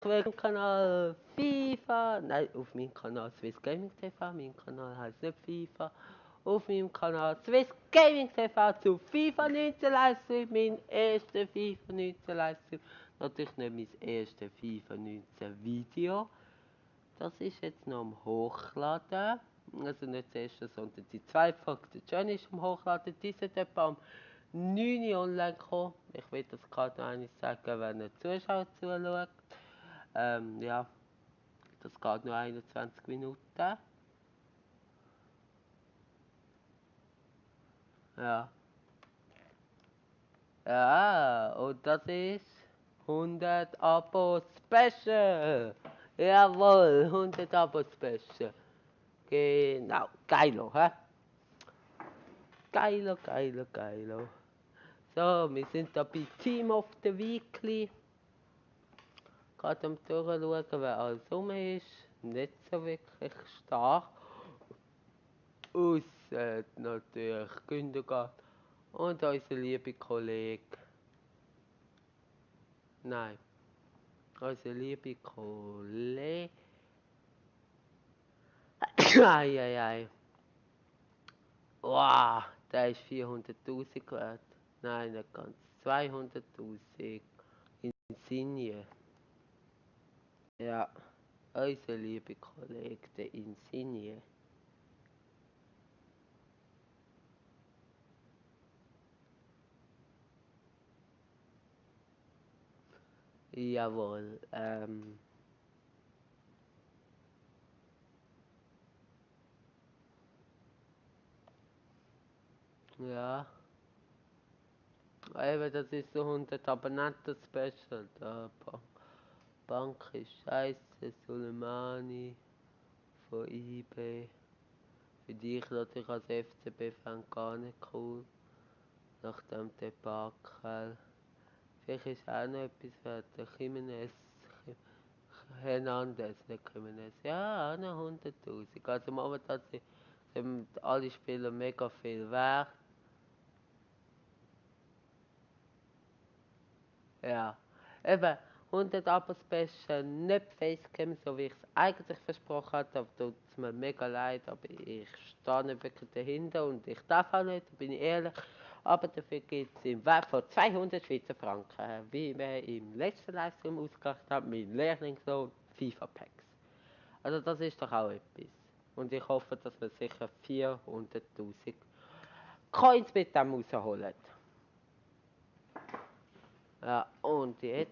Willkommen Kanal FIFA. Nein, auf meinem Kanal Swiss Gaming TV. Mein Kanal heißt nicht FIFA. Auf meinem Kanal Swiss Gaming TV zu FIFA 19 Livestream. Mein erster FIFA 19 Livestream. Natürlich nicht mein erstes FIFA 19 Video. Das ist jetzt noch am Hochladen. Also nicht das erste, sondern die zweite Folge. Der Johnny ist am Hochladen. Die sind etwa am 9 Uhr online gekommen. Ich will das gerade noch einmal sagen, wenn ein Zuschauer zuschaut. Ja, das geht nur 21 Minuten. Ja. Ja, und das ist 100 Abo Special. Jawohl, 100 Abo Special. Genau, geilo, hä? Geilo, geilo, geilo. So, wir sind da bei Team of the Weekly. Gerade am Durchschauen, wer alles rum ist. Nicht so wirklich stark. Ausser natürlich Gündogan und unser lieber Kollege. Nein, unser lieber Kollege. Eieiei. Wow, der ist 400.000 wert. Nein, nicht ganz. 200.000 Insigne. Ja, unser lieber Kollege, der Insigne. Jawohl, ja. Eben, das ist so 100 Abonnenten Special. Da, Bank ist scheiße, Soleimani von eBay. Für dich natürlich als FCB-Fan gar nicht cool. Nach dem Debakel. Vielleicht ist auch noch etwas wert. Der Jimenez. Hernandez, nicht Jimenez. Ja, auch noch 100.000. Also momentan sind alle Spieler mega viel wert. Ja. Eben, 100 Abo Special, nicht Facecam, so wie ich es eigentlich versprochen hatte, aber tut es mir mega leid, aber ich stehe nicht wirklich dahinter und ich darf auch nicht, bin ich ehrlich. Aber dafür gibt es im Wert von 200 Schweizer Franken, wie wir im letzten Livestream ausgemacht haben, mein Lehrlingslohn FIFA Packs. Also das ist doch auch etwas. Und ich hoffe, dass wir sicher 400.000 Coins mit dem rausholen. Ja, und jetzt,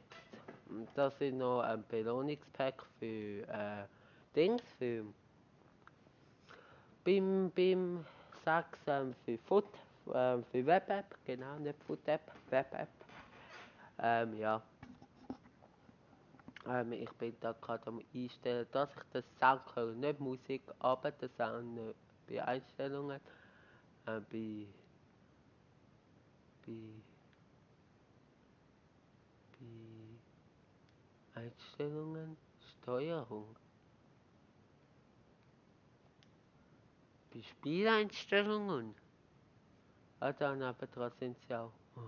das ist noch ein Belohnungspack für Dings, für BIM 6, für Web-App, genau, nicht Food-App, Web-App. Ja, ich bin da gerade am Einstellen, dass ich den Sound höre, nicht Musik, aber den Sound bei Einstellungen, bei, bei, bei Einstellungen, Steuerung. Bei Spieleinstellungen? Ah, da nebendran sind sie auch. Oh.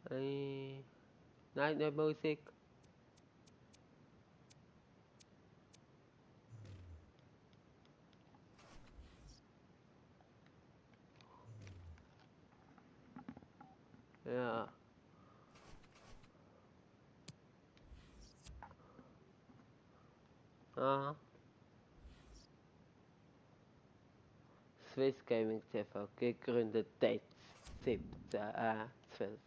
Nein, nicht Musik. Ja. Aha. Swiss Gaming TV, gegründet Date 17, 12, 17.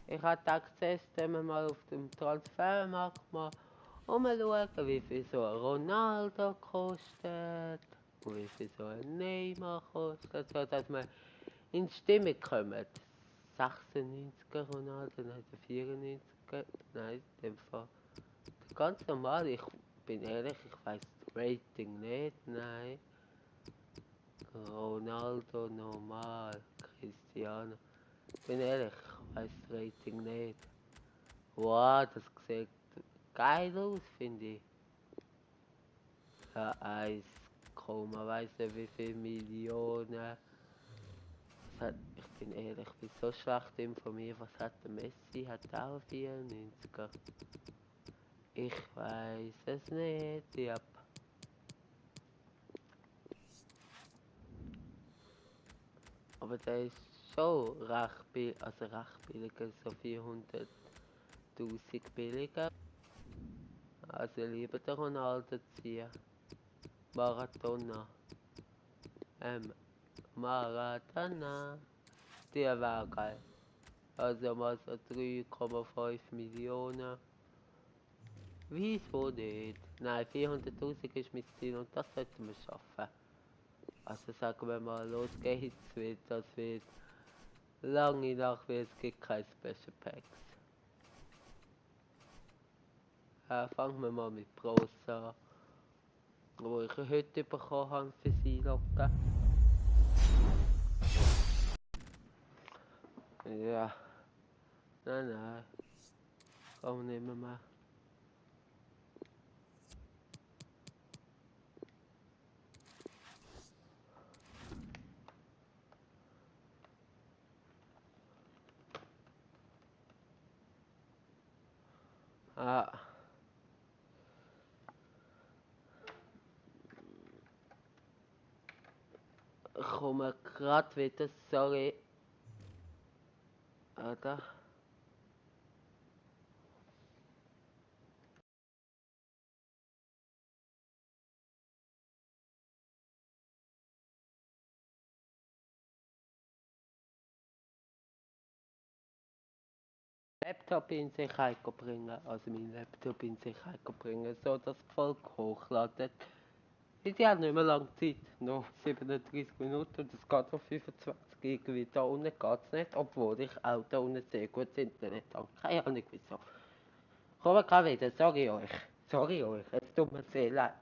Ich hatte Access, wenn wir mal auf dem Transfermarkt mal umschauen, wie viel so ein Ronaldo kostet und wie viel so ein Neymar kostet, so dass wir in die Stimme kommen. 96er Ronaldo, nein, der 94er, nein, in dem Fall. Ganz normal, ich bin ehrlich, ich weiß das Rating nicht, nein. Ronaldo normal, Cristiano. Bin ehrlich, ich weiß das Rating nicht. Wow, das sieht geil aus, finde ich. Ja, 1, weiß nicht wie viele Millionen. Ich Ich bin so schlecht informiert, was hat der Messi? Hat er auch 94er? Ich weiß es nicht, ja. Aber der ist schon recht billig, also recht billiger, so 400.000 billiger. Also lieber der Ronaldo ziehen. Maradona. Maradona. Der war geil. Also mal so 3,5 Millionen. Wieso nicht? Nein, 400.000 ist mein Ziel und das sollten wir schaffen. Also sagen wir mal, los geht's, das wird lange nach, weil es gibt keine Special Packs. Fangen wir mal mit Bros an, wo ich heute bekommen habe für sie locken. Ja. Nein. Komm, nehmen wir. Ich komme gerade wieder, sorry. Oder? Laptop in Sicherheit bringen, also mein Laptop in Sicherheit bringen, so dass das Volk hochladet. Die haben nicht mehr lange Zeit, noch 37 Minuten und es geht auf 25 irgendwie. Da unten geht es nicht, obwohl ich auch da unten sehr gutes Internet habe. Keine Ahnung wieso. Kommen gerade wieder, sorry euch, es tut mir sehr leid.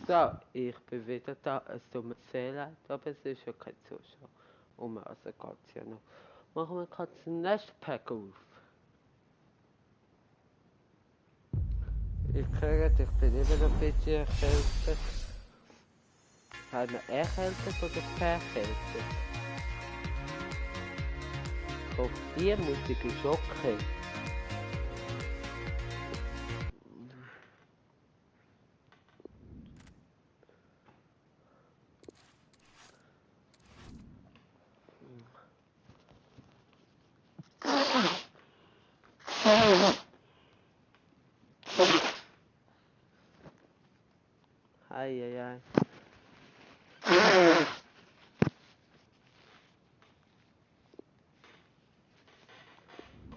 So, ich bin wieder da. Es tut mir sehr leid, aber es ist ja kein Zuschauer. Also geht es ja noch. Machen wir gerade das nächste Pack auf. Ich höre, ich bin immer noch ein bisschen erkältet. Haben wir erkältet oder verkältet? Ich hoffe, die Musik ist okay. Eieiei.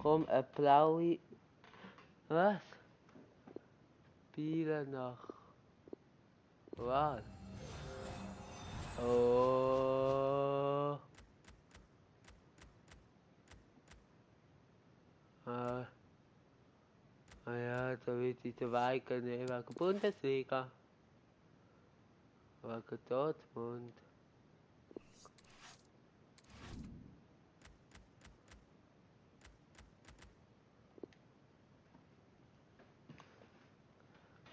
Komm, eine blaue. Was? Biele nach. Was? schweigen nicht wegen Bundesliga. Wegen Dortmund.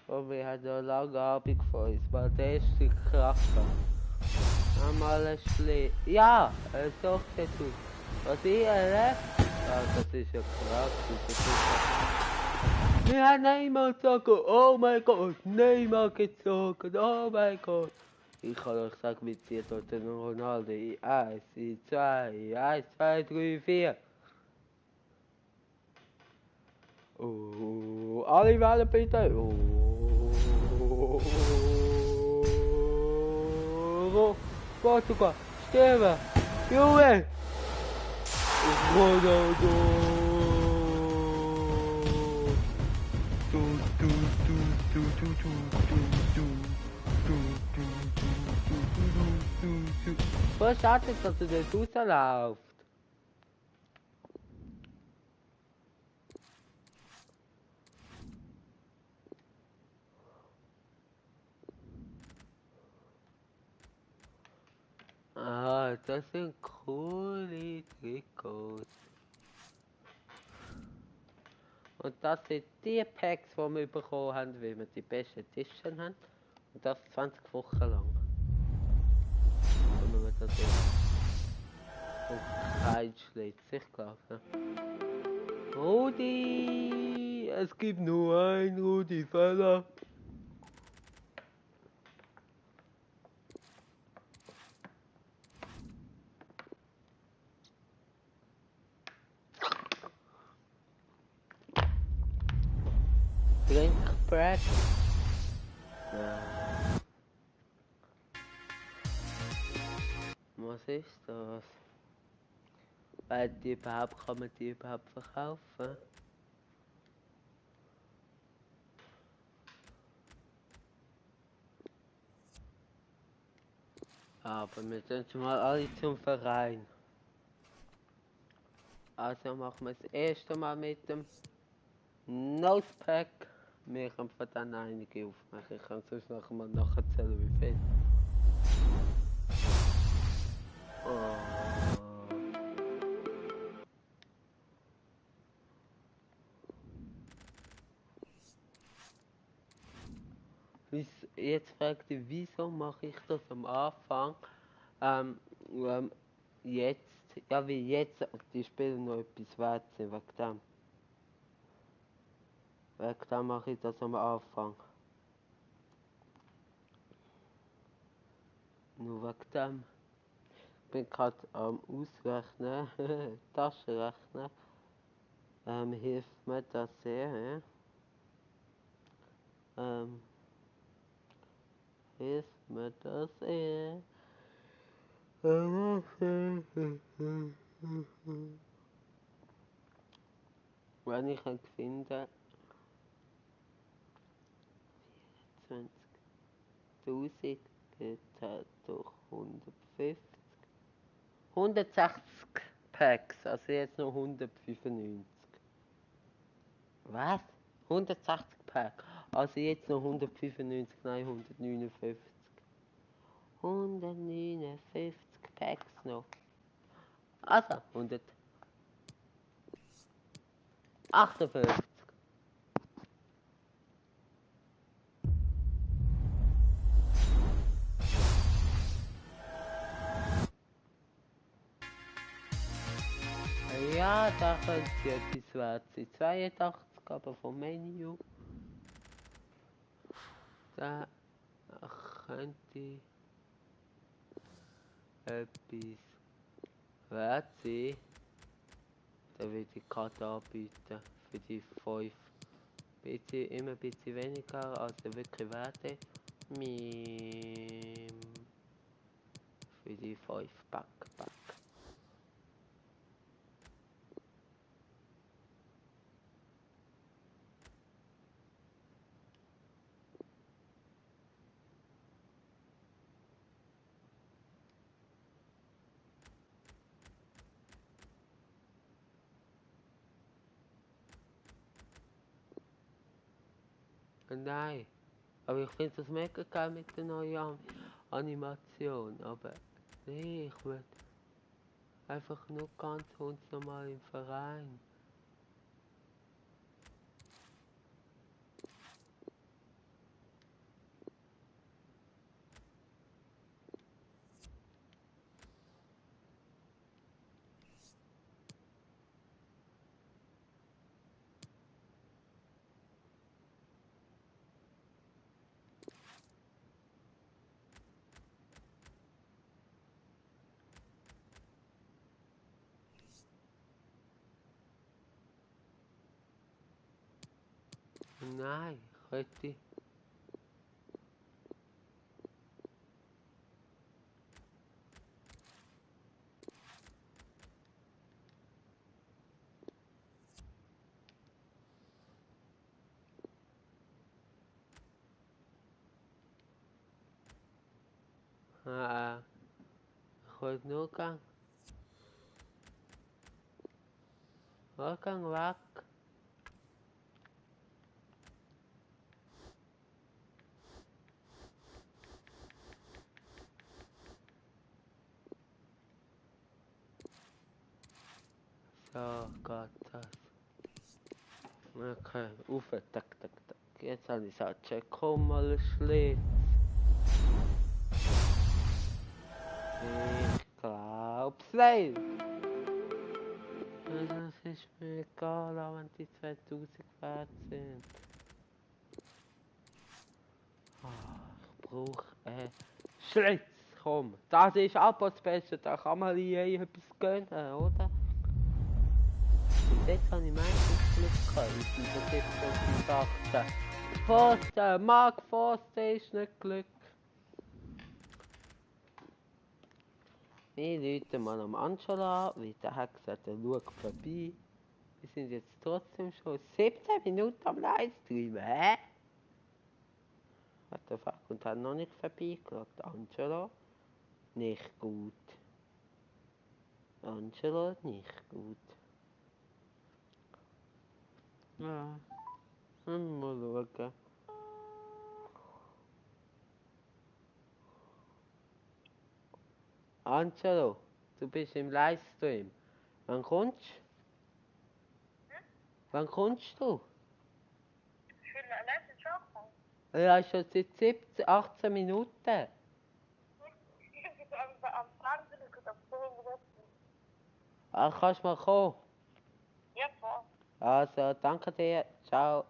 Und wir haben eine lange Abend vor uns, weil der erste Kracher. Einmal ein ja, so sieht es aus. Was ich erlebt? Ja, das ist ja krass. Wir haben Neymar gezogen, oh mein Gott, Neymar gezogen, oh mein Gott. Ich kann euch sagen, wie zieht dort den Ronaldo in 1, in 2, 1, 2, 3, 4. Oh, alle wählen bitte. Oh, Portugal, sterben, Junge. Ronaldo. Was schade, dass er das rausläuft. Ah, das sind coole Trikots. Und das sind die Packs, die wir bekommen haben, weil wir die besten Edition haben. Und das 20 Wochen lang. Wenn wir das ist. Und kein Schlitz, ich glaube. Ja. Rudi! Es gibt nur einen Rudi Völler. Trinkbrett. Nein. Was ist das? Weil die überhaupt, kann man die überhaupt verkaufen? Aber wir sind schon mal alle zum Verein. Also machen wir das erste Mal mit dem Nosepack. Wir können von dann einige aufmachen. Ich kann sonst noch mal nachzählen, wie viel. Oh. Jetzt fragt ihr, wieso mache ich das am Anfang? Jetzt, ja wie jetzt, die Spiele noch etwas wert sind, wegen dem. Wegen dem mache ich das am Anfang. Nur wegen dem. Ich bin gerade am Ausrechnen, Taschenrechnen. Hilft mir das sehr, hilft mir das sehr. Wenn ich ihn finde, 24.000 geteilt durch 150. 160 Packs, also jetzt noch 195. Was? 160 Packs, also jetzt noch 195, nein 159. 159 Packs noch. Also 158. Ja, da könnte etwas wert sein. 82, aber vom Menü. Da könnte etwas wert sein. Da würde ich Karte anbieten für die 5. Immer ein bisschen weniger, als der wirklich wert ist. Für die 5 Pack. Nein. Aber ich finde das mega geil mit der neuen Animation. Aber nee, ich will einfach nur ganz normal im Verein. Nein, heute. Ich wollte nur gehen. Gang weg. So, geht das. Okay, auf, tak. Jetzt habe ich gesagt, komm mal Schlitz. Ich glaub's nicht. Das ist mir egal, auch wenn die 2000 wert sind. Ich brauche Schlitz. Komm, das ist aber das Beste, da kann man etwas gönnen, oder? Und jetzt habe ich meistens Glück gehabt, das ist so die Sache. Pfosten, Mark Pfosten ist nicht Glück. Wir rufen mal am Angela an, weil der hat gesagt, er schaut vorbei. Wir sind jetzt trotzdem schon 17 Minuten am Livestream, hä? What the fuck? Und hat noch nicht vorbeigeschaut. Angela? Nicht gut. Angela, nicht gut. Ja. Mal schauen. Angelo, du bist im Livestream. Wann kommst du? Wann kommst du? Ich will allein schon kommen. Ja, schon seit 17, 18 Minuten. Am Fernsehen und am Film. Ach, kannst du mal kommen? Ja, voll. Also, danke dir. Ciao.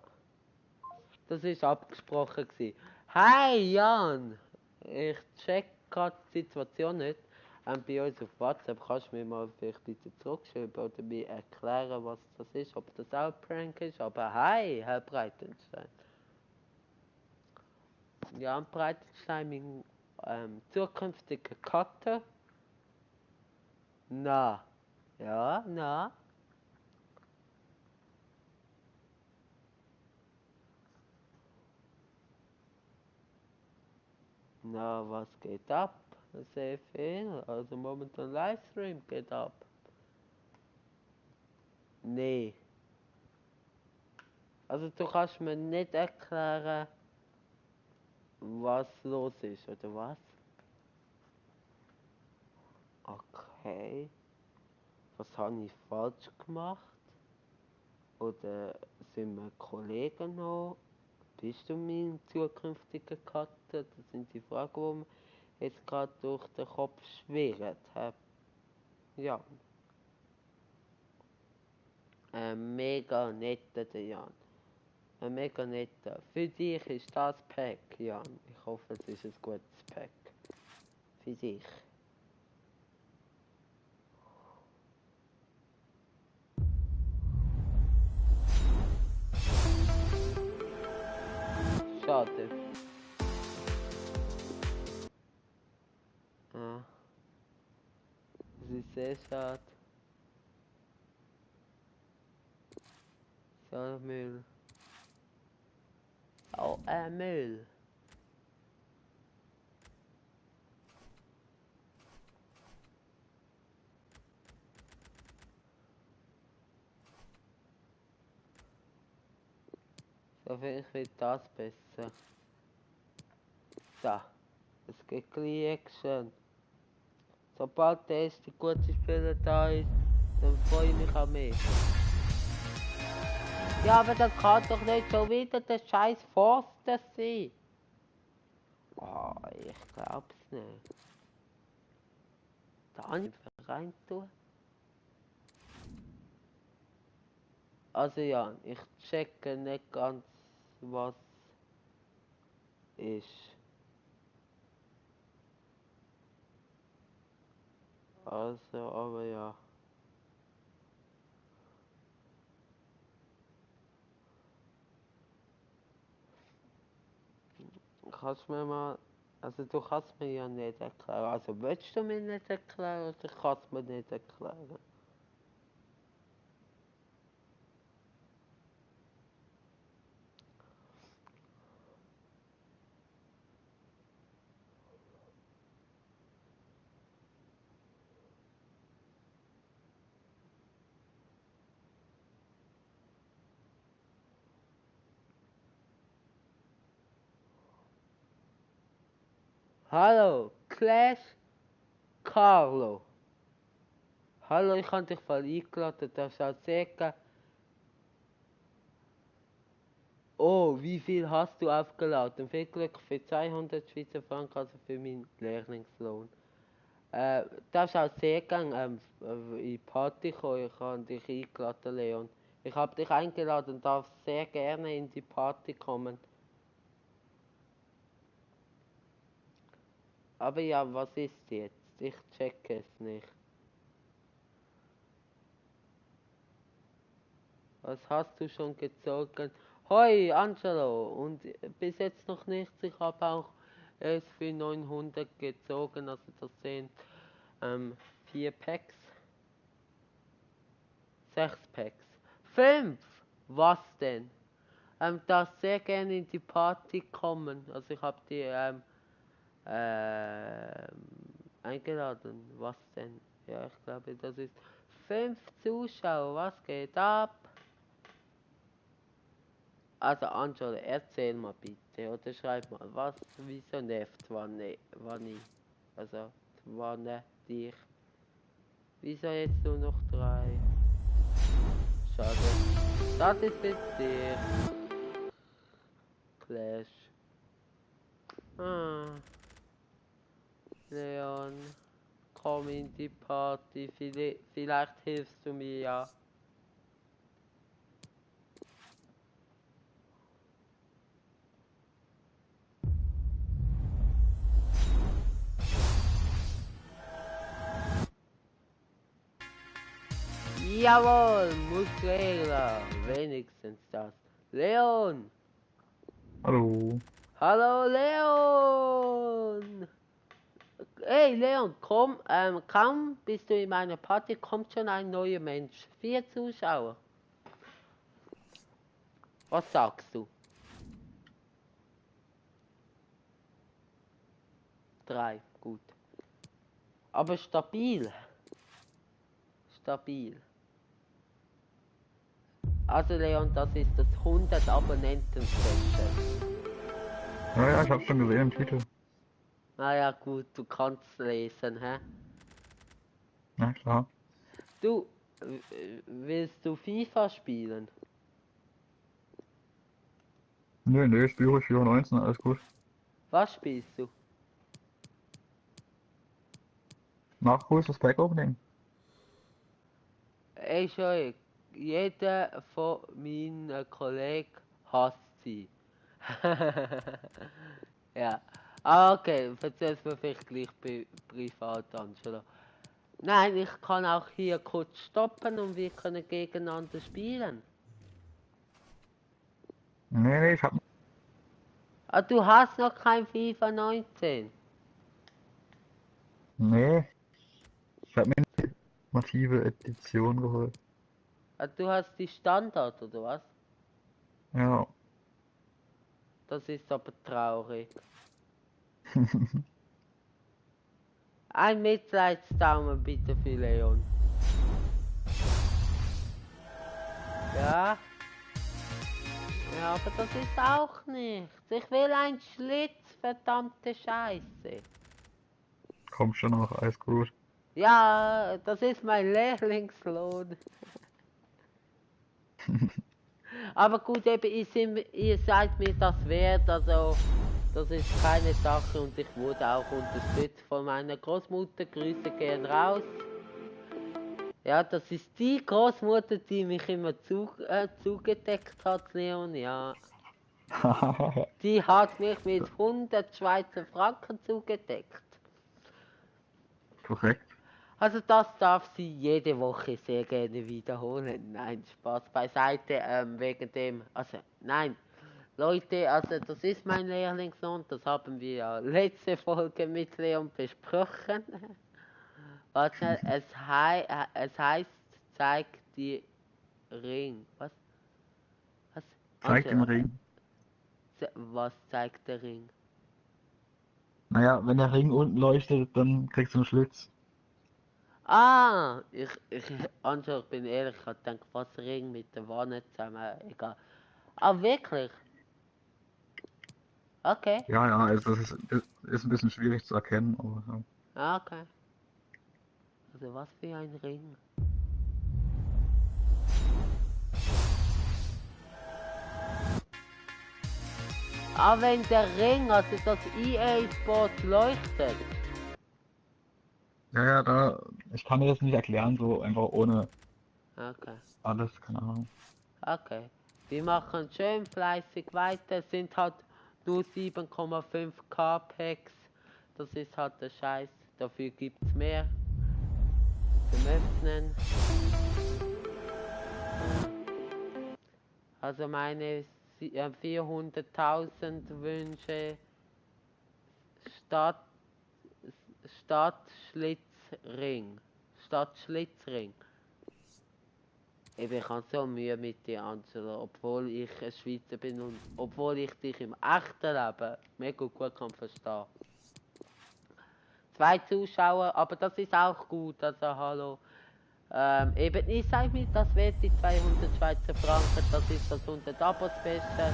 Das war abgesprochen gewesen. Hi Jan! Ich check gerade die Situation nicht. Bei uns auf WhatsApp kannst du mir mal vielleicht bitte zurückschreiben oder mir erklären, was das ist, ob das auch ein Prank ist. Aber hi, Herr Breitenstein. Jan Breitenstein, mein zukünftiger Cutter. Na. Ja, na. Na, was geht ab? Sehr viel. Also momentan Livestream geht ab. Nee. Also du kannst mir nicht erklären, was los ist, oder was? Okay. Was habe ich falsch gemacht? Oder sind wir Kollegen noch? Bist du mein zukünftiger Cutter? Das sind die Fragen, die mir jetzt gerade durch den Kopf schwirren. Ja. Ein mega netter, der Jan. Ein mega netter. Für dich ist das Pack, Jan. Ich hoffe, es ist ein gutes Pack. Für dich. Schade. Ja. Das ist sehr schade. So, Müll. Oh, Müll. So Aber ich will das besser. Da. Es geht gleich Action. Sobald der erste gute Spieler da ist, dann freue ich mich an mich. Ja, aber das kann doch nicht schon wieder der scheiß Forster sein. Oh, ich glaub's nicht. Da einfach rein tun. Also ja, ich checke nicht ganz, was ist. Also, aber ja. Kannst du mir mal, also du kannst mir ja nicht erklären. Also willst du mir nicht erklären oder kannst du mir nicht erklären? Hallo, Clash Carlo. Hallo, ich habe dich voll eingeladen, darfst auch sagen. Oh, wie viel hast du aufgeladen? Viel Glück für 200 Schweizer Franken, also für meinen Lehrlingslohn. Darfst auch sehr gerne in die Party kommen, ich habe dich eingeladen, Leon. Ich habe dich eingeladen und darf sehr gerne in die Party kommen. Aber ja, was ist jetzt? Ich checke es nicht. Was hast du schon gezogen? Hoi, Angelo! Und bis jetzt noch nichts. Ich habe auch erst für 900 gezogen. Also das sind 4 Packs. 6 Packs. 5! Was denn? Darf sehr gerne in die Party kommen. Also ich habe die eingeladen. Was denn? Ja, ich glaube, das ist 5 Zuschauer. Was geht ab? Also Angelo, erzähl mal bitte. Oder schreib mal, was, wieso nervt Wanni? Also, Wanne, dich. Wieso jetzt nur noch 3? Schade. Das ist jetzt dich. Clash. Ah. Leon, komm in die Party, vielleicht hilfst du mir ja. Jawohl, Muslera, wenigstens das. Leon! Hallo. Hallo Leon! Hey Leon, komm, kaum bist du in meiner Party, kommt schon ein neuer Mensch. 4 Zuschauer. Was sagst du? 3, gut. Aber stabil. Stabil. Also Leon, das ist das 100 Abonnenten-Special. Ja, ich hab's schon gesehen im Titel. Naja gut, du kannst lesen, hä? Ja, klar. Du, willst du FIFA spielen? Nee, Spiro 419, alles gut. Was spielst du? Nachhol ist das Pack Opening. Ey, schau, jeder von meinen Kollegen hasst sie. Ja. Ah, okay, erzähl's mir vielleicht gleich privat, Angela. Nein, ich kann auch hier kurz stoppen und wir können gegeneinander spielen. Nee, ich hab. Ah, du hast noch kein FIFA 19. Nee. Ich hab mir eine ultimative Edition geholt. Ah, du hast die Standard, oder was? Ja. Das ist aber traurig. Ein Mitleidsdaumen bitte für Leon. Ja? Ja, aber das ist auch nichts. Ich will einen Schlitz, verdammte Scheiße. Komm schon noch, alles gut. Ja, das ist mein Lehrlingslohn. Aber gut, eben, ihr seid mir das wert, also das ist keine Sache und ich wurde auch unterstützt von meiner Großmutter. Grüße gehen raus. Ja, das ist die Großmutter, die mich immer zugedeckt hat, Leon, ja. Die hat mich mit 100 Schweizer Franken zugedeckt. Korrekt. Also das darf sie jede Woche sehr gerne wiederholen. Nein, Spaß beiseite, wegen dem, also nein, Leute, also das ist mein Lehrlingssohn, das haben wir ja letzte Folge mit Leon besprochen. Warte, es heißt, zeig die Ring. Was? Zeig den Angela, Ring. was zeigt der Ring? Naja, wenn der Ring unten leuchtet, dann kriegst du einen Schlitz. Ah, Angela, ich bin ehrlich, ich hab gedacht, was Ring mit der Wanne zusammen, egal. Ah, wirklich? Okay, Ja, ja, also ist ein bisschen schwierig zu erkennen, aber ja. okay. Also was für ein Ring. Ah, wenn der Ring, also das EA Sport leuchtet. Ja, ja, ich kann dir das nicht erklären, so einfach ohne Okay, alles, keine Ahnung. okay. Wir machen schön fleißig weiter, sind halt nur 7,5K Packs. Das ist halt der Scheiß. Dafür gibt's mehr zum Öffnen. Also meine 400.000 Wünsche Stadt, Stadtschlitzring. Stadtschlitzring. Ich habe so Mühe mit dir, Angela, obwohl ich ein Schweizer bin und obwohl ich dich im echten Leben mega gut kann verstehen. 2 Zuschauer, aber das ist auch gut, also hallo. Eben, ich sage mir, das wird die 200 Schweizer Franken, das ist das 100 Abos Special.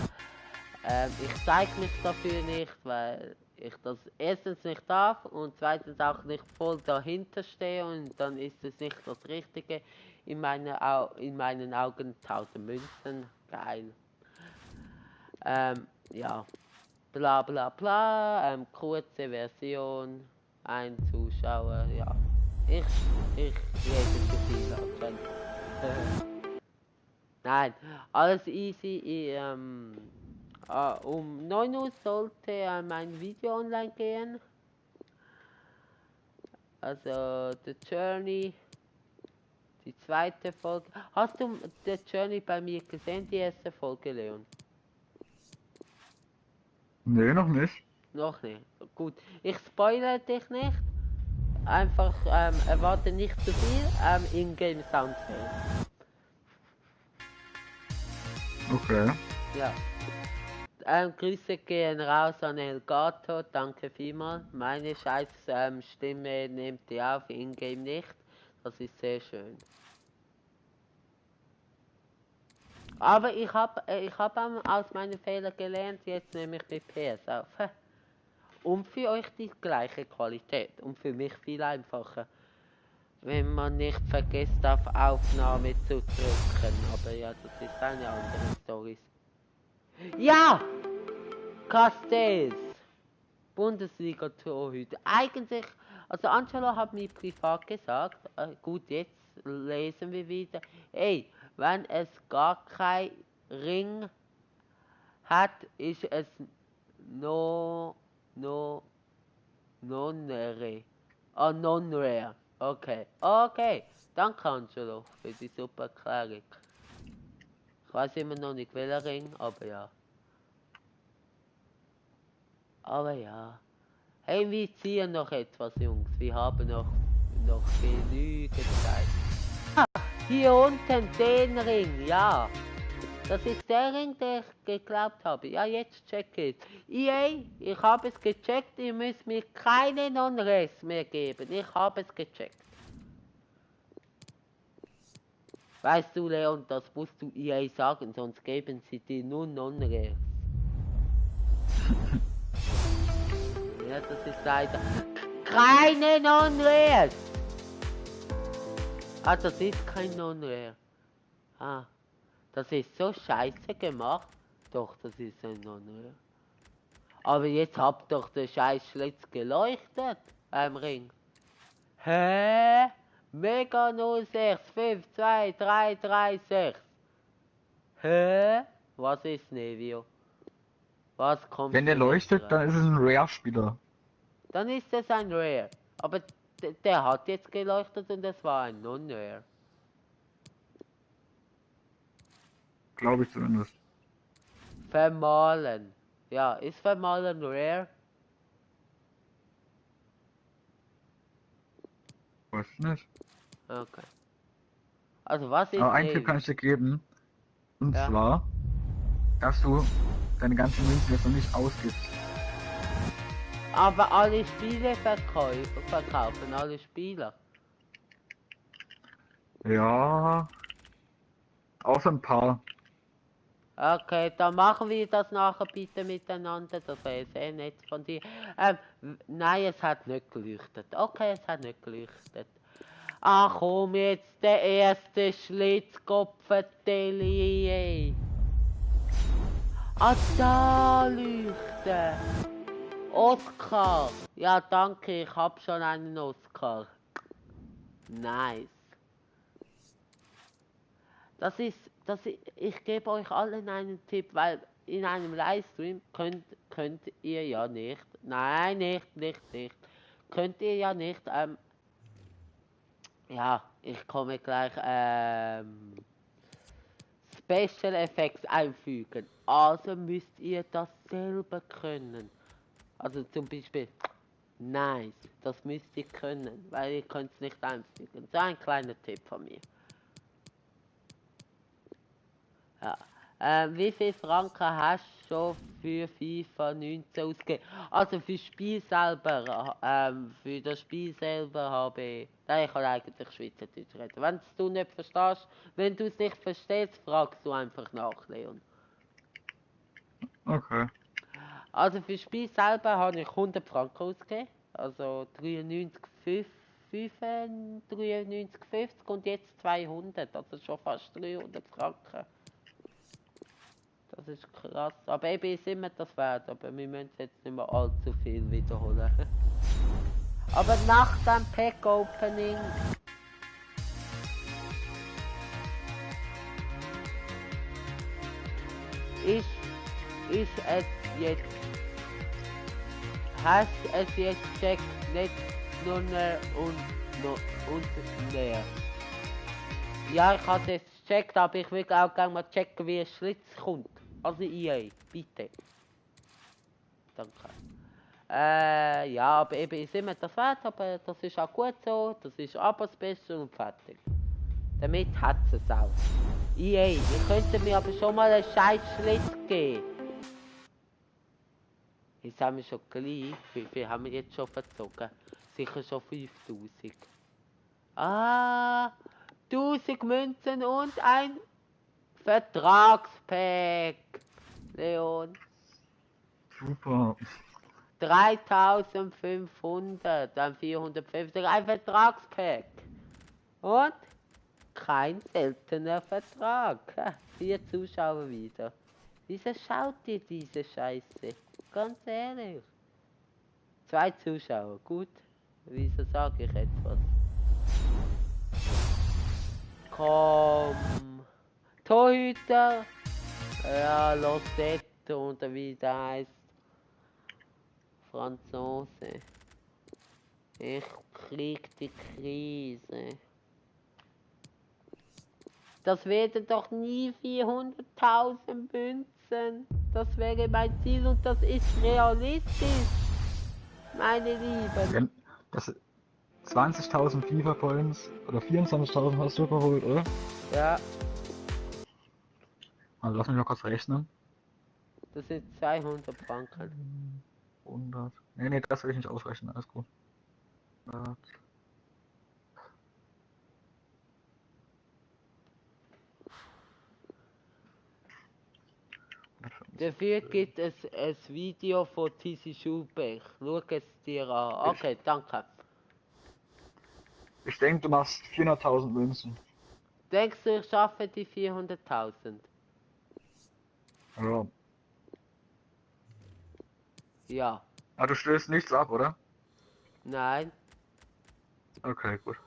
Ich zeige mich dafür nicht, weil ich das erstens nicht darf und zweitens auch nicht voll dahinter stehe und dann ist es nicht das Richtige. In meinen Augen 1000 Münzen, geil. Ja, bla bla bla, kurze Version, ein Zuschauer, ja. Ich rede zu viel anscheinend. Nein, alles easy. Um 9 Uhr sollte mein Video online gehen. Also, The Journey, die zweite Folge. Hast du The Journey bei mir gesehen, die erste Folge, Leon? Nee, noch nicht. Noch nicht. Gut, ich spoilere dich nicht. Einfach erwarte nicht zu viel. Ingame Soundfeld. Okay. Ja. Grüße gehen raus an Elgato, danke vielmals. Meine scheiß Stimme nimmt die auf, Ingame nicht. Das ist sehr schön. Aber ich hab aus meinen Fehlern gelernt, jetzt nehme ich mit PS auf. Und für euch die gleiche Qualität und für mich viel einfacher. Wenn man nicht vergisst, auf Aufnahme zu drücken. Aber ja, das ist eine andere Story. Ja! Castells! Bundesliga-Torhüter. Eigentlich, also Angelo hat mir privat gesagt, gut, jetzt lesen wir wieder. Ey, wenn es gar kein Ring hat, ist es no, no, non-rare. Ah, non-rare. Okay. Okay. Danke, Angelo, für die super Erklärung. Ich weiß immer noch nicht, welcher Ring, aber ja. Aber ja. Hey, wir ziehen noch etwas, Jungs. Wir haben noch genügend Zeit. Ah, hier unten den Ring, ja. Das ist der Ring, der ich geglaubt habe. Ja, jetzt check es. EA, ich habe es gecheckt. Ihr müsst mir keine Non-Res mehr geben. Ich habe es gecheckt. Weißt du, Leon, das musst du EA sagen, sonst geben sie dir nur Non-Rares. Ja, das ist leider keine Non-Rares. Ah, das ist kein Non-Rare. Ah, das ist so scheiße gemacht. Doch, das ist ein Non-Rare. Aber jetzt habt doch der scheiß Schlitz geleuchtet beim Ring. Hä? Mega 06522336. Hä? Was ist Nevio? Was kommt Wenn der für mich leuchtet, rein? dann ist es ein Rare-Spieler. Dann ist es ein Rare. Aber der hat jetzt geleuchtet und es war ein Non-Rare. Glaube ich zumindest. Vermahlen. Ja, ist Vermahlen Rare? Weiß ich nicht. Okay. Also was ist Aber einen Tipp Navy? kann ich dir geben. Und Ja. zwar, dass du deine ganzen Münzen jetzt noch nicht ausgibst. Aber alle Spiele verkaufen alle Spieler. Ja, außer ein paar. Okay, dann machen wir das nachher bitte miteinander. Das wäre sehr nett von dir. Nein, es hat nicht geleuchtet. Okay, es hat nicht geleuchtet. Ach komm, jetzt der erste Schlitzkopf-Atelier. Ah, da leuchtet. Oscar. Ja, danke, ich hab schon einen Oscar. Nice. Ich gebe euch allen einen Tipp, weil in einem Livestream könnt ihr ja nicht, nein, nicht, könnt ihr ja nicht, ja, ich komme gleich, Special Effects einfügen. Also müsst ihr das selber können. Also zum Beispiel, nice, das müsst ihr können, weil ihr könnt es nicht einfügen. So ein kleiner Tipp von mir. Ja. Wie viel Franken hast du schon für FIFA 19 ausgegeben? Also für das Spiel selber, für das Spiel selber habe ich... Nein, ich kann eigentlich Schweizerdeutsch reden. Wenn du nicht verstehst, wenn du es nicht verstehst, fragst du einfach nach, Leon. Okay. Also für das Spiel selber habe ich 100 Franken ausgegeben. Also 93,50 und jetzt 200, also schon fast 300 Franken. Das ist krass. Aber eben ist immer das wert, aber wir müssen jetzt nicht mehr allzu viel wiederholen. Aber nach dem Pack Opening ist es jetzt. Hast es jetzt checkt, nicht nur und näher. Ja, ich habe es gecheckt, aber ich will auch gerne mal checken, wie ein Schlitz kommt. Also EA, bitte. Danke. Ja, aber eben ist immer das wert, aber das ist auch gut so. Das ist aber das Beste und fertig. Damit hat es auch. EA, ihr könntet mir aber schon mal einen scheiß Schlitz geben. Jetzt haben wir schon gleich. Wie viel haben wir jetzt schon verzogen? Sicher schon 5000. Ah, 1000 Münzen und ein Vertragspack. Leon. Super. 3500, dann 450, ein Vertragspack. Und kein seltener Vertrag. 4 Zuschauer wieder. Wieso schaut ihr diese Scheiße? Ganz ehrlich. 2 Zuschauer, gut. Wieso sage ich etwas? Komm. Torhüter. Ja, Losetto oder wie der heißt. Franzose. Ich krieg die Krise. Das werden doch nie 400.000 Münzen. Das wäre mein Ziel und das ist realistisch. Meine Lieben. Das 20.000 FIFA Points oder 24.000 hast du geholt, oder? Ja, Also lass mich mal kurz rechnen. das sind 200 Franken. 100. Nee, das will ich nicht ausrechnen, alles gut. 100. Dafür gibt es ein Video von Tisi Schubech. Schau es dir an. Okay, danke. Ich denke, du machst 400.000 Münzen. Denkst du, ich schaffe die 400.000? Ja. Ja. Aber du stößt nichts ab, oder? Nein. Okay, gut.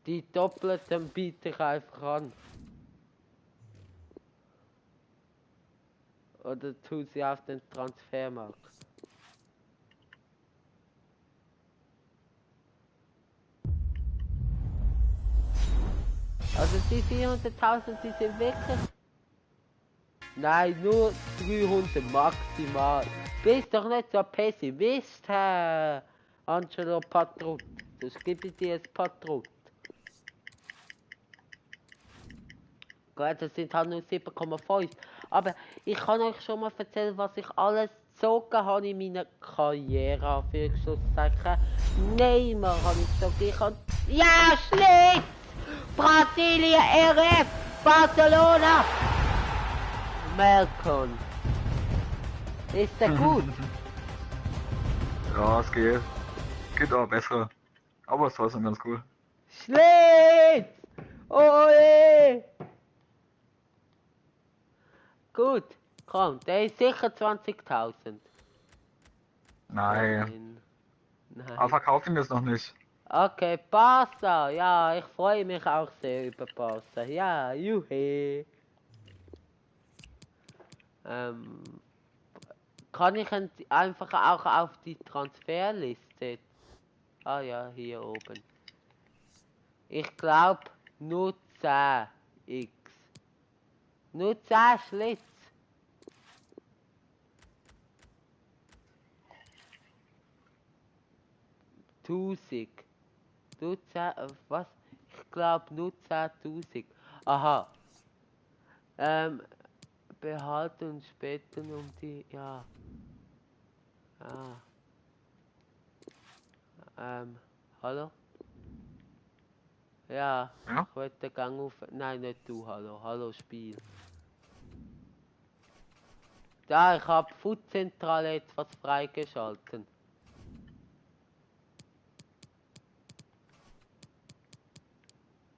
Die Doppelten biete ich einfach an. Oder tu sie auf den Transfermarkt. Also die 400.000, die sind wirklich... Nein, nur 300 maximal. Bist doch nicht so Pessimist, Herr Angelo Patrut. Das gebe ich dir ein Patrut. Gut, das sind halt nur 7,5. Aber ich kann euch schon mal erzählen, was ich alles gezogen habe in meiner Karriere. Für Schlusszeichen. Neymar habe ich gezogen. Ich habe... Ja, Schlitz! Brasilien, RF, Barcelona! Malcolm. Ist der gut? Ja, es geht. Geht auch besser. Aber es ist trotzdem ganz cool. Schlitz! Ole! Gut, komm, der ist sicher 20.000. Nein. Nein. Aber verkauf ihn jetzt noch nicht. Okay, Barca. Ja, ich freue mich auch sehr über Barca. Ja, juhe. Kann ich ihn einfach auch auf die Transferliste? Ah ja, hier oben. Ich glaube nur 10x. Nur 10 Schlitz. Tausend. Nur 10, was? Ich glaube nur 10.000. Aha. Behalten und später um die, ja. Hallo? Ja, Ja? ich wollte den Gang auf. Nein, nicht du, hallo. Hallo, Spiel. Da, ich habe Foodzentrale etwas freigeschalten.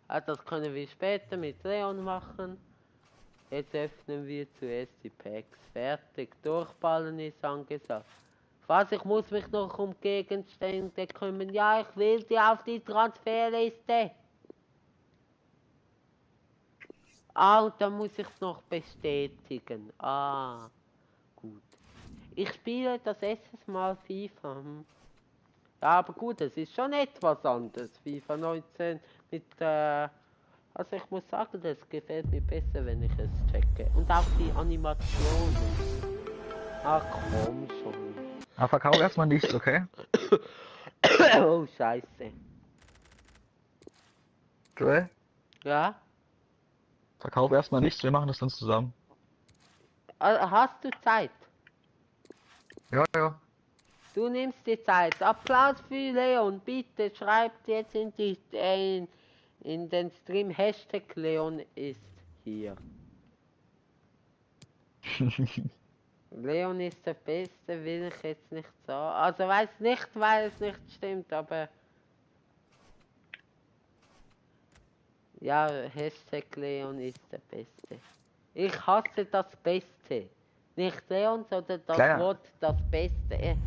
Ah, das können wir später mit Leon machen. Jetzt öffnen wir zuerst die Packs. Fertig. Durchballen ist angesagt. Was, ich muss mich noch um Gegenstände kümmern. Ja, ich will die auf die Transferliste. Ah, und dann muss ich es noch bestätigen. Ah, gut. Ich spiele das erstes Mal FIFA. Ja, aber gut, es ist schon etwas anderes. FIFA 19 mit, also ich muss sagen, das gefällt mir besser, wenn ich es checke. Und auch die Animationen. Ach komm schon. Aber verkauf erstmal nichts, okay? Oh, scheiße. Joel? Ja? Verkauf erstmal nichts, wir machen das dann zusammen. Hast du Zeit? Ja, ja. Du nimmst die Zeit. Applaus für Leon. Bitte schreibt jetzt in den Stream Hashtag Leon ist hier. Leon ist der Beste, will ich jetzt nicht sagen. Also weiß nicht, weil es nicht stimmt, aber... Ja, Hashtag Leon ist der Beste. Ich hasse das Beste. Nicht Leon, sondern das Kleiner. Wort das Beste.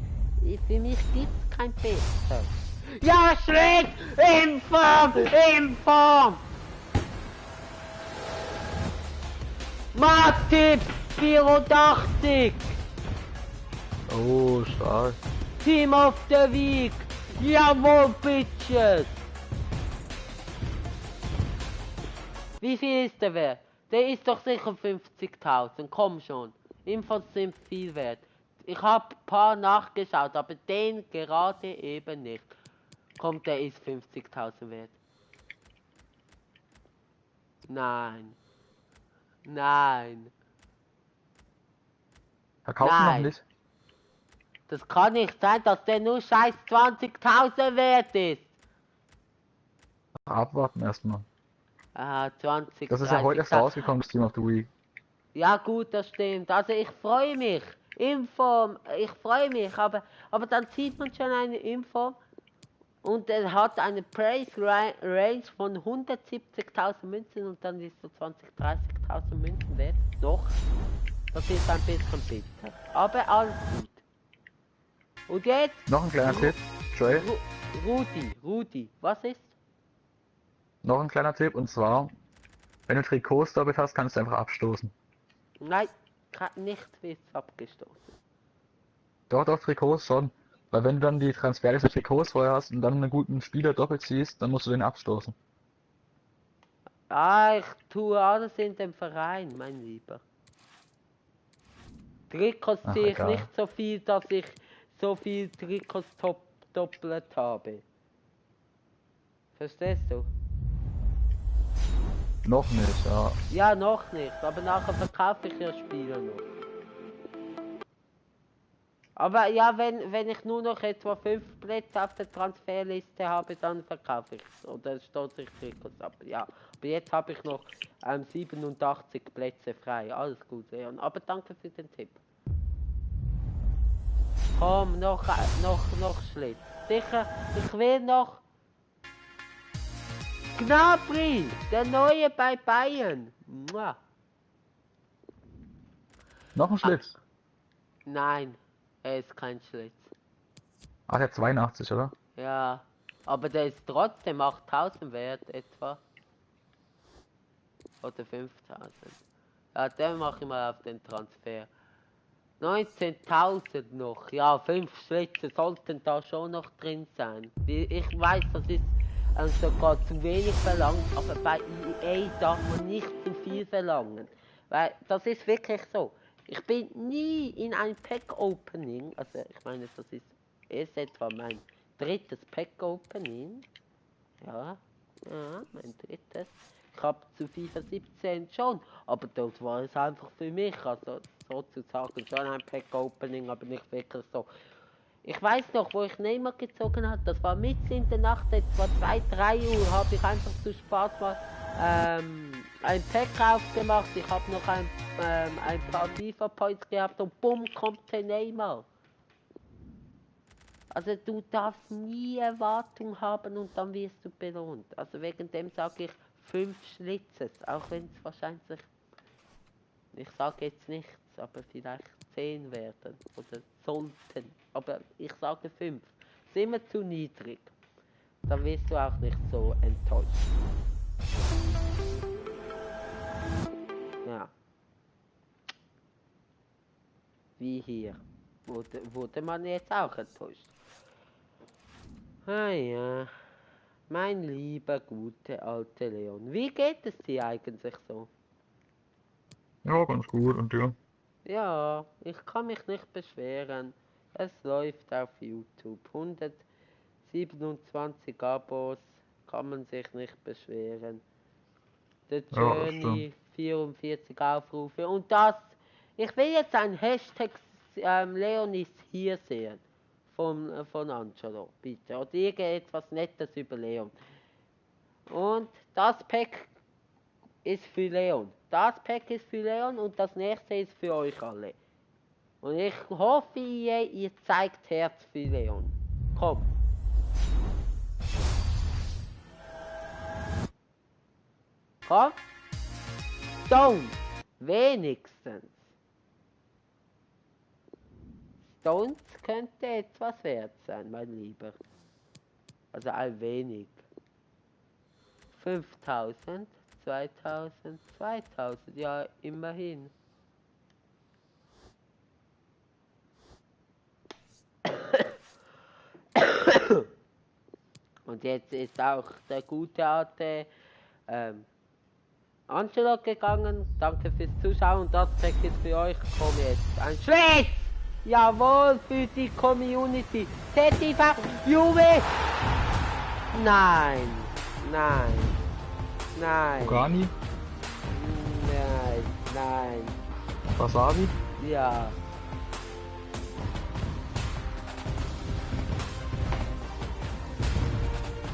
Für mich gibt's kein Besser. Ja, Schritt! Inform! Inform! Matip 84! Oh, stark. Team auf der Weg! Jawohl, Bitches! Wie viel ist der wert? Der ist doch sicher 50.000, komm schon. Infos sind viel wert. Ich habe ein paar nachgeschaut, aber den gerade eben nicht. Kommt, der ist 50.000 wert. Nein. Nein. Verkauf ihn noch Nein. nicht. Das kann nicht sein, dass der nur scheiß 20.000 wert ist. Abwarten erstmal. Ah, 20. Das ist ja heute erst 30.000. rausgekommen, das Team of the Week. Ja gut, das stimmt. Also ich freue mich. Ich freue mich, aber dann sieht man schon eine Info und er hat eine Range von 170.000 Münzen und dann ist so 30.000 Münzen wert. Noch. Das ist ein bisschen bitter. Aber alles gut. Und jetzt? Noch ein kleiner Tipp, Joel. Rudi, was ist? Noch ein kleiner Tipp, und zwar, wenn du Trikots doppelt hast, kannst du einfach abstoßen. Nein, nicht wird abgestoßen. Doch, Trikots schon. Weil wenn du dann die Transferliste Trikots vorher hast und dann einen guten Spieler doppelt ziehst, dann musst du den abstoßen. Ah, ich tue alles in dem Verein, mein Lieber. Trikots Ach, sehe ich egal. nicht so viel, dass ich so viel Trikots doppelt habe. Verstehst du? Noch nicht, ja. Ja, noch nicht, aber nachher verkaufe ich ja Spieler noch. Aber ja, wenn ich nur noch etwa 5 Plätze auf der Transferliste habe, dann verkaufe ich es. Oder stoße ich Trikots ab. Ja, aber jetzt habe ich noch 87 Plätze frei. Alles gut, Leon. Aber danke für den Tipp. Komm, noch Schlitz. Sicher, ich will noch Gnabry, der Neue bei Bayern. Mua. Noch ein Schlitz. Nein, er ist kein Schlitz. Ach, der 82, oder? Ja, aber der ist trotzdem 8.000 wert etwa. Oder 5.000. Ja, den mache ich mal auf den Transfer. 19.000 noch. Ja, 5 Schlitze sollten da schon noch drin sein. Ich weiß, das ist sogar zu wenig verlangt, aber bei EA darf man nicht zu viel verlangen. Weil das ist wirklich so. Ich bin nie in ein Pack-Opening, also ich meine, das ist erst etwa mein drittes Pack-Opening. Ja, mein drittes. Ich habe zu FIFA 17 schon, aber dort war es einfach für mich, also sozusagen schon ein Pack-Opening, aber nicht wirklich so. Ich weiß noch, wo ich Neymar gezogen habe, das war mitten in der Nacht, etwa 2-3 Uhr, habe ich einfach zu Spaß mal ein Pack aufgemacht. Ich habe noch ein paar FIFA-Points gehabt und bumm, kommt der Neymar. Also du darfst nie Erwartung haben und dann wirst du belohnt. Also wegen dem sage ich 5 Schlitzes, auch wenn es wahrscheinlich, ich sage jetzt nichts, aber vielleicht 10 werden oder sollten. Aber ich sage 5. Ist immer zu niedrig. Dann wirst du auch nicht so enttäuscht. Ja. Wie hier. Wurde man jetzt auch enttäuscht. Ah ja. Mein lieber, gute alte Leon. Wie geht es dir eigentlich so? Ja, ganz gut. Und dir? Ja, ich kann mich nicht beschweren. Es läuft auf YouTube. 127 Abos, kann man sich nicht beschweren. Der Ja, das Journey, 44 Aufrufe. Und das, ich will jetzt ein Hashtag Leon ist hier sehen. Von Angelo, bitte. Oder irgendetwas Nettes über Leon. Und das Pack ist für Leon. Das Pack ist für Leon und das nächste ist für euch alle. Und ich hoffe, ihr zeigt Herz für Leon. Komm. Komm. Stones. Wenigstens. Stones könnte etwas wert sein, mein Lieber. Also ein wenig. 5.000, 2.000, 2.000, ja, immerhin. Und jetzt ist auch der gute alte Angelo gegangen. Danke fürs Zuschauen und das Pack ist für euch. Komm jetzt. Ein Schwert! Jawohl, für die Community. ZTV, Juve! Nein, nein, nein. Ogani? Nein. Wasabi? Ja.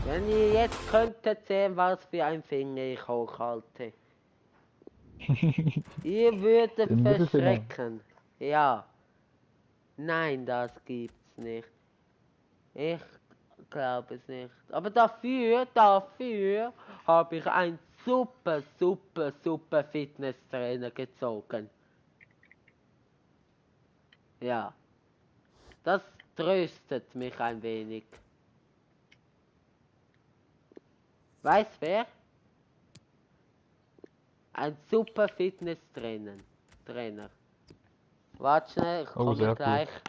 Wenn ihr jetzt könntet sehen, was für ein Finger ich hochhalte. Ihr würdet Im Mittelfinale. verschrecken. Ja. Nein, das gibt's nicht. Ich glaube es nicht. Aber dafür habe ich einen super Fitnesstrainer gezogen. Ja. Das tröstet mich ein wenig. Weiß wer? Ein super Fitnesstrainer. Trainer. Warte schnell, ich Oh, komme sehr gleich. cool.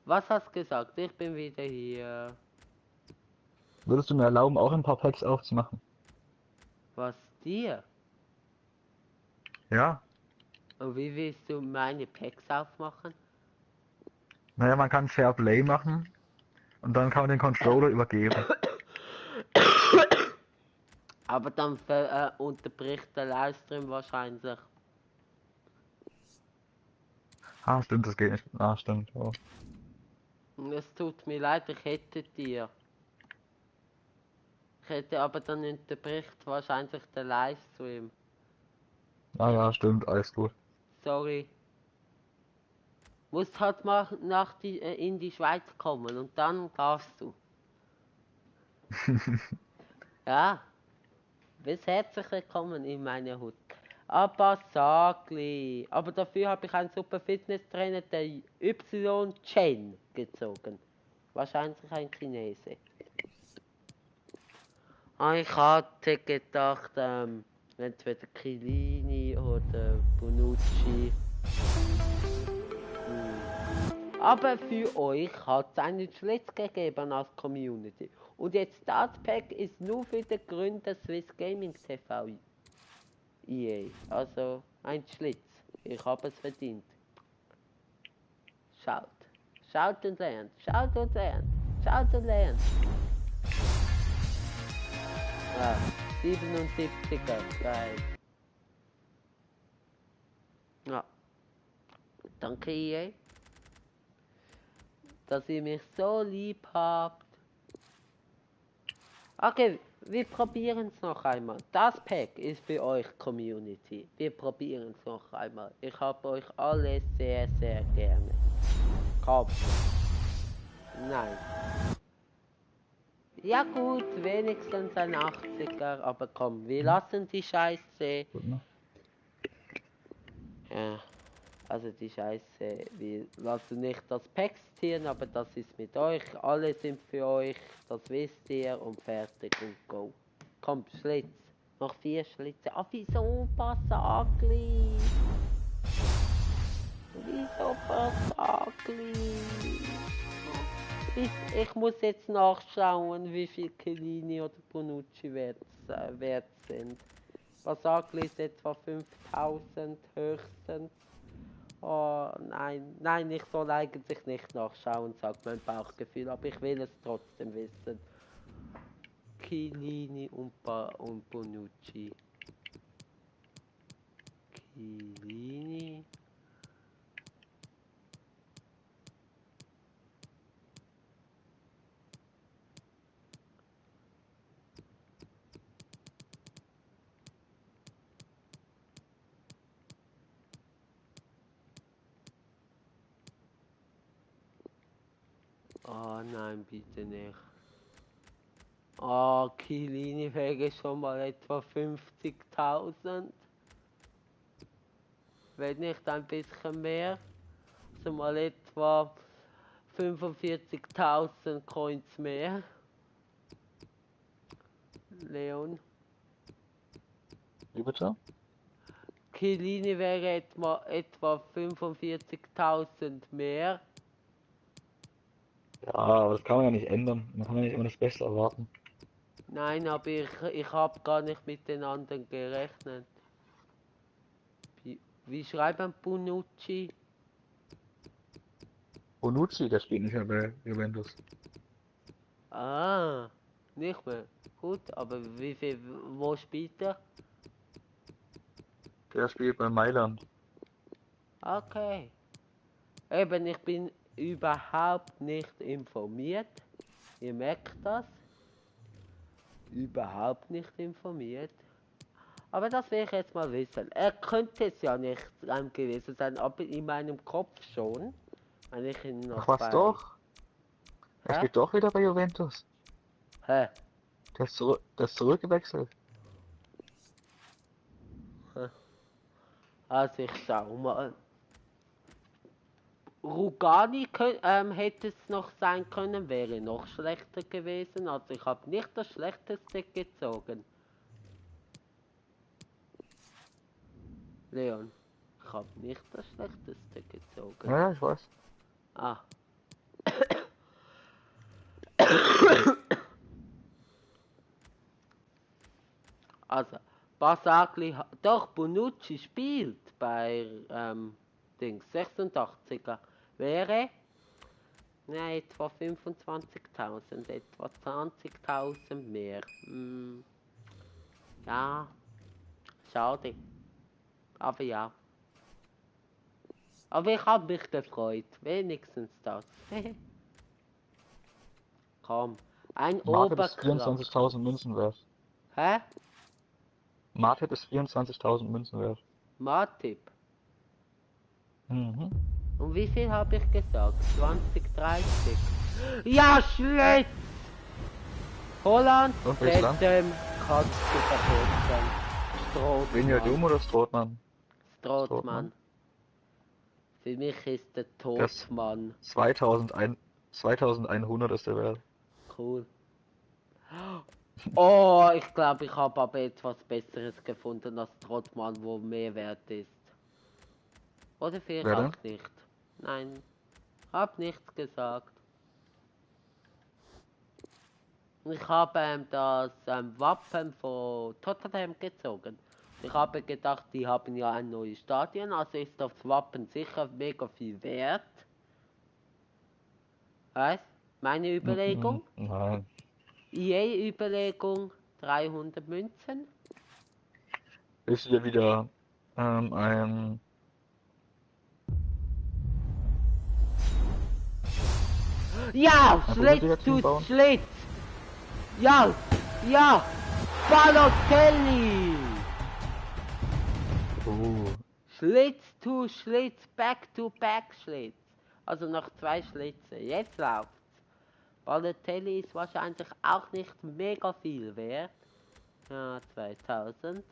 Was hast du gesagt? Ich bin wieder hier. Würdest du mir erlauben, auch ein paar Packs aufzumachen? Was dir? Ja. Und wie willst du meine Packs aufmachen? Naja, man kann Fair Play machen und dann kann man den Controller übergeben. Aber dann unterbricht der Livestream wahrscheinlich. Ah, stimmt, das geht nicht. Ah, stimmt. Oh. Es tut mir leid, ich hätte dir. Ich hätte aber dann unterbricht wahrscheinlich der Livestream. Ah ja, stimmt, alles gut. Sorry. Musst halt mal in die Schweiz kommen und dann darfst du. Ja, bist herzlich willkommen in meiner Hut. Aber Sagli. Aber dafür habe ich einen super Fitnesstrainer, der Y Chen, gezogen. Wahrscheinlich ein Chinese. Ich hatte gedacht, entweder Chiellini oder Bonucci. Aber für euch hat es einen Schlitz gegeben als Community. Und jetzt das Pack ist nur für den Gründer Swiss Gaming TV EA. Also ein Schlitz. Ich habe es verdient. Schaut. Schaut und lernt. Schaut und lernt. Schaut und lernt. Ja, 77er. Geil. Ja. Danke EA. Dass ihr mich so lieb habt. Okay, wir probieren es noch einmal. Das Pack ist für euch Community. Wir probieren es noch einmal. Ich habe euch alle sehr gerne. Komm. Nein. Ja gut, wenigstens ein 80er, aber komm, wir lassen die Scheiße. Gut, ne? Ja, also die Scheiße, wir lassen nicht das Pack ziehen, aber das ist mit euch. Alle sind für euch, das wisst ihr und fertig und go. Komm, Schlitz. Noch 4 Schlitze. Ah, wieso Passagli? Wieso Passagli? Ich muss jetzt nachschauen, wie viel Chiellini oder Bonucci wert sind. Passagli ist etwa 5000 höchstens. Oh nein, ich soll eigentlich nicht nachschauen, sagt mein Bauchgefühl, aber ich will es trotzdem wissen. Chiellini und Bonucci. Chiellini. Oh nein, bitte nicht. Oh, Chiellini wäre schon mal etwa 50.000. Wenn nicht ein bisschen mehr. Also mal etwa 45.000 Coins mehr. Leon. Wie bitte? Chiellini wäre etwa 45.000 mehr. Ja, aber das kann man ja nicht ändern. Man kann ja nicht immer das Beste erwarten. Nein, aber ich habe gar nicht mit den anderen gerechnet. Wie schreiben Bonucci? Bonucci, der spielt nicht mehr bei Juventus. Ah, nicht mehr. Gut, aber wie viel, wo spielt er? Der spielt bei Mailand. Okay. Eben, ich bin überhaupt nicht informiert. Ihr merkt das. Überhaupt nicht informiert. Aber das will ich jetzt mal wissen. Er könnte es ja nicht gewesen sein, aber in meinem Kopf schon. Wenn ich ihn noch Ach was doch? Er Hä? spielt doch wieder bei Juventus. Hä? Der ist zurückgewechselt. Also ich schau mal. Rugani hätte es noch sein können, wäre noch schlechter gewesen. Also ich habe nicht das Schlechteste gezogen. Leon, ich habe nicht das Schlechteste gezogen. Ja, ich weiß. Ah. Also, Basagli, doch, Bonucci spielt bei Dings 86er. Wäre etwa 25.000, etwa 20.000 mehr. Ja, schade. Aber ja. Aber ich habe mich gefreut, wenigstens das. Komm, ein Market ist Oberklapp. 24.000 Münzen wert. Hä? Market ist 24.000 Münzen wert. Martip. Mhm. Und wie viel habe ich gesagt? 20, 30? Ja, Schlitz! Holland, Und welches Land? kannst du verputzen. Benja Strootmann. Dumm oder Strootmann? Strootmann. Für mich ist der Todmann. 2100 ist der Wert. Cool. Oh, ich glaube, ich habe aber etwas Besseres gefunden als Strootmann, wo mehr wert ist. Oder vielleicht Wer auch denn? nicht. Nein, hab nichts gesagt. Ich habe das Wappen von Tottenham gezogen. Ich habe gedacht, die haben ja ein neues Stadion, also ist das Wappen sicher mega viel wert. Weißt? Meine Überlegung? Nein. EA-Überlegung, 300 Münzen. Ist hier wieder ein... Ja, Ein Schlitz, Bundesliga-Team du bauen? Schlitz! Ja, ja! Balotelli! Oh. Schlitz to Schlitz, back to back Schlitz. Also noch 2 Schlitze. Jetzt läuft's. Balotelli ist wahrscheinlich auch nicht mega viel wert. Ja, 2000.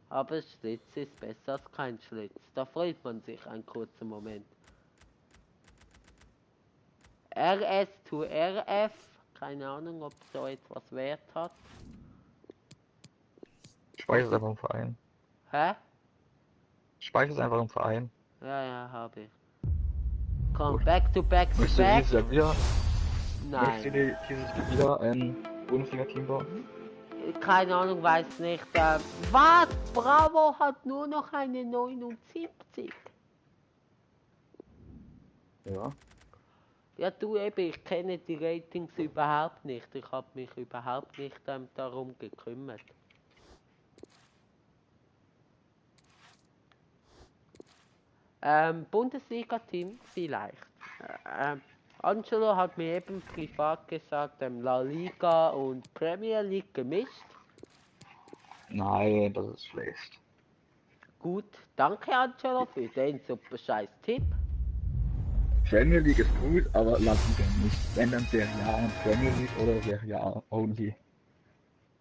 Aber Schlitz ist besser als kein Schlitz. Da freut man sich einen kurzen Moment. RS to RF. Keine Ahnung, ob so etwas Wert hat. Speicher es einfach im Verein. Hä? Speicher es einfach im Verein. Ja, habe ich. Komm, Gut. back to back to Möchtest du back. dieses Jahr wieder, Nein. dieses Jahr wieder ein Bundesliga-Team bauen? Keine Ahnung, weiß nicht. Was? Bravo hat nur noch eine 79. Ja. Ja, du eben, ich kenne die Ratings überhaupt nicht. Ich habe mich überhaupt nicht darum gekümmert. Bundesliga-Team vielleicht. Angelo hat mir eben privat gesagt, La Liga und Premier League gemischt. Nein, das ist schlecht. Gut, danke Angelo für den super scheiß Tipp. Premier League ist gut, aber La Liga nicht. Wenn dann Serie A und Premier League oder Serie A only.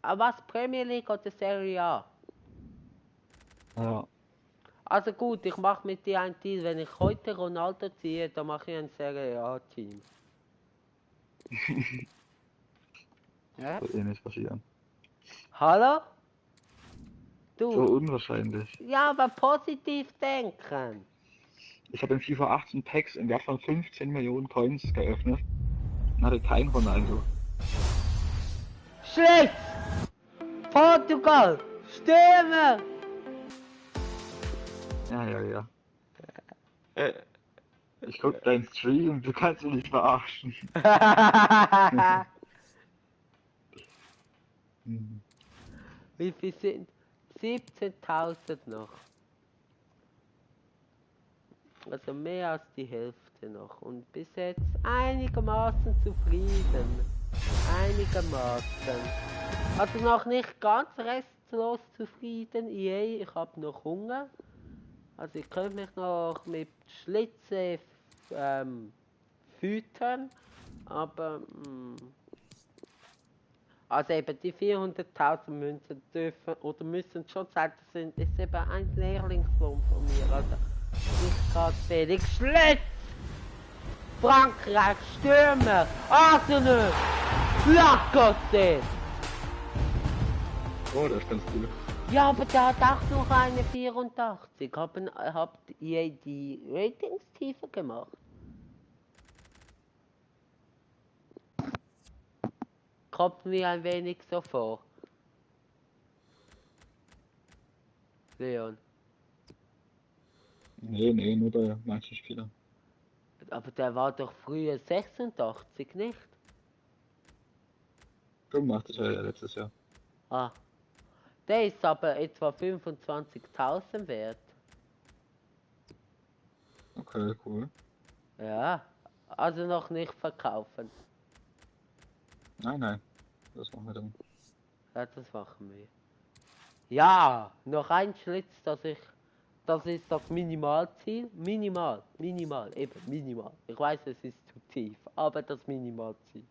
Aber was, Premier League oder Serie A? Ja. Also gut, ich mache mit dir einen Deal. Wenn ich heute Ronaldo ziehe, dann mache ich ein Serie A-Team. Ja? Wird eh nicht passieren. Hallo? So Du? unwahrscheinlich. Ja, aber positiv denken. Ich habe in FIFA 18 Packs im Wert von 15 Millionen Coins geöffnet und hatte kein Ronaldo. Schlecht! Portugal! Stürmer! Ja. Ich guck deinen Stream, du kannst mich nicht verarschen. Wie viel sind? 17.000 noch. Also mehr als die Hälfte noch. Und bis jetzt einigermaßen zufrieden. Einigermaßen. Also noch nicht ganz restlos zufrieden. Yay, ich habe noch Hunger. Also ich könnte mich noch mit Schlitze füttern. Aber also eben die 400.000 Münzen dürfen oder müssen schon sein, das ist eben ein Lehrlingslohn von mir. Also nicht gerade Felix Schlitz! Frankreich, Stürmer, Arsenal, Lacoste! Oh, das ist ganz cool. Ja, aber da hat auch noch eine 84. Habt ihr die Ratings tiefer gemacht? Kommt mir ein wenig so vor. Leon. Nee, nur bei manchen Spielern. Aber der war doch früher 86, nicht? 85 war ja letztes Jahr. Ah. Der ist aber etwa 25.000 wert. Okay, cool. Ja. Also noch nicht verkaufen. Nein, das machen wir dann. Ja, das machen wir. Ja, noch ein Schlitz, das ist das Minimalziel. Minimal, eben minimal. Ich weiß, es ist zu tief, aber das Minimalziel.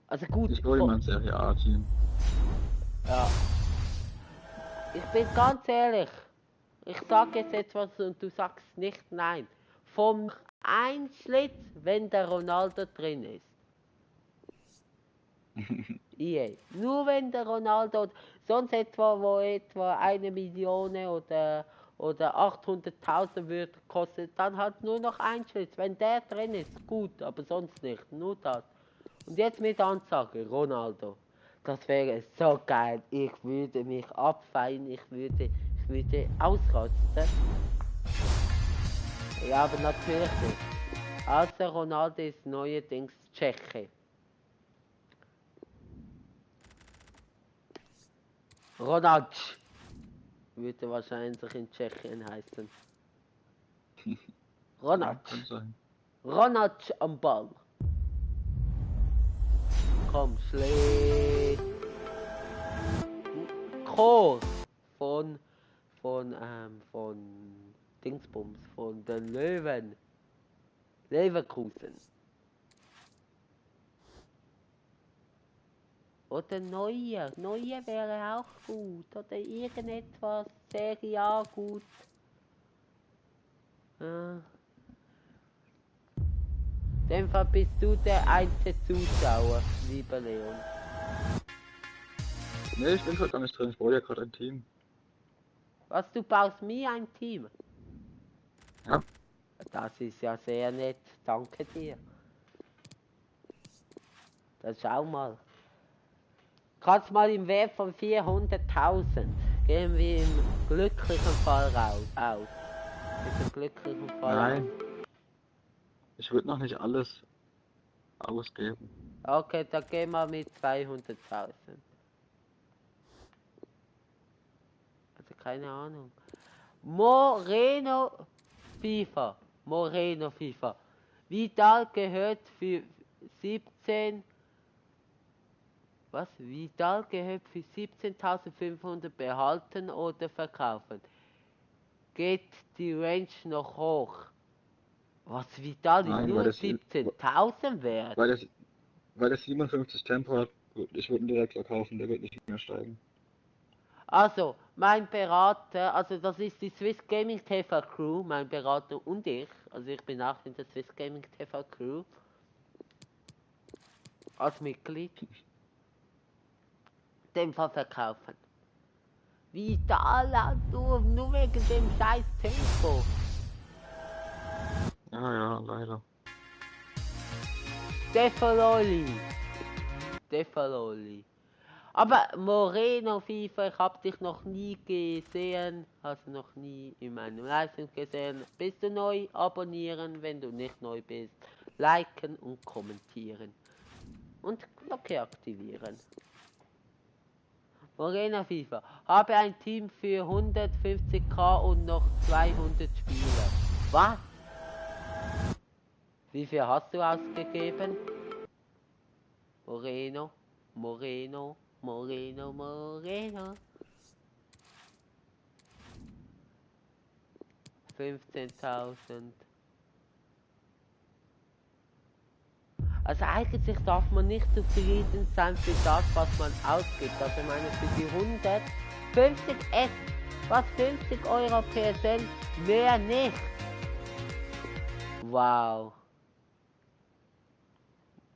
Also gut. Ich wollte mal ein Serie A-Team. Ja. Ich bin ganz ehrlich. Ich sage jetzt etwas und du sagst nicht nein. Vom ein Schlitz, wenn der Ronaldo drin ist. EA. Nur wenn der Ronaldo, sonst etwa, wo etwa 1 Million oder 800.000 würde kostet, dann halt nur noch ein Schlitz. Wenn der drin ist, gut, aber sonst nicht, nur das. Und jetzt mit Ansage, Ronaldo. Das wäre so geil. Ich würde mich abfeiern, ich würde ausrasten. Ja, aber natürlich nicht. Außer Ronaldo ist neuerdings Tscheche. Ronaldo würde wahrscheinlich in Tschechien heißen. Ronaldo. Kann sein. Ronaldo am Ball. Komm, schläg. Chor von Dingsbums, von den Löwen. Leverkusen. Oder Neuer wäre auch gut. Oder irgendetwas Serie A gut. In dem Fall bist du der einzige Zuschauer, lieber Leon. Nee, ich bin gerade gar nicht drin, ich baue ja gerade ein Team. Was, du baust mir ein Team? Ja. Das ist ja sehr nett, danke dir. Dann schau mal. Kannst mal im Wert von 400.000 gehen wir im glücklichen Fall aus. Mit dem glücklichen Fall Nein. Ich würde noch nicht alles ausgeben. aus. Okay, dann gehen wir mit 200.000. Also keine Ahnung. Moreno FIFA. Vidal gehört für 17. Was? Vidal gehört für 17.500 behalten oder verkaufen. Geht die Range noch hoch? Was, Vidal ist Nein, nur 17.000 wert? Weil das 57 Tempo hat, ich würde ihn direkt verkaufen, der wird nicht mehr steigen. Also, mein Berater, also das ist die Swiss Gaming TV Crew, mein Berater und ich. Also ich bin auch in der Swiss Gaming TV Crew. Als Mitglied. Dem Fall verkaufen. Vidal nur wegen dem scheiß Tempo. Ja, leider. Defaloli. Aber Moreno FIFA, ich hab dich noch nie gesehen, hast noch nie in meinem Livestream gesehen. Bist du neu? Abonnieren, wenn du nicht neu bist. Liken und kommentieren. Und Glocke aktivieren. Morena FIFA. Habe ein Team für 150k und noch 200 Spieler. Was? Wie viel hast du ausgegeben? Moreno, Moreno, Moreno, Moreno. 15.000. Also eigentlich darf man nicht zufrieden sein für das, was man ausgibt. Also ich meine für die 150 S, was 50 Euro PSN, mehr nicht. Wow.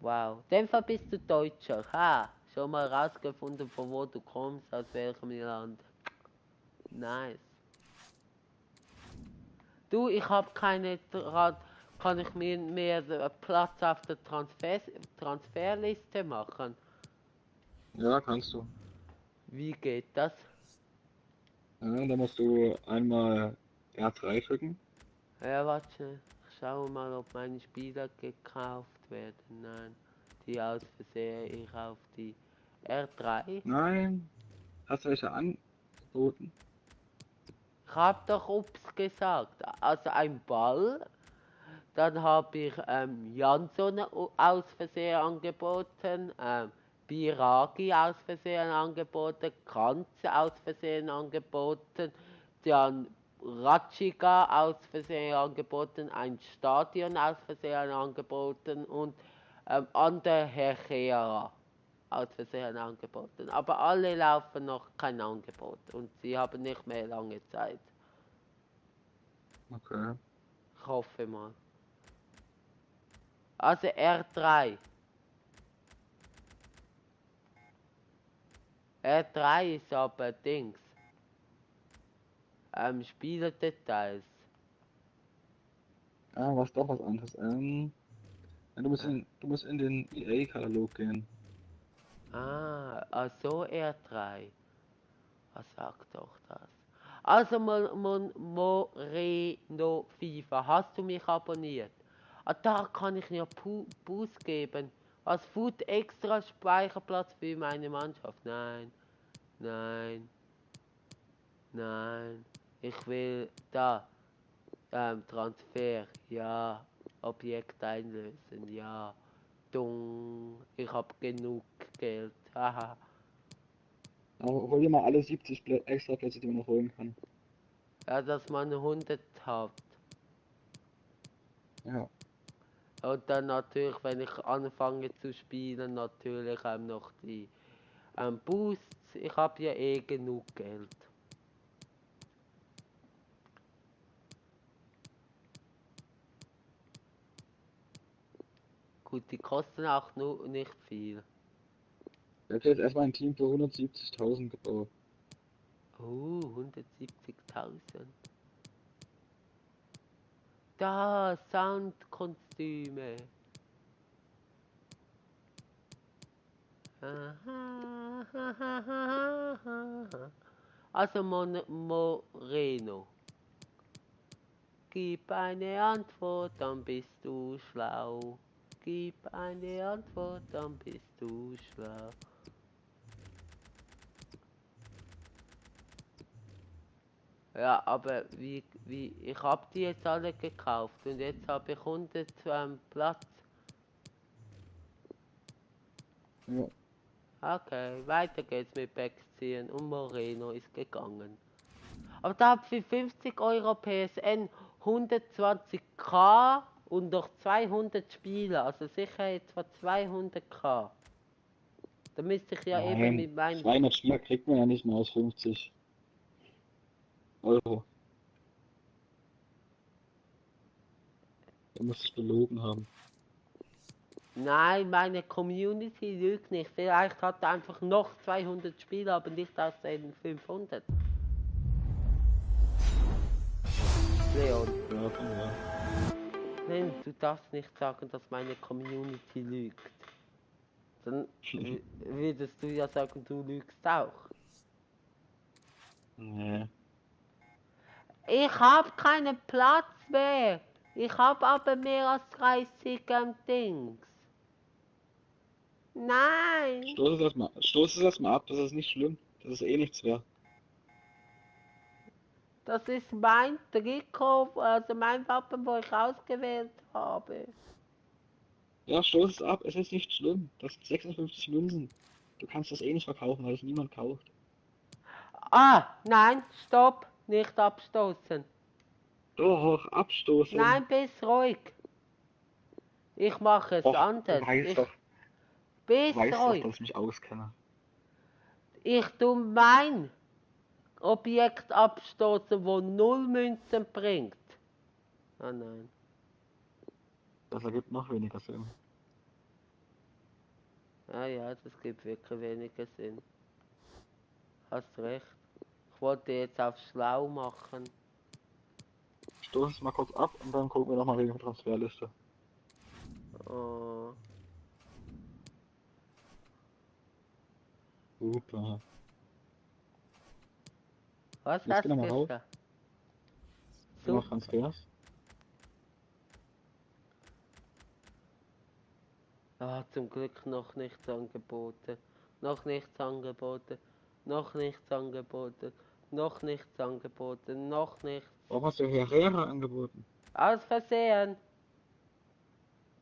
Wow. In dem Fall bist du Deutscher. Ha, schon mal rausgefunden, von wo du kommst, aus welchem Land. Nice. Du, ich habe keine kann ich mir mehr Platz auf der Transferliste machen? Ja, kannst du. Wie geht das? Ja, da musst du einmal R3 drücken. Ja, warte. Ich schaue mal, ob meine Spieler gekauft werden. Nein, die aus Versehen. Ich auf die R3. Nein, hast du welche angeboten? Ich hab doch ups gesagt. Also ein Ball. Dann habe ich Jansson aus Versehen angeboten. Biragi aus Versehen angeboten. Kranze aus Versehen angeboten. Dann Ratschika aus Versehen angeboten. Ein Stadion aus Versehen angeboten. Und Ander Herrera aus Versehen angeboten. Aber alle laufen noch kein Angebot. Und sie haben nicht mehr lange Zeit. Okay. Ich hoffe mal. Also R3. R3 ist aber Dings. Spielerdetails. Ah, was doch was anderes. Ja, du musst in den EA-Katalog gehen. Also R3. Was sagt doch das? Also Moreno FIFA. Hast du mich abonniert? Ah, da kann ich ja Boost geben. Was Food extra Speicherplatz für meine Mannschaft? Nein. Nein. Nein. Ich will da. Transfer, ja. Objekt einlösen, ja. Dung. Ich hab genug Geld. Haha. Aber hol dir mal alle 70 extra Plätze, die man noch holen kann. Ja, dass man 100 hat. Ja. Und dann natürlich, wenn ich anfange zu spielen, natürlich noch die Boosts. Ich habe ja eh genug Geld. Gut, die kosten auch nur nicht viel. Ich habe jetzt erstmal ein Team für 170.000 gebaut. 170.000. Da, Soundkostüme. Also Moreno. Gib eine Antwort, dann bist du schlau. Gib eine Antwort, dann bist du schlau. Ja, aber ich hab die jetzt alle gekauft und jetzt habe ich 100 Platz. Ja. Okay, weiter geht's mit Backziehen und Moreno ist gegangen. Aber da hab für 50 Euro PSN 120k und noch 200 Spieler, also sicher etwa 200k. Da müsste ich ja eben Nein, mit meinen... 200 Spieler kriegt man ja nicht mehr aus 50 Euro. Da muss ich belogen haben. Nein, meine Community lügt nicht. Vielleicht hat er einfach noch 200 Spieler, aber nicht aus den 500. Leon, Ja, kann ja. nein, du darfst nicht sagen, dass meine Community lügt. Dann würdest du ja sagen, du lügst auch. Nee. Ich habe keinen Platz mehr. Ich habe aber mehr als 30 Dings. Nein. Stoß es erstmal ab, das ist nicht schlimm. Das ist eh nichts wert. Das ist mein Trikot, also mein Wappen, wo ich ausgewählt habe. Ja, stoß es ab, es ist nicht schlimm. Das sind 56 Münzen. Du kannst das eh nicht verkaufen, weil es niemand kauft. Ah, nein, stopp, nicht abstoßen. Doch, abstoßen. Nein, bist ruhig. Ich mache es Och, anders. Bist weißt doch, ruhig. dass ich mich auskenne. Ich tu mein Objekt abstoßen, wo 0 Münzen bringt. Ah nein. Das ergibt noch weniger Sinn. Ah ja, das gibt wirklich weniger Sinn. Hast recht. Ich wollte jetzt auf schlau machen. Stoß es mal kurz ab und dann gucken wir nochmal wegen der Transferliste. Oh. Super. Was Jetzt hast geh du noch mal raus. gesagt? Immer Super. Transfers. Ah, zum Glück noch nichts angeboten. Noch nichts angeboten. Noch nichts angeboten. Noch nichts angeboten. Noch nichts. Warum hast du Herrera angeboten? Aus Versehen.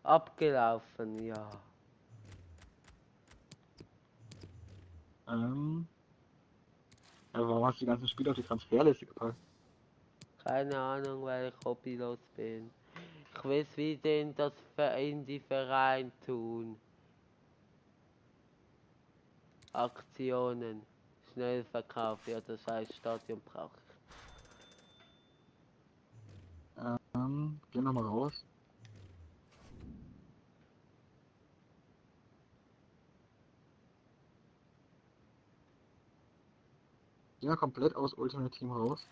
Abgelaufen, ja. Ja, warum hast du die ganzen Spieler auf die Transferliste gepackt? Keine Ahnung, weil ich hobbylos bin. Ich weiß, wie denn das in die Verein tun. Aktionen. Schnellverkauf, ja, das heißt Stadion brauche ich. Geh noch mal raus. Geh mal komplett aus Ultimate Team raus.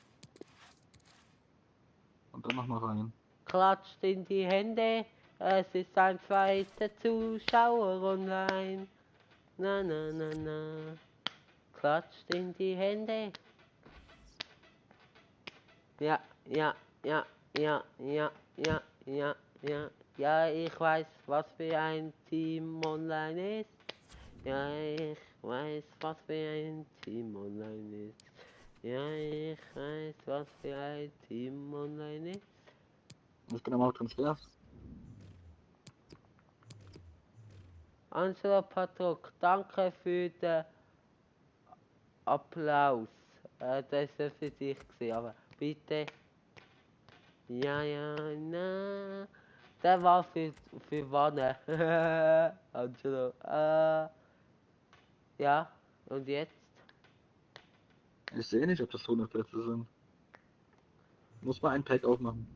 Und dann noch mal rein. Klatscht in die Hände, es ist ein zweiter Zuschauer online. Na na na na. Klatscht in die Hände. Ja, ja, ja, ja, ja, ja, ja, ja. Ja, ich weiß, was für ein Team online ist. Ja, ich weiß, was für ein Team online ist. Ja, ich weiß, was für ein Team online ist. Jetzt geh noch mal auf Transfers. Angelo Patrick, danke für den Applaus. Das ist ja für dich gewesen, aber bitte. Ja, ja, na. Der war für Wanne. Angelo. Ja, und jetzt? Ich sehe nicht, ob das 100 Plätze sind. Muss mal ein Pack aufmachen.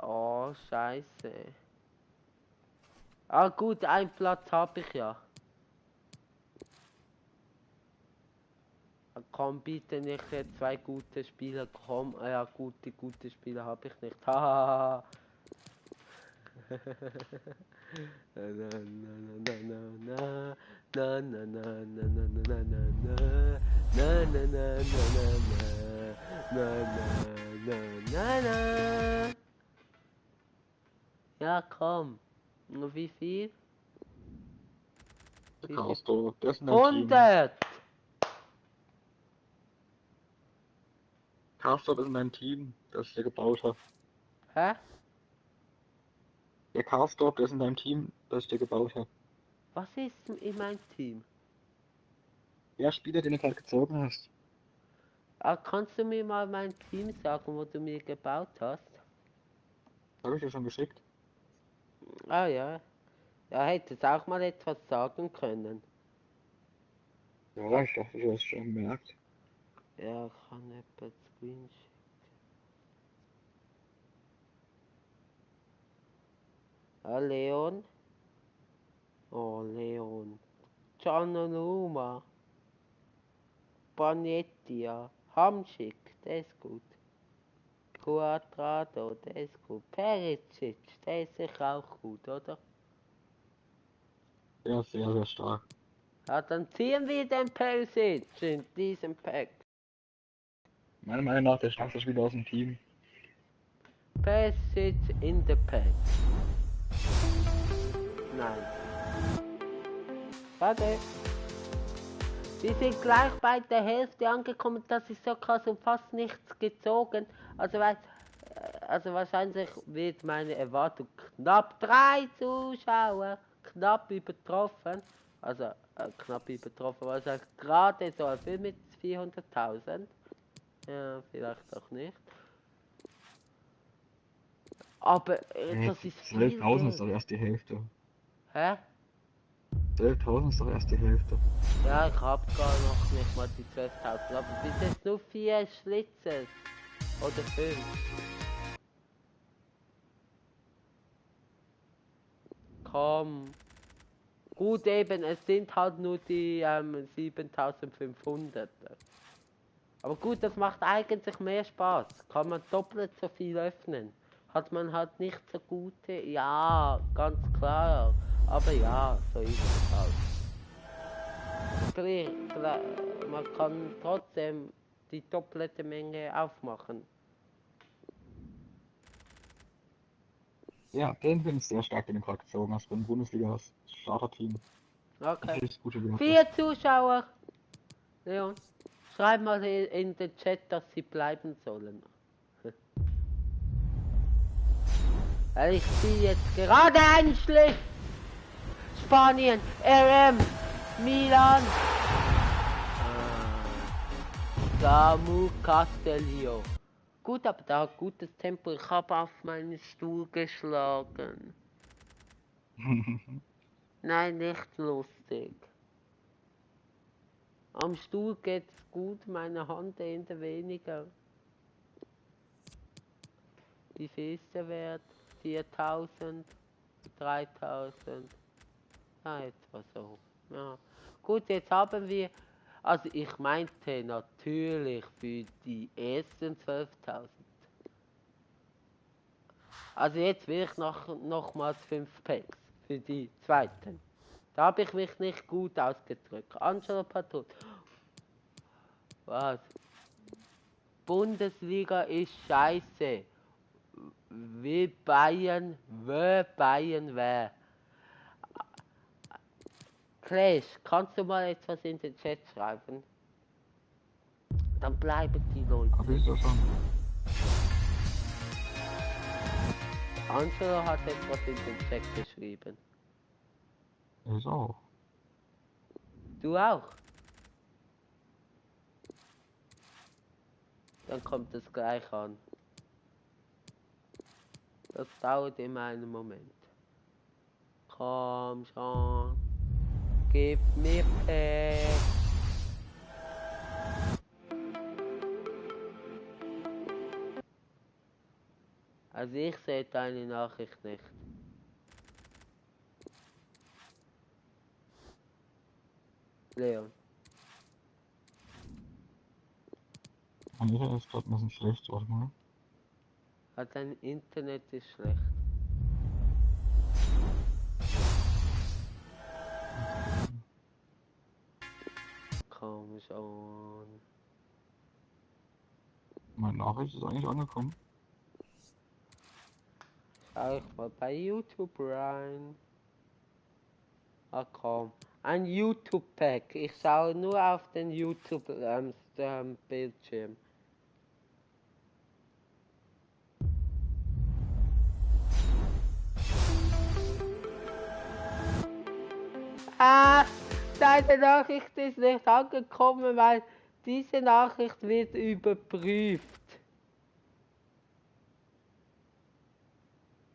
Oh, scheiße. Ah gut, einen Platz habe ich ja. Komm bitte nicht zwei gute Spieler, komm, ja gute Spieler habe ich nicht. Haha. Na na na na na na na na na na na na na na na na. Ja komm. Und wie viel? Castro, der ist in deinem Team. 100! Castro ist in deinem Team, das ich dir gebaut habe. Hä? Der Castro, der ist in deinem Team, das ich dir gebaut habe. Was ist in meinem Team? Der Spieler, den du gerade gezogen hast. Ah, kannst du mir mal mein Team sagen, wo du mir gebaut hast? Habe ich dir schon geschickt. Ah ja. Ja, hättest auch mal etwas sagen können. Ja, ich dachte, du hast schon gemerkt. Ja, ich kann etwas Screen schicken. Ah, Leon. Oh, Leon. Giannanuma. Panetti, ja. Hamschick, der ist gut. Quadrado, der ist gut. Perisic, der ist sicher auch gut, oder? Der ist sehr, sehr stark. Ja, dann ziehen wir den Perisic in diesem Pack. Meiner Meinung nach der stärkste Spieler aus dem Team. Perisic in the Pack. Nein. Warte. Wir sind gleich bei der Hälfte angekommen, das ist so krass und fast nichts gezogen. Also wahrscheinlich wird meine Erwartung knapp 3 Zuschauer knapp übertroffen. Also knapp übertroffen, wahrscheinlich gerade so ein Film mit 400.000. Ja, vielleicht auch nicht. Aber das ist viel 12.000 ist Geld. doch erst die Hälfte. Hä? 12.000 ist doch erst die Hälfte. Ja, ich hab gar noch nicht mal die 12.000, aber bis jetzt nur 4 Schlitze. Oder 5. Komm. Gut eben, es sind halt nur die 7.500. Aber gut, das macht eigentlich mehr Spaß. Kann man doppelt so viel öffnen. Hat man halt nicht so gute, ja, ganz klar. Aber ja, so ist es halt. Man kann trotzdem die doppelte Menge aufmachen. Ja, den finde ich sehr stark, den du gerade gezogen hast. Wenn Bundesliga hast, Starterteam. Okay. Richtig gute Werte. 4 Zuschauer. Leon, schreib mal in den Chat, dass sie bleiben sollen. Weil ich ziehe jetzt gerade einen Schliff. Spanien, RM, Milan. Samu Castellio. Gut, aber da hat gutes Tempo. Ich habe auf meinen Stuhl geschlagen. Nein, nicht lustig. Am Stuhl geht's gut, meine Handhände weniger. Wie viel ist der Wert? 4.000, 3.000. Ah, jetzt war so. Ja. Gut, jetzt haben wir. Also ich meinte natürlich für die ersten 12.000. Also jetzt will ich nochmals 5 Packs für die zweiten. Da habe ich mich nicht gut ausgedrückt. Angelo Patron. Was? Bundesliga ist scheiße. Wie Bayern, wer? Clash, kannst du mal etwas in den Chat schreiben? Dann bleiben die Leute. Hab ich doch schon. Angelo hat etwas in den Chat geschrieben. Ich auch. Du auch? Dann kommt es gleich an. Das dauert immer einen Moment. Komm schon. Gib mir Pack. Also ich sehe deine Nachricht nicht. Leon. Mein Internet ist gerade ein bisschen schlecht, warte mal. Dein Internet ist schlecht. Komm schon. Meine Nachricht ist eigentlich angekommen. Schau ich mal bei YouTube rein. Ah komm. Ein YouTube-Pack. Ich schaue nur auf den YouTube-Bildschirm. Deine Nachricht ist nicht angekommen, weil diese Nachricht wird überprüft.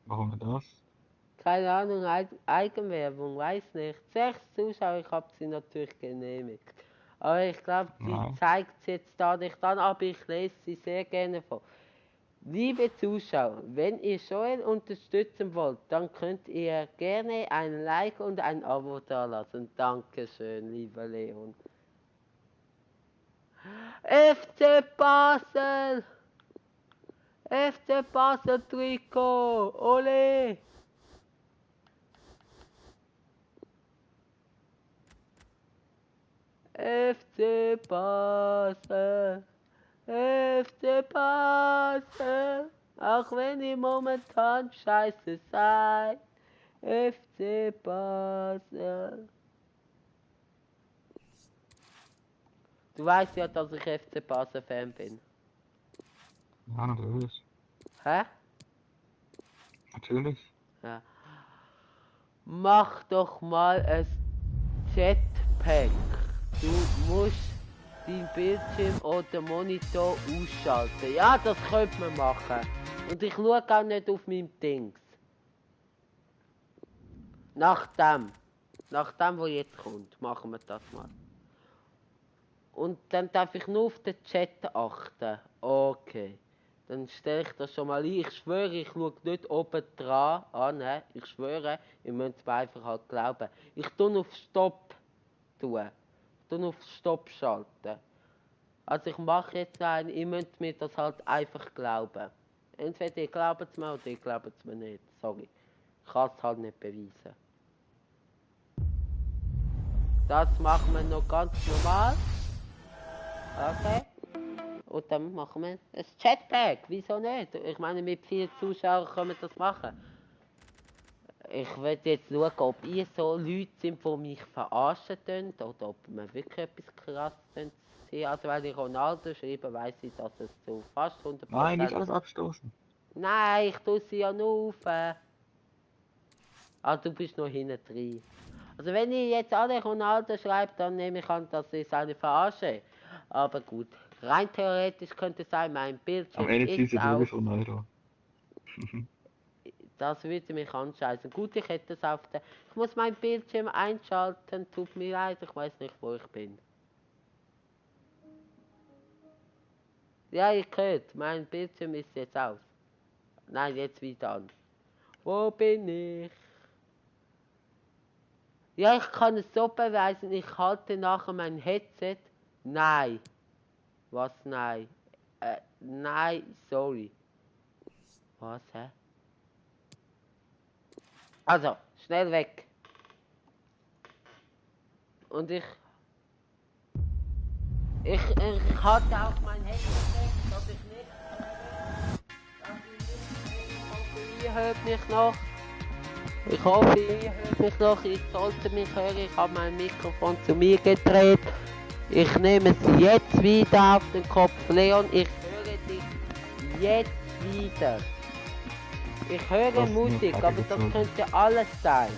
Warum denn das? Keine Ahnung, Eigenwerbung, weiß nicht. 6 Zuschauer, ich habe sie natürlich genehmigt. Aber ich glaube, sie zeigt es jetzt da nicht an, aber ich lese sie sehr gerne vor. Liebe Zuschauer, wenn ihr Joel unterstützen wollt, dann könnt ihr gerne ein Like und ein Abo da lassen. Dankeschön, lieber Leon. FC Basel! FC Basel Trikot! Ole! FC Basel! FC Basel! Auch wenn ihr momentan scheiße seid. FC Basel! Du weißt ja, dass ich FC Basel-Fan bin. Ja, natürlich. Hä? Natürlich. Ja. Mach doch mal ein Jetpack. Du musst deinen Bildschirm oder Monitor ausschalten. Ja, das könnte man machen. Und ich schaue auch nicht auf meinem Dings. Nach dem, was jetzt kommt, machen wir das mal. Und dann darf ich nur auf den Chat achten. Okay. Dann stelle ich das schon mal ein. Ich schwöre, ich schaue nicht oben dran an. Ne? Ich schwöre, ihr müsst mir einfach halt glauben. Ich tue auf Stopp tun. Ich tue auf Stopp schalten. Also ich mache jetzt einen, ihr müsst mir das halt einfach glauben. Entweder ihr glaubt es mir oder ihr glaubt es mir nicht. Sorry. Ich kann es halt nicht beweisen. Das machen wir noch ganz normal. Okay. Und dann machen wir ein Chatpack. Wieso nicht? Ich meine, mit 4 Zuschauern können wir das machen. Ich will jetzt schauen, ob ihr so Leute sind, die mich verarschen tun oder ob wir wirklich etwas krasses tun. Also wenn ich Ronaldo schreibe, weiss ich, dass es so fast 100%... Nein, nicht alles abstoßen. Nein, ich tue sie ja nur auf. Ah, du bist noch hinten drin. Also wenn ich jetzt alle Ronaldo schreibe, dann nehme ich an, dass ich eine verarsche. Aber gut, rein theoretisch könnte es sein, mein Bildschirm Am Ende ziehst ist du auf. wirklich Ronaldo. Das würde mich anscheißen. Gut, ich hätte es auf der... Ich muss meinen Bildschirm einschalten, tut mir leid, ich weiß nicht, wo ich bin. Ja, ihr hört, mein Bildschirm ist jetzt aus. Nein, jetzt wieder an. Wo bin ich? Ja, ich kann es so beweisen, ich halte nachher mein Headset. Nein. Was, nein? Nein, sorry. Was, hä? Also, schnell weg. Und ich hatte auch mein Headset weg, dass ich nicht höre. Ihr hört mich noch. Ich hoffe, ihr hört mich noch. Ich sollte mich hören. Ich habe mein Mikrofon zu mir gedreht. Ich nehme es jetzt wieder auf den Kopf. Leon, ich höre dich jetzt wieder. Ich höre Das ist Musik, nur aber das Kacke könnte alles sein.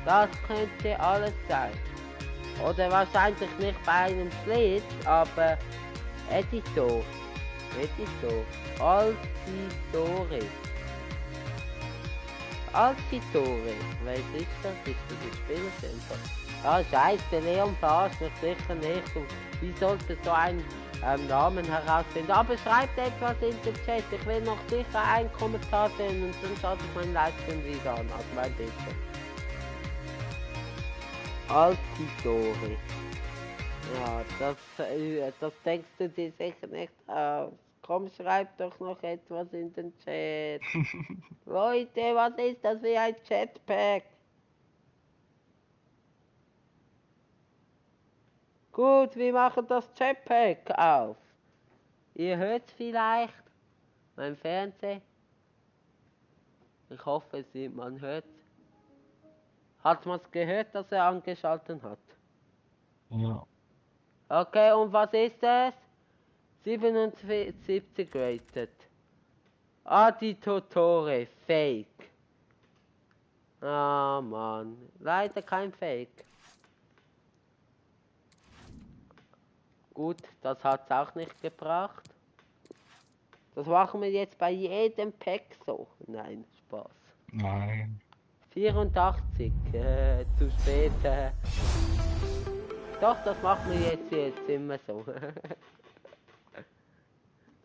Das könnte alles sein. Oder wahrscheinlich nicht bei einem Schlitz, aber Editor. Altitore. Was ist das? Ist das ein Spielercenter? Ah, scheiße, Leon verarscht mich sicher nicht. Und wie sollte so ein Namen herausfinden? Aber schreibt etwas in den Chat. Ich will noch sicher einen Kommentar sehen und dann schaue ich meinen Livestream wieder an. Also mein Bildschirm. Altitore. Ja, das denkst du dir sicher nicht aus. Komm, schreib doch noch etwas in den Chat. Leute, was ist das für ein Chatpack? Gut, wir machen das Chatpack auf. Ihr hört es vielleicht. Mein Fernseher. Ich hoffe, man hört es. Hat man es gehört, dass er angeschaltet hat? Ja. Okay, und was ist das? 77 rated. Aditotore, Fake. Ah, Mann. Leider kein Fake. Gut, das hat's auch nicht gebracht. Das machen wir jetzt bei jedem Pack so. Nein, Spaß. Nein. 84, zu spät. Doch, das machen wir jetzt immer so.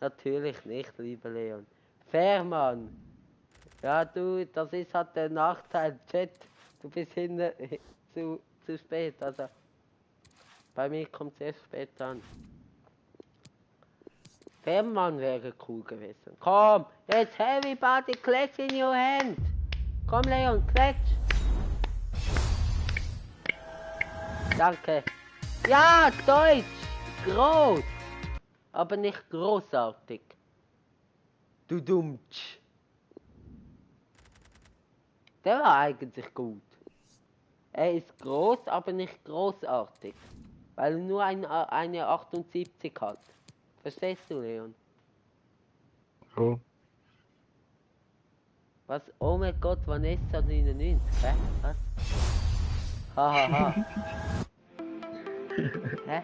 Natürlich nicht, lieber Leon. Fairmann. Ja, du, das ist halt der Nachteil. Chat, du bist hinten zu spät. Also, bei mir kommt es erst spät an. Fairmann wäre cool gewesen. Komm, jetzt everybody clap in your hand. Komm, Leon, klatsch. Danke. Ja, Deutsch. Groß. Aber nicht großartig. Du Dummtsch. Der war eigentlich gut. Er ist groß, aber nicht großartig. Weil du nur eine 78 hat. Verstehst du, Leon? So. Was? Oh mein Gott, Vanessa 99, hä? Was? Hahaha. Hä?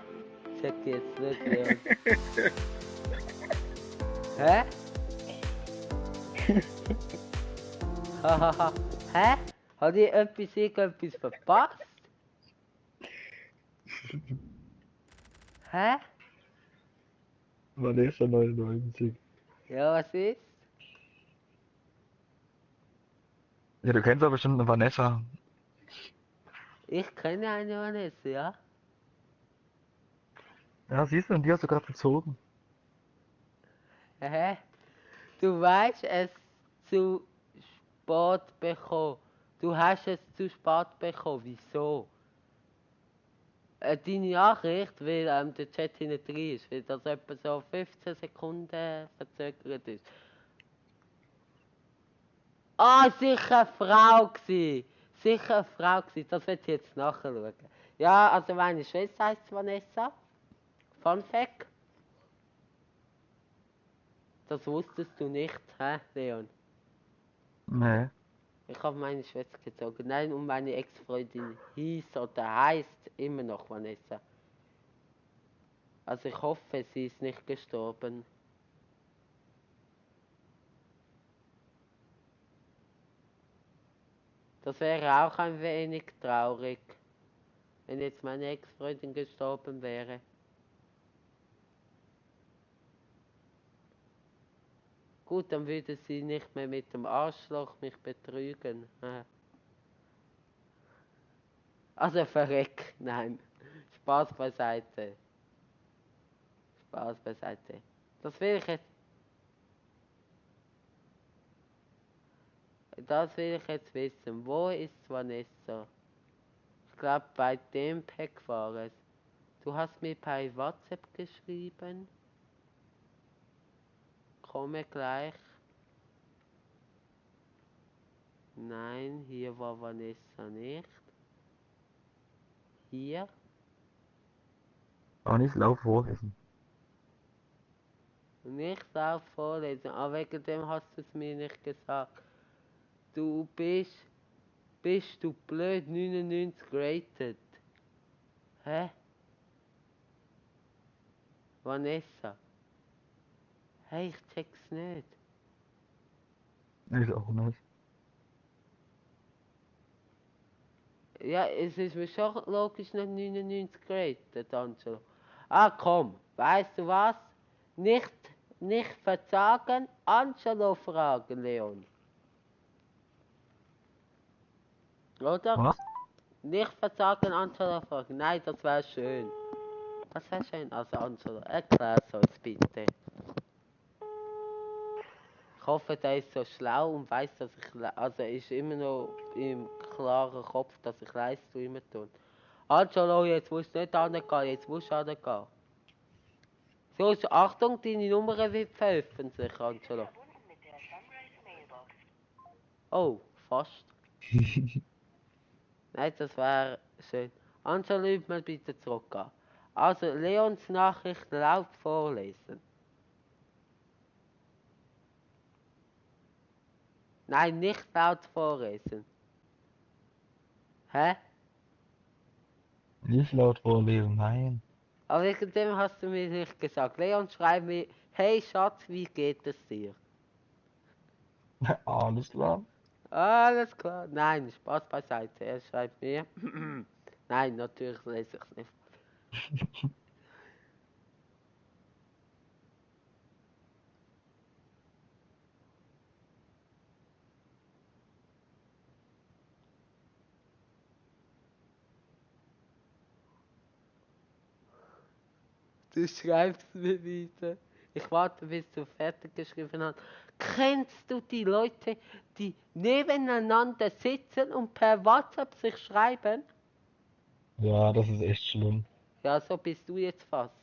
Sag dir jetzt nicht, Leon. Hä? Hahaha. Hä? Hat ich irgendetwas verpasst? Hä? Vanessa 99. Ja, was ist? Ja, du kennst doch bestimmt eine Vanessa. Ich kenne eine Vanessa, ja? Ja, siehst du, und die hast du gerade bezogen. Hä? Du weißt es zu spät bekommen. Du hast es zu spät bekommen. Wieso? Deine Nachricht, weil der Chat hinten drin ist, weil das etwa so 15 Sekunden verzögert ist. Ah, sicher eine Frau gsi. Sicher eine Frau gsi. Das wird ich jetzt nachschauen. Ja, also meine Schwester heißt Vanessa. Fun Fact. Das wusstest du nicht, hä, Leon? Nee. Ich habe meine Schwester gezogen. Nein, und meine Ex-Freundin hieß oder heißt immer noch Vanessa. Also ich hoffe, sie ist nicht gestorben. Das wäre auch ein wenig traurig, wenn jetzt meine Ex-Freundin gestorben wäre. Gut, dann würde sie nicht mehr mit dem Arschloch mich betrügen. Also verreck, nein. Spaß beiseite. Spaß beiseite. Das will ich jetzt. Das will ich jetzt wissen. Wo ist Vanessa? Ich glaube, bei dem Pack war es. Du hast mir bei WhatsApp geschrieben. Komme gleich. Nein, hier war Vanessa nicht. Hier. Auch nicht laut vorlesen. Nicht laut vorlesen. Aber wegen dem hast du es mir nicht gesagt. Du bist du blöd 99 rated. Hä? Vanessa. Hey, ich check's nicht. Ich auch nicht. Ja, es ist mir schon logisch nicht 99 geratet, Angelo. Ah, komm, weißt du was? Nicht verzagen, Angelo fragen, Leon. Oder? Was? Nicht verzagen, Angelo fragen. Nein, das wäre schön. Das wäre schön. Also, Angelo, erklär's uns bitte. Ich hoffe, der ist so schlau und weiß, dass ich, also ist immer noch im klaren Kopf, dass ich Livestreamen tue. Angelo, jetzt musst du nicht angehen, jetzt musst du angehen. So, Achtung, deine Nummer wird veröffentlicht, Angelo. Oh, fast. Nein, das wäre schön. Angelo, üb mal bitte zurückgehen. Also, Leons Nachricht laut vorlesen. Nein, nicht laut vorlesen. Hä? Nicht laut vorlesen, nein. Aber wegen dem hast du mir nicht gesagt. Leon schreibt mir, hey Schatz, wie geht es dir? Alles klar. Alles klar. Nein, Spaß beiseite. Er schreibt mir. Nein, natürlich lese ich es nicht. Du schreibst mir wieder. Ich warte, bis du fertig geschrieben hast. Kennst du die Leute, die nebeneinander sitzen und per WhatsApp sich schreiben? Ja, das ist echt schlimm. Ja, so bist du jetzt fast.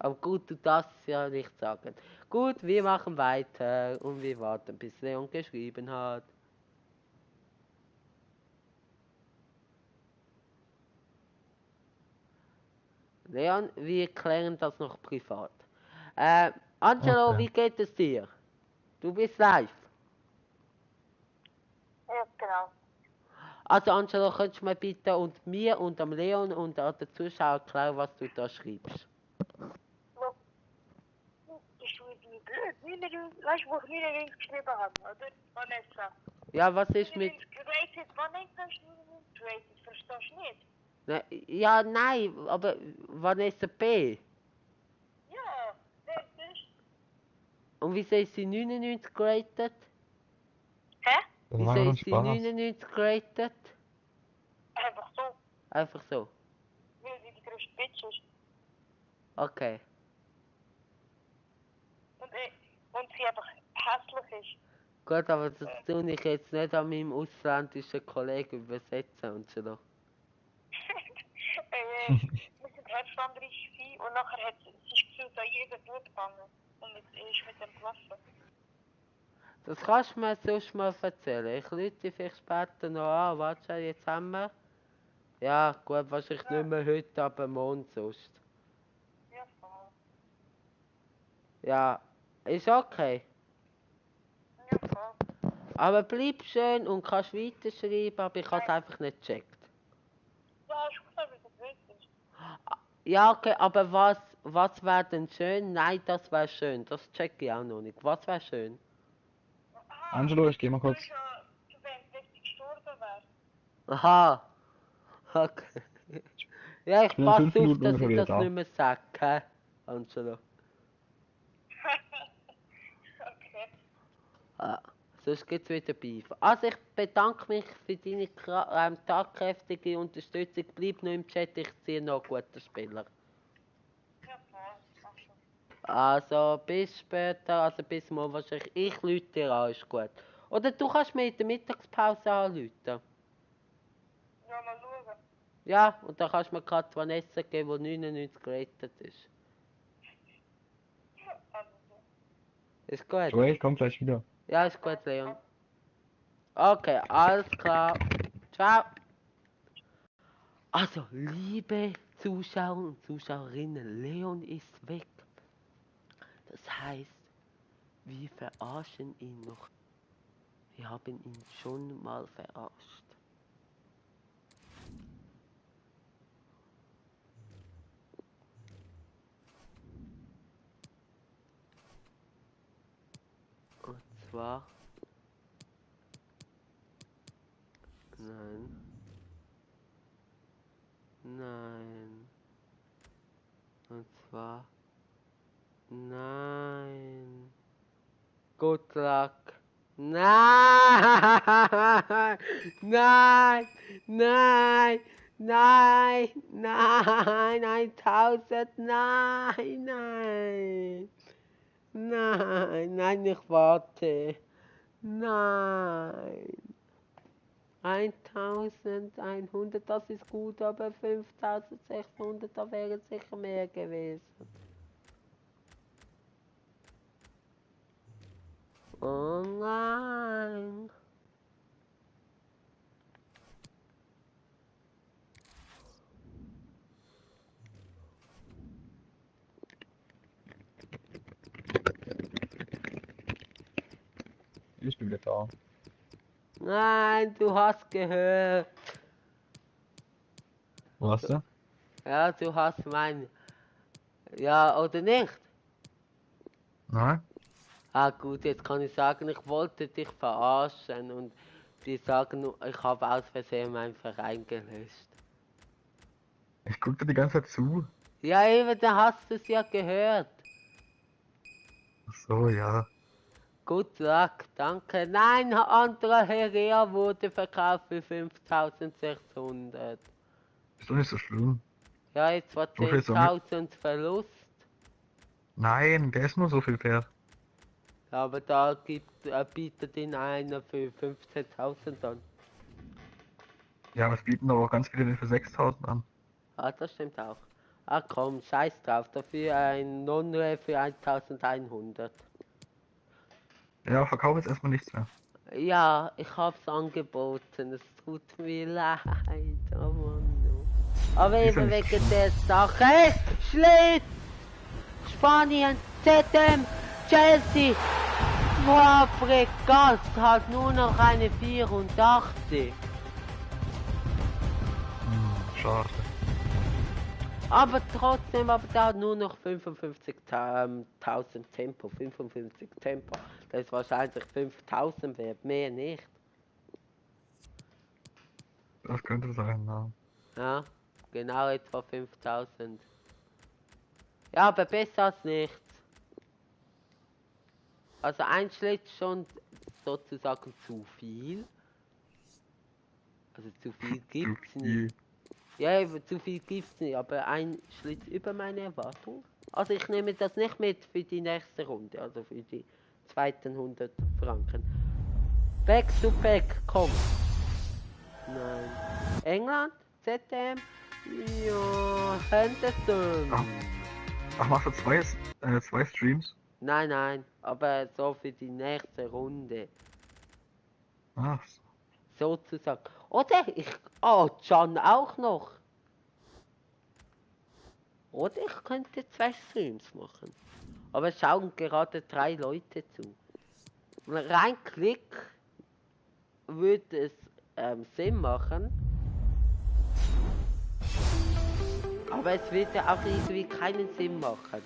Aber gut, du darfst es ja nicht sagen. Gut, wir machen weiter und wir warten, bis Leon geschrieben hat. Leon, wir klären das noch privat. Angelo, Okay. wie geht es dir? Du bist live. Ja, genau. Also Angelo, könntest du mir bitte und mir und am Leon und an den Zuschauern erklären, was du da schreibst? Look, ich tue die blöd. Weißt du, wo ich 99 geschrieben habe, oder? Vanessa. Ja, was ist mit... 99 geratet, wann hast du 99 geratet? Verstehst du nicht? Ja, nein, aber Vanessa B. Ja, das ist... Und wieso ist sie 99 geratet? Hä? Das war Wieso nur ein ist sie Spaß. 99 geratet? Einfach so, Einfach so. weil sie die größte Bitch ist. Okay. Und sie einfach hässlich ist. Gut, aber das tue ich jetzt nicht an meinem ausländischen Kollegen übersetzen und so. Wir sind Herzwanderich gewesen und nachher hat sie ist gefühlt an jeden Blut gegangen. Und ist mit dem gelaufen. Das kannst du mir sonst mal erzählen. Ich rufe dich vielleicht später noch an. Warte schon, jetzt haben wir... Ja, gut, wahrscheinlich nicht mehr heute, aber morgen sonst. Ja, voll. Ja, ist okay. Ja, voll. Aber bleib schön und kannst weiterschreiben, aber ich habe es einfach nicht gecheckt. Ja, ist gut, wie du willst. Ja, okay, aber was wäre denn schön? Nein, das wäre schön. Das check ich auch noch nicht. Was wäre schön? Angelo, ich geh mal kurz. Wenn sie gestorben wäre. Aha. Okay. Ja, ich bin in passe 5 auf, Minuten dass ungefähr ich wieder das da. nicht mehr sage, hä? Angelo. Okay. Ah, sonst gibt es wieder Beef. Also ich bedanke mich für deine tatkräftige Unterstützung. Bleib noch im Chat, ich ziehe noch gute Spieler. Ja, voll. Mach schon. Also bis später, also bis morgen wahrscheinlich. Ich lüte dir an, ist gut. Oder du kannst mir in der Mittagspause anrufen. Ja, mal schauen. Ja, und dann kannst du mir gerade Vanessa geben, die 99 geratet ist. Also, Ist gut? Joey, ich komm gleich wieder. Ja, ist gut, Leon. Okay, alles klar. Ciao. Also, liebe Zuschauer und Zuschauerinnen, Leon ist weg. Das heißt, wir verarschen ihn noch. Wir haben ihn schon mal verarscht. Und zwar... Nein. Nein. Und zwar... Nein. Good luck. Nein! Nein! Nein! Nein! Nein! 1000! Nein! Nein! Nein! Nein, ich warte. Nein! 1100, das ist gut, aber 5600, da wäre sicher mehr gewesen. Oh nein. Ich bin wieder da. Nein, du hast gehört. Was du? Ja, du hast mein... Ja, oder nicht? Nein? Ah gut, jetzt kann ich sagen, ich wollte dich verarschen und die sagen, ich habe aus Versehen meinen Verein gelöscht. Ich guck dir die ganze Zeit zu. Ja eben, da hast du es ja gehört. Ach so, ja. Good luck, danke. Nein, anderer Herrea wurde verkauft für 5600. Ist doch nicht so schlimm. Ja, jetzt war So viel Summe. 10.000 Verlust. Nein, der ist nur so viel wert. Aber da bietet ihn einer für 15.000 an. Ja, was bieten aber auch ganz viele für 6.000 an. Ah, das stimmt auch. Ah komm, scheiß drauf. Dafür ein Non-Re für 1100. Ja, verkauf jetzt erstmal nichts mehr. Ja, ich hab's angeboten. Es tut mir leid. Oh Mann. Aber Ist ja eben nicht wegen schlimm. der Sache. Schlitz! Spanien, ZM, Chelsea, Fabregas hat nur noch eine 84. Schade. Aber trotzdem, aber der hat nur noch 55.000 Tempo, 55 Tempo. Das ist wahrscheinlich 5.000 wert, mehr nicht. Das könnte sein, ja. Ja, genau etwa 5.000. Ja, aber besser als nichts. Also ein Schlitz schon sozusagen zu viel. Also zu viel Zu gibt's nicht. viel. Ja, eben, zu viel gibt's nicht, aber ein Schlitz über meine Erwartung. Also ich nehme das nicht mit für die nächste Runde, also für die zweiten 100 Franken. Back to back, komm. Nein. England, ZM, ja, Henderson. Ach, machst du zwei Streams? Nein, aber so für die nächste Runde. Ach, Sozusagen. Oder oh, John auch noch. Oder ich könnte 2 Streams machen. Aber es schauen gerade 3 Leute zu. Und rein Klick würde es Sinn machen. Aber es würde auch irgendwie keinen Sinn machen.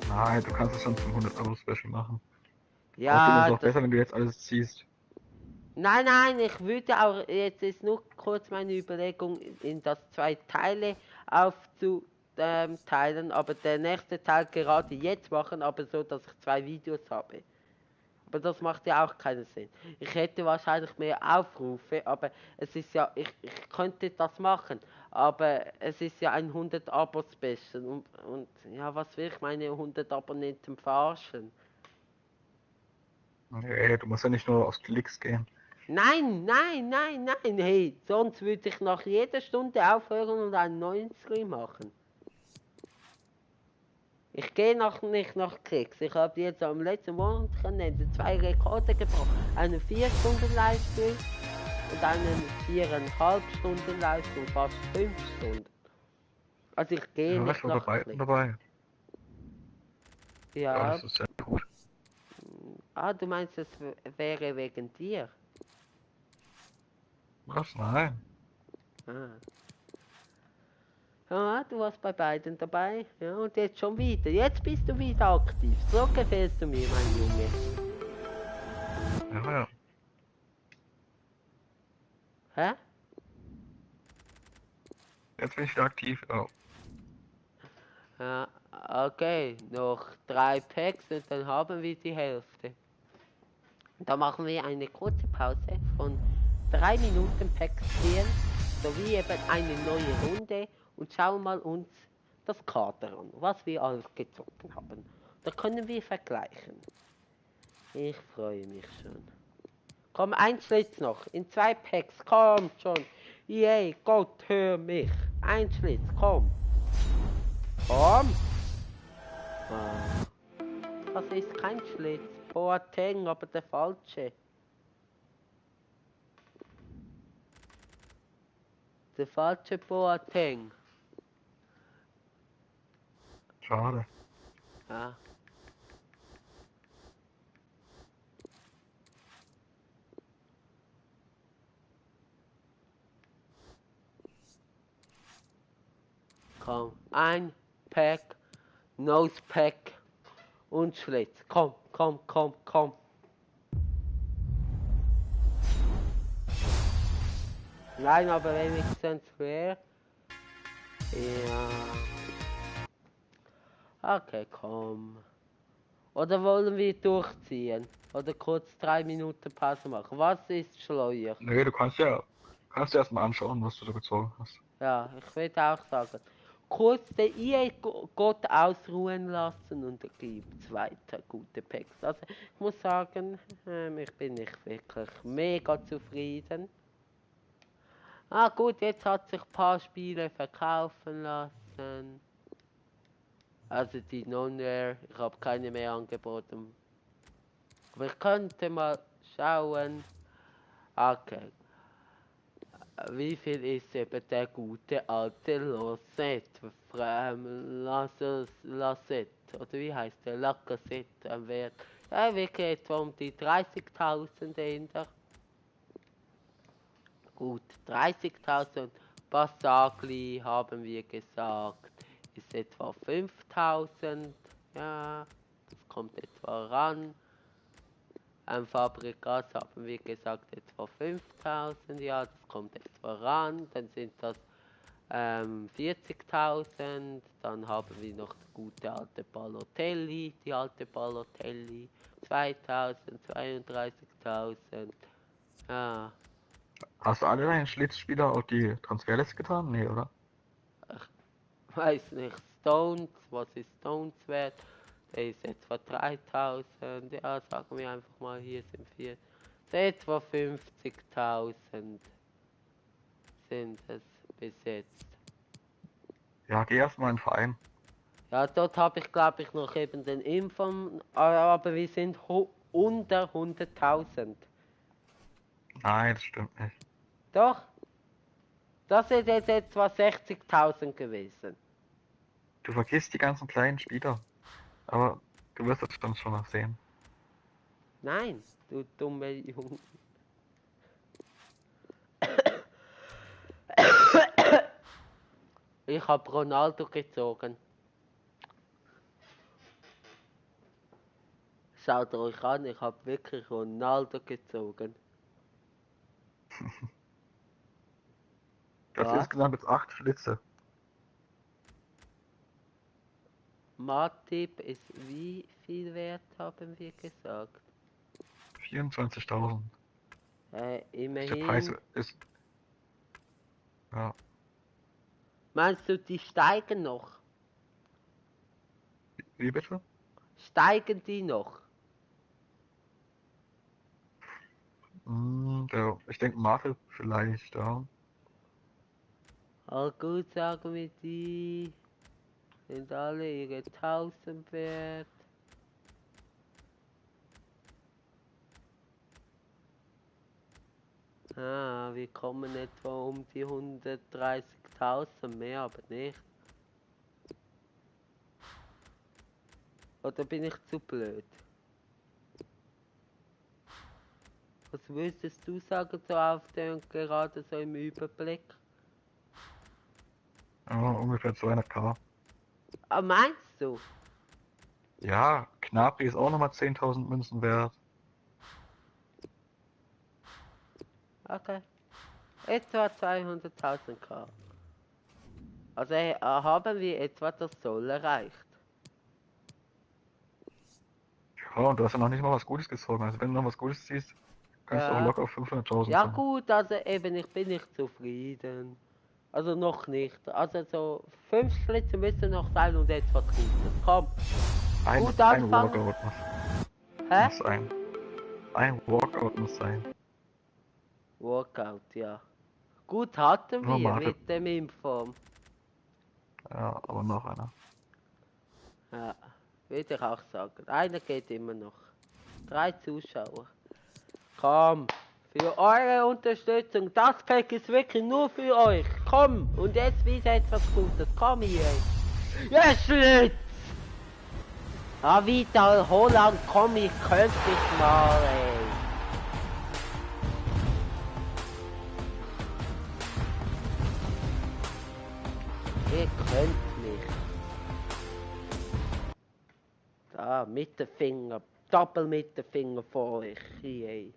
nein, du kannst es schon zum 100 € Special machen. Aber ich finde Ja, es auch besser, wenn du jetzt alles ziehst. Nein, ich würde auch, jetzt ist nur kurz meine Überlegung, in das 2 Teile aufzuteilen, aber der nächste Teil gerade jetzt machen, aber so, dass ich 2 Videos habe. Aber das macht ja auch keinen Sinn. Ich hätte wahrscheinlich mehr Aufrufe, aber es ist ja, ich könnte das machen, aber es ist ja ein 100 Abo Special und ja, was will ich meine 100 Abonnenten verarschen? Nee, du musst ja nicht nur auf Klicks gehen. Nein, hey, sonst würde ich nach jeder Stunde aufhören und einen neuen Stream machen. Ich gehe nicht nach Klicks. Ich habe jetzt am letzten Wochenende 2 Rekorde gebrochen. Einen 4 Stunden Livestream und einen 4,5 Stunden Livestream, fast 5 Stunden. Also ich gehe Ja, nicht ich war nach dabei, Klicks. dabei. Ja, Ja, das ist sehr gut. du meinst, es wäre wegen dir? Was? Nein. Ah. Ja, du warst bei beiden dabei. Ja, und jetzt schon wieder. Jetzt bist du wieder aktiv. So gefällst du mir, mein Junge. Ja. Hä? Jetzt bin ich wieder aktiv. Oh. Ja, okay. Noch 3 Packs und dann haben wir die Hälfte. Da machen wir eine kurze Pause von 3 Minuten Packs ziehen, sowie eben eine neue Runde und schauen mal uns das Kader an, was wir alles gezogen haben. Da können wir vergleichen. Ich freue mich schon. Komm, ein Schlitz noch. In 2 Packs. Komm schon. Yay, Gott, hör mich. Ein Schlitz, komm. Komm. Ah, das ist kein Schlitz. Boateng, aber der falsche. Der falsche Boateng. Schade. Ja. Komm, ein Pack, Nose Pack und Schlitz. Komm. Nein, aber wenigstens wer? Ja. Okay, komm. Oder wollen wir durchziehen? Oder kurz 3 Minuten Pause machen? Was ist schleuer? Nee, du kannst dir erstmal anschauen, was du da gezogen hast. Ja, ich würde auch sagen. Kurz den EA-Gott ausruhen lassen und dann gibt's weiter gute Packs. Also ich muss sagen, ich bin nicht wirklich mega zufrieden. Ah gut, jetzt hat sich ein paar Spiele verkaufen lassen. Also die Non-Rare, ich habe keine mehr angeboten. Aber ich könnte mal schauen. Okay. Wie viel ist eben der gute alte Losette? Lassette, oder wie heißt der? Lacazette am Wert? Ja, wir gehen etwa um die 30.000 in der. Gut, 30.000. Passagli haben wir gesagt, ist etwa 5.000. Ja, das kommt etwa ran. Ein Fabrikat haben wir gesagt etwa 5.000, ja, das kommt etwa ran. Dann sind das 40.000. Dann haben wir noch die gute alte Balotelli, die alte Balotelli, 2.000, 32.000. Ja, Hast du alle deine Schlitzspieler auf die Transferliste getan? Nee, oder? weiß nicht, Stones, was ist Stones wert? Der ist etwa 3.000, ja, sagen wir einfach mal, hier sind wir. Etwa 50.000 sind es bis jetzt. Ja, geh erstmal in den Verein. Ja, dort habe ich glaube ich noch eben den Info, aber wir sind unter 100.000. Nein, das stimmt nicht. Doch, das ist jetzt etwa 60.000 gewesen. Du vergisst die ganzen kleinen Spieler. Aber du wirst das dann schon noch sehen. Nein, du dumme Junge. Ich habe Ronaldo gezogen. Schaut euch an, ich habe wirklich Ronaldo gezogen. Du hast insgesamt jetzt 8 Schlitze. Matip ist wie viel wert, haben wir gesagt? 24.000. Der Preis Immerhin. ist. Ja. Meinst du, die steigen noch? Wie bitte? Steigen die noch? Ich denke Marvel vielleicht, ja. Aber gut, sagen wir, die sind alle ihre 1000 wert. Ah, wir kommen etwa um die 130.000 mehr, aber nicht. Oder bin ich zu blöd? Was würdest du sagen, so auf den gerade so im Überblick? Ja, ungefähr 200.000. Ah, meinst du? Ja, Gnabry ist auch nochmal 10.000 Münzen wert. Okay. Etwa 200.000 K. Also haben wir etwa das Soll erreicht. Ja, und du hast ja noch nicht mal was Gutes gezogen. Also wenn du noch was Gutes ziehst, kannst du auch Ja. locker auf 500.000 Ja kommen. gut, also eben, ich bin nicht zufrieden. Also noch nicht. Also so 5 Schlitze müssen noch sein und etwas Gutes. Komm. Ein Gut anfangen. Walkout Hä? muss sein. Ein Walkout muss sein. Workout, ja. Gut hatten Nur wir Mate. mit dem Inform. Ja, aber noch einer. Ja, würde ich auch sagen. Einer geht immer noch. 3 Zuschauer. Komm. Für eure Unterstützung. Das Pack ist wirklich nur für euch. Komm. Und jetzt wieder etwas Gutes. Komm hier. Ja, Schlitz. Ah, Vital Holland, komm, ich könnte dich mal, ey. Ihr könnt mich. Da, Mittelfinger. Doppelmittelfinger vor euch. Ey.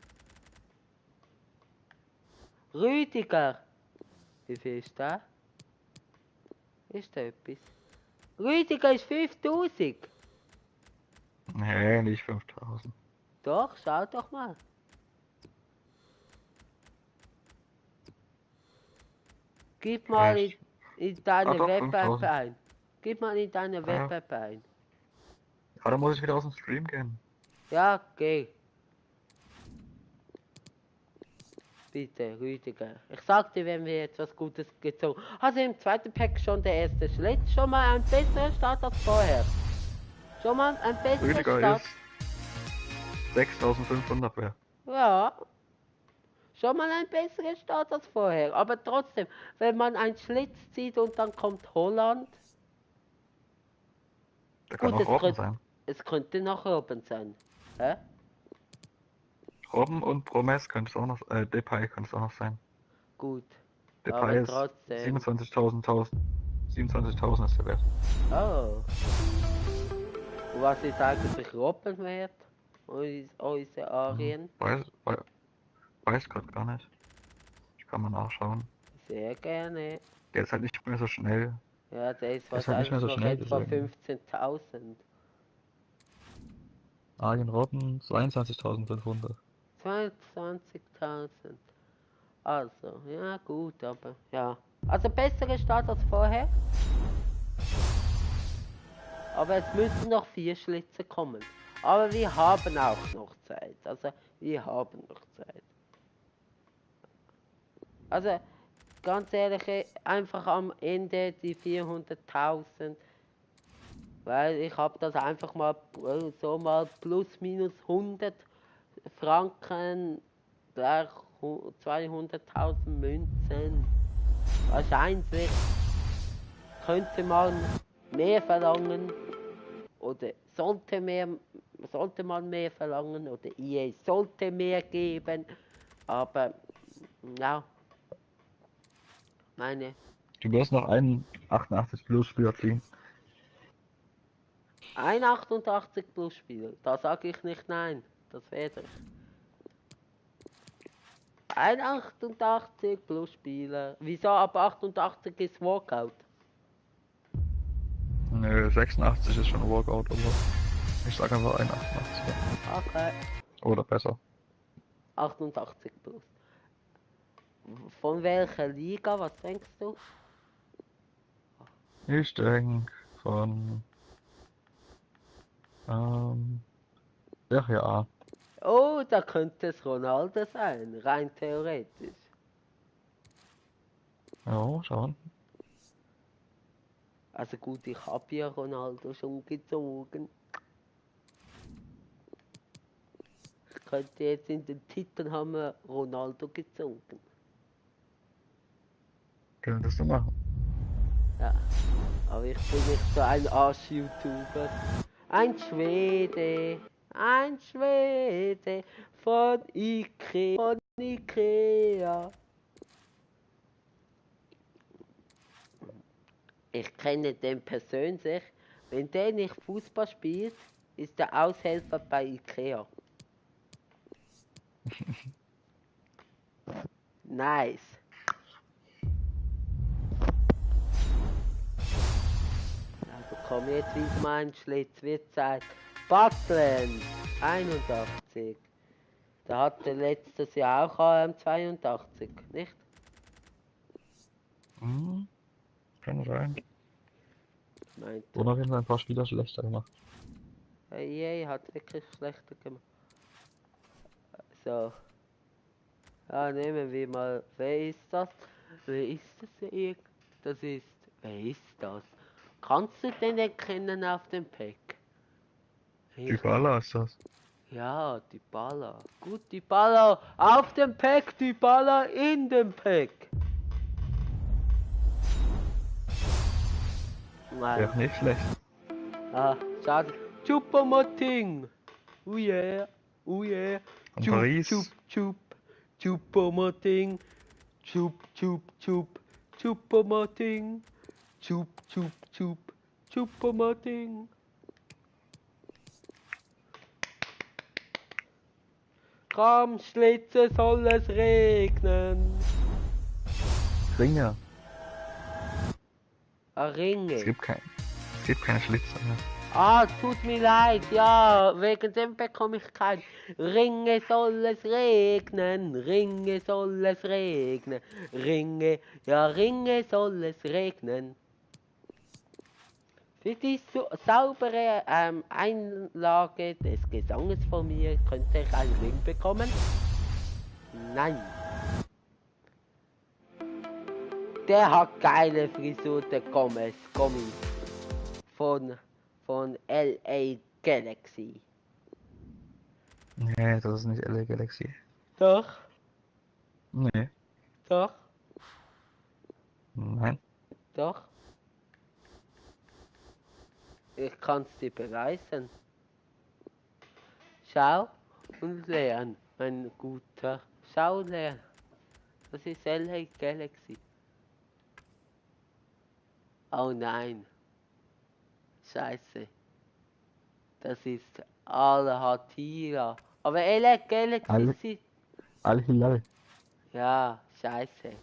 Rüdiger. Wie viel ist der? Ist da etwas? Rüdiger ist 5.000. Nee, nicht 5.000. Doch, schau doch mal. Gib mal in deine doch, Web-App 5.000. ein. Gib mal in deine Ja. Web-App ein. Ja, dann muss ich wieder aus dem Stream gehen. Ja, geh. Bitte, Rüdiger. Ich sag dir, wenn wir jetzt was Gutes gezogen haben. Also im zweiten Pack schon der erste Schlitz. Schon mal ein besserer Start als vorher. Schon mal ein besserer Rüdiger Start. ist 6.500 wert. Ja. Schon mal ein besserer Start als vorher. Aber trotzdem, wenn man einen Schlitz zieht und dann kommt Holland. Der kann Gut, auch Robben sein. es könnte noch Robben sein. Hä? Robben und Promes könnte es auch noch, Depay könnte es auch noch sein. Gut. Depay Aber ist trotzdem. 27.000 ist der Wert. Oh. Und was ist eigentlich Robben wert? Unsere Arien? Weiß gerade gar nicht. Ich kann mal nachschauen. Sehr gerne. Der ist halt nicht mehr so schnell. Ja, der ist Der ist halt nicht mehr wahrscheinlich so noch schnell, etwa deswegen. 15.000. Arjen Robben 22.500. 22.000. Also, ja gut, aber ja. Also bessere Start als vorher. Aber es müssen noch 4 Schlitze kommen. Aber wir haben auch noch Zeit. Also, wir haben noch Zeit. Also, ganz ehrlich, einfach am Ende die 400.000. Weil ich habe das einfach mal so mal plus minus 100 Franken gleich 200.000 Münzen. Wahrscheinlich könnte man mehr verlangen oder sollte man mehr verlangen oder EA sollte mehr geben. Aber ja, meine Du wirst noch einen 88 Plus Spieler ziehen. ein 88 plus Spiel, da sage ich nicht nein, das werde ich. Ein 88 plus Spieler. Wieso ab 88 ist Walkout? Nö, 86 ist schon Workout, aber ich sag einfach ein 88. Okay, Oder besser. 88 plus. Von welcher Liga, was denkst du? Ich denke von Serie A. Oh, da könnte es Ronaldo sein, rein theoretisch. Ja, schauen. Also gut, ich habe ja Ronaldo schon gezogen. Ich könnte jetzt in den Titeln haben wir Ronaldo gezogen. Könntest du machen. Ja, aber ich bin nicht so ein Arsch-YouTuber. Ein Schwede von Ikea. Ich kenne den persönlich. Wenn der nicht Fußball spielt, ist der Aushelfer bei Ikea. Nice. Also komm jetzt wieder mal ein Schlitz, wird Zeit. Butland 81. Der hatte letztes Jahr auch AM 82, nicht? Hm, kann sein. Meinte. Oder auf jeden Fall ein paar Spieler schlechter gemacht. EA hat wirklich schlechter gemacht. So. Ja, nehmen wir mal. Wer ist das? Wer ist das? Das ist. Wer ist das? Kannst du den erkennen auf dem Pack? Dybala ist das. Ja, die Baller. Gut, die Baller auf dem Pack, die Baller in dem Pack. Nein. Wäre nicht schlecht. Ah, schade. Chupomoting. Oh yeah. Oh yeah. Von Paris. Chupomoting. Chupomoting. Chupomoting. Komm, Schlitze, soll es regnen. Ringe. Ringe. Es gibt keine Schlitze mehr. Ah, tut mir leid, ja, wegen dem bekomme ich kein. Ringe soll es regnen, Ringe soll es regnen, Ringe, ja, Ringe soll es regnen. Für die saubere Einlage des Gesanges von mir könnte ich einen Ring bekommen. Nein. Der hat geile Frisur, der Gomez. Von LA Galaxy. Nee, das ist nicht LA Galaxy. Doch. Nee, Doch, nein. doch. Ich kann's dir beweisen. Schau und lern, mein Guter. Schau und lern. Das ist LA Galaxy. Oh nein. Scheiße. Das ist Al-Hatira. Aber LA Galaxy sieht... Al-Hilal. Ja, scheiße.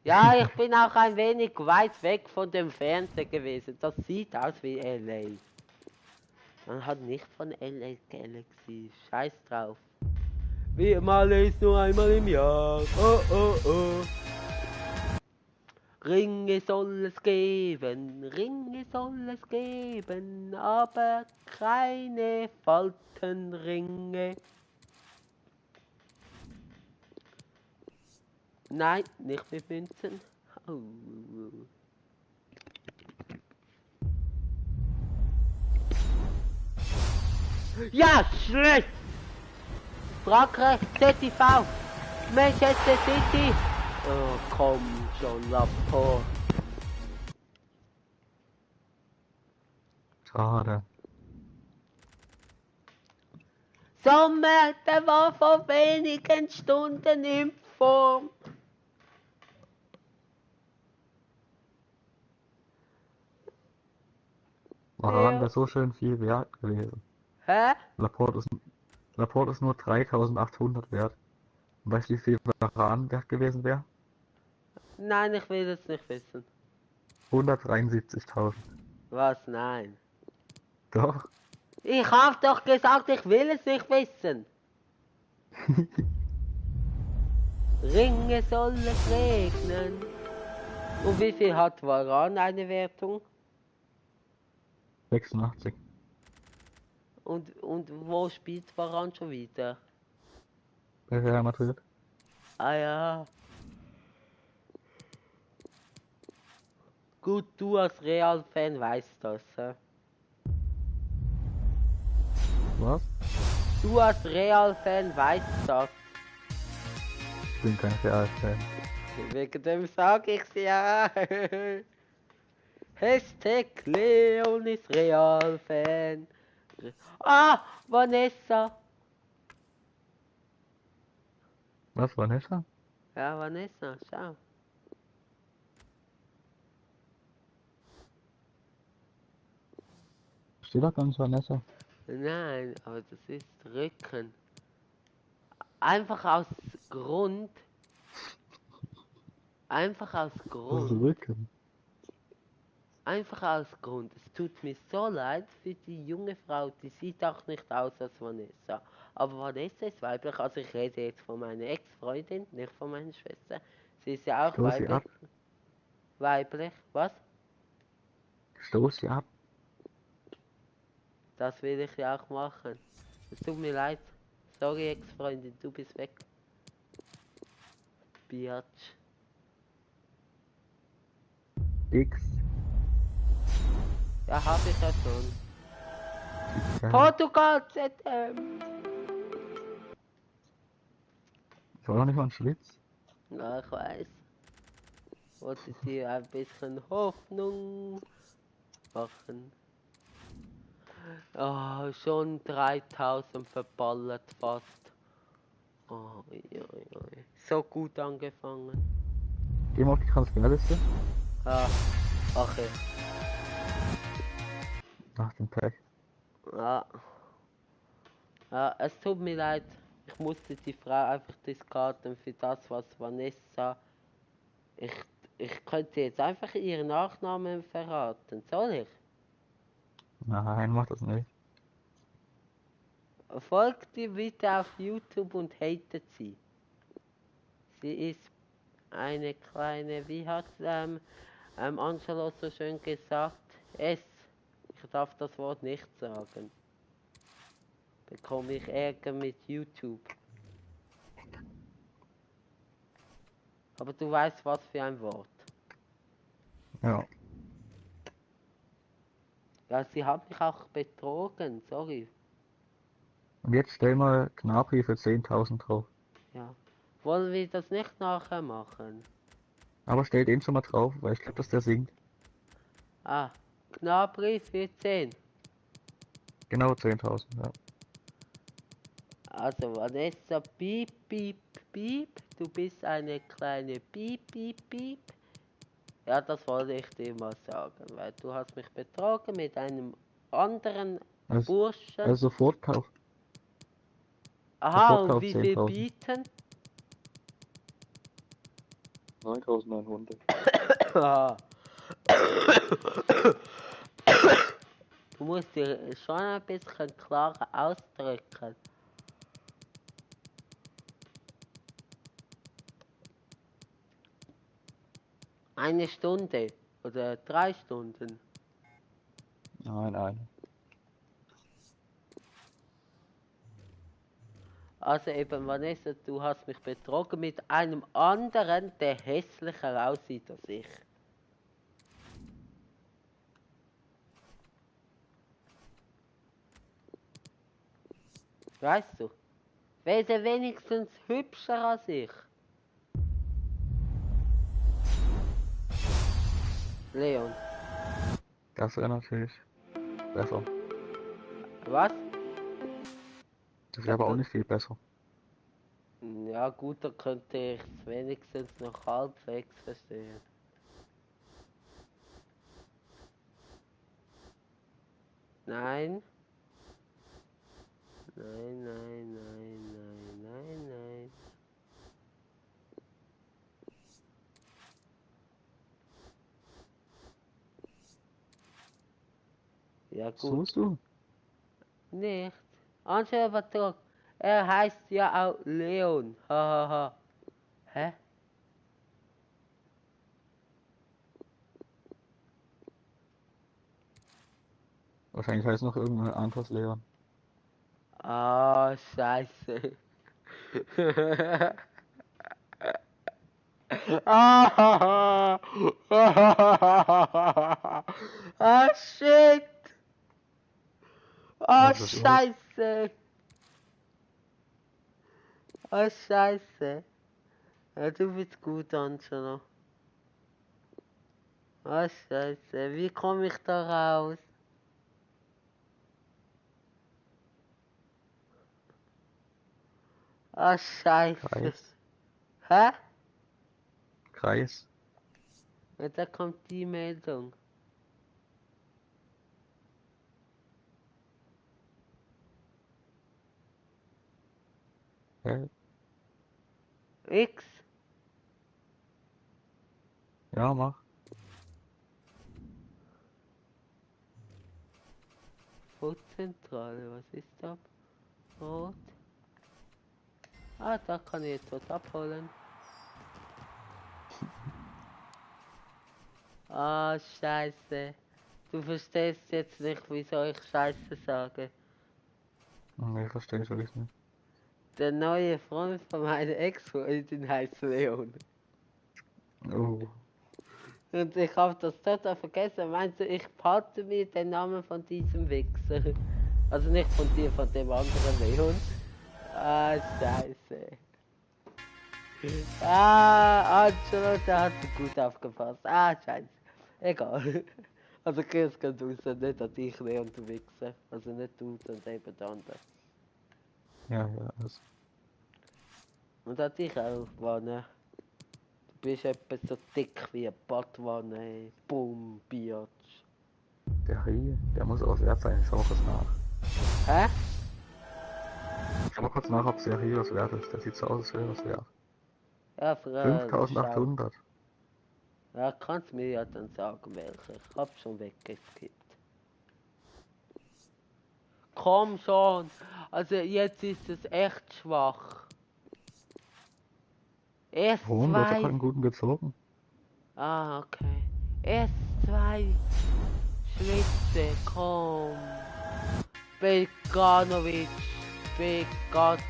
Ja, ich bin auch ein wenig weit weg von dem Fernseher gewesen. Das sieht aus wie LA. Man hat nicht von LA Galaxy. Scheiß drauf. Wie mal ist nur einmal im Jahr. Oh, oh, oh. Ringe soll es geben, aber keine Faltenringe. Nein, nicht mit Münzen. Oh. Ja, schlecht! Frankreich, ZTV, Manchester City. Oh, komm schon, Laporte. Schade. Sommer, der war vor wenigen Stunden in Form. Varan wäre so schön viel wert gewesen. Hä? Laporte ist nur 3800 wert. Und weißt du, wie viel Varan wert gewesen wäre? Nein, ich will es nicht wissen. 173.000. Was? Nein. Doch. Ich hab doch gesagt, ich will es nicht wissen. Ringe soll es regnen. Und wie viel hat Varan eine Wertung? 86. Und wo spielt Varan schon wieder? Bei Real Madrid. Ah ja. Gut, du als Real-Fan weißt das. Hä? Was? Du als Real-Fan weißt das. Ich bin kein Real-Fan. Wegen dem sag ich's ja. Hashtag Leon ist Real-Fan. Ah, Vanessa. Was, Vanessa? Ja, Vanessa, schau. Steht doch ganz Vanessa. Nein, aber das ist Rücken. Einfach aus Grund. Einfach aus Das ist Grund. Rücken. Einfach aus Grund. Es tut mir so leid für die junge Frau, die sieht auch nicht aus als Vanessa. Aber Vanessa ist weiblich, also ich rede jetzt von meiner Ex-Freundin, nicht von meiner Schwester. Sie ist ja auch Stoß sie weiblich. ab. Weiblich, was? Stoß sie ab. Das will ich ja auch machen. Es tut mir leid. Sorry Ex-Freundin, du bist weg. Biatch. X. Ja, hab ich ja schon. Ja. Portugal, ZM. Ich war doch nicht mal ein Schlitz. Ja, ich weiß. Wollte dir ein bisschen Hoffnung machen. Oh, schon 3000 verballert fast. Oh, oi, oi, oi. So gut angefangen. Geh mal auf die Transferliste. Ah, okay. Nach dem Pech. Ja. Ja, es tut mir leid. Ich musste die Frau einfach diskarten für das, was Vanessa. Ich könnte jetzt einfach ihren Nachnamen verraten. Soll ich? Nein, mach das nicht. Folgt ihr bitte auf YouTube und hatet sie. Sie ist eine kleine, wie hat Angelo so schön gesagt, ich darf das Wort nicht sagen. Bekomme ich Ärger mit YouTube. Aber du weißt, was für ein Wort. Ja. Ja, sie hat mich auch betrogen, sorry. Und jetzt stell mal Gnabry für 10.000 drauf. Ja. Wollen wir das nicht nachher machen? Aber stell den schon mal drauf, weil ich glaube, dass der singt. Ah, Gnabry für 10. Genau 10.000, ja. Also Vanessa, piep, piep, piep. Du bist eine kleine piep, piep, piep. Ja, das wollte ich dir mal sagen, weil du hast mich betrogen mit einem anderen Also, Burschen. also Sofortkauf. Aha, und Sofortkauf wie viel 10.000. bieten? 9.900. Ah. Du musst dir schon ein bisschen klarer ausdrücken. Eine Stunde oder 3 Stunden. Nein. Also eben, Vanessa, du hast mich betrogen mit einem anderen, der hässlicher aussieht als ich. Weißt du? Wäre der wenigstens hübscher als ich. Leon. Das wäre natürlich besser. Was? Das wäre aber auch nicht viel besser. Ja gut, da könnte ich es wenigstens noch halbwegs verstehen. Nein. Nein. Ja Was gut. tust du? Nicht. Angela Batrok. Er heißt ja auch Leon. Hahaha. Hä? Wahrscheinlich heißt noch irgendein anderes Leon. Ah, scheiße. Ah, ah, shit. Ah, Was ist los? scheiße. Ah, scheiße. Ja, du bist gut, Angela. Ah, scheiße. Wie komme ich da raus? Ah, scheiße. Kreis. Hä? Kreis. Ja, da kommt die Meldung. Hä? X. Ja, mach. Rotzentrale, was ist da? Rot. Ah, da kann ich jetzt was abholen. Ah, scheiße. Du verstehst jetzt nicht, wieso ich scheiße sage. Nee, verstehe ich wirklich nicht. Der neue Freund von meiner Ex-Freundin heißt Leon. Oh. Und ich habe das total vergessen. Meinst du, ich behalte mir den Namen von diesem Wichser? Also nicht von dir, von dem anderen Leon. Ah, scheiße. Ah, Angelo, da hast du gut aufgepasst. Ah, scheiße. Egal. Also Chris geht raus, nicht an dich, Leon, du Wichser. Also nicht du, sondern eben der andere. Ja, also. Und an dich auch, Wanne. Du bist etwa so dick wie eine Badwanne, ey. Boom, Biatch. Der hier, der muss aus wert sein. Ich schau mal kurz nach. Hä? Ich schau mal kurz nach, ob der hier was wert ist. Der sieht so aus, als wäre was wert. Ja, für 5.800. Ja, kannst mir ja dann sagen, welche. Ich hab schon weggeskippt. Komm schon! Also jetzt ist es echt schwach. Erst Warum? Der hat doch zwei. gerade einen guten gezogen. Ah, okay. Erst 2 Schritte, komm. Beganovic. Oder keine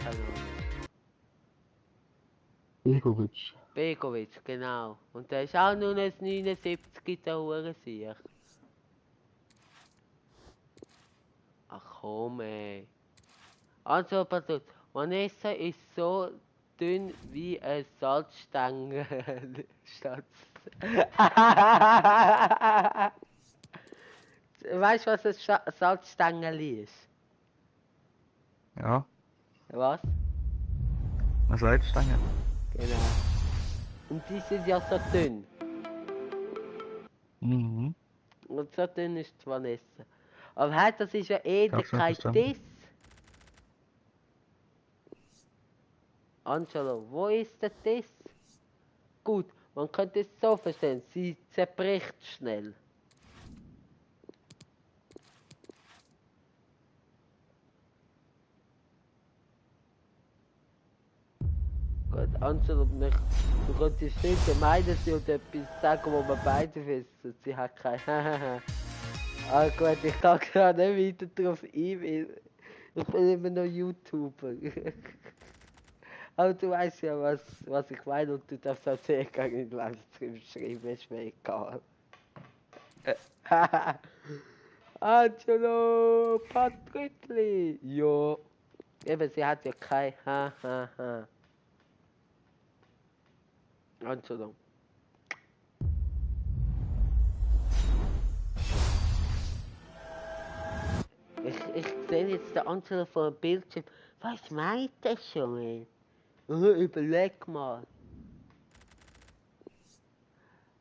Ahnung. Begovic. Begovic, genau. Und der ist auch nur ein 79 der Hurensiech. Ach komm ey. Also, pass auf. Vanessa ist so dünn wie ein Salzstange. Schatz. Weißt du, was ein Salzstängeli ist? Ja, Was? eine Salzstange. Genau. Und die sind ja so dünn. Mhm. Und so dünn ist die Vanessa. Aber halt, das ist ja eh Ich hab's nicht kein verstanden. Diss. Angelo, wo ist der Diss? Gut, man könnte es so verstehen, sie zerbricht schnell. Gut, Angelo, du könntest nicht gemein sein und etwas sagen, wo wir beide wissen. Sie hat kein Ah gut, ich kann gerade nicht weiter drauf eingehen. Ich bin immer noch YouTuber. Aber du weißt ja, was ich meine und du darfst auch sehr gerne in den Livestream schreiben, ist mir egal. Angelo, Patrickli. Jo. Eben, sie hat ja kein Angelo. Ich sehe jetzt den Angelo vor dem Bildschirm. Was meint der schon, ey? Überleg mal.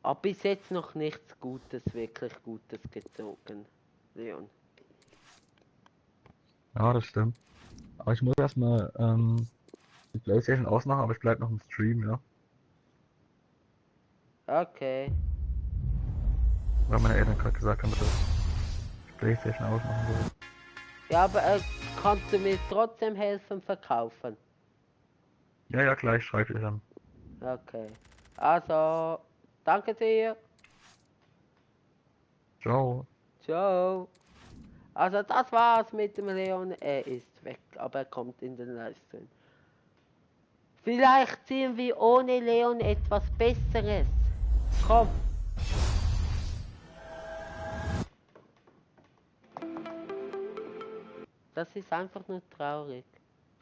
Aber bis jetzt noch nichts Gutes, wirklich Gutes gezogen, Leon. Ja, das stimmt. Aber ich muss erstmal die PlayStation ausmachen, aber ich bleib noch im Stream, ja. Okay. Weil meine Eltern gerade gesagt haben, dass ich die PlayStation ausmachen soll. Ja, aber kannst du mir trotzdem helfen verkaufen? Ja, ja, gleich schreibe ich dann. Okay. Also, danke dir. Ciao. Ciao. Also das war's mit dem Leon. Er ist weg, aber er kommt in den Livestream. Vielleicht ziehen wir ohne Leon etwas Besseres. Komm. Das ist einfach nur traurig.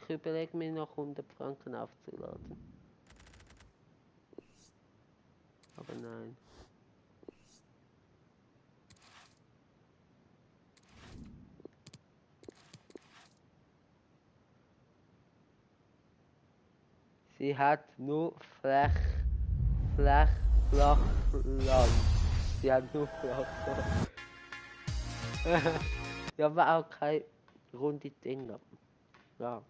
Ich überlege mir noch 100 Franken aufzuladen. Aber nein. Sie hat nur Flachland. Sie hat nur Flachland. Ja, aber auch kein runde Dinger. Ja.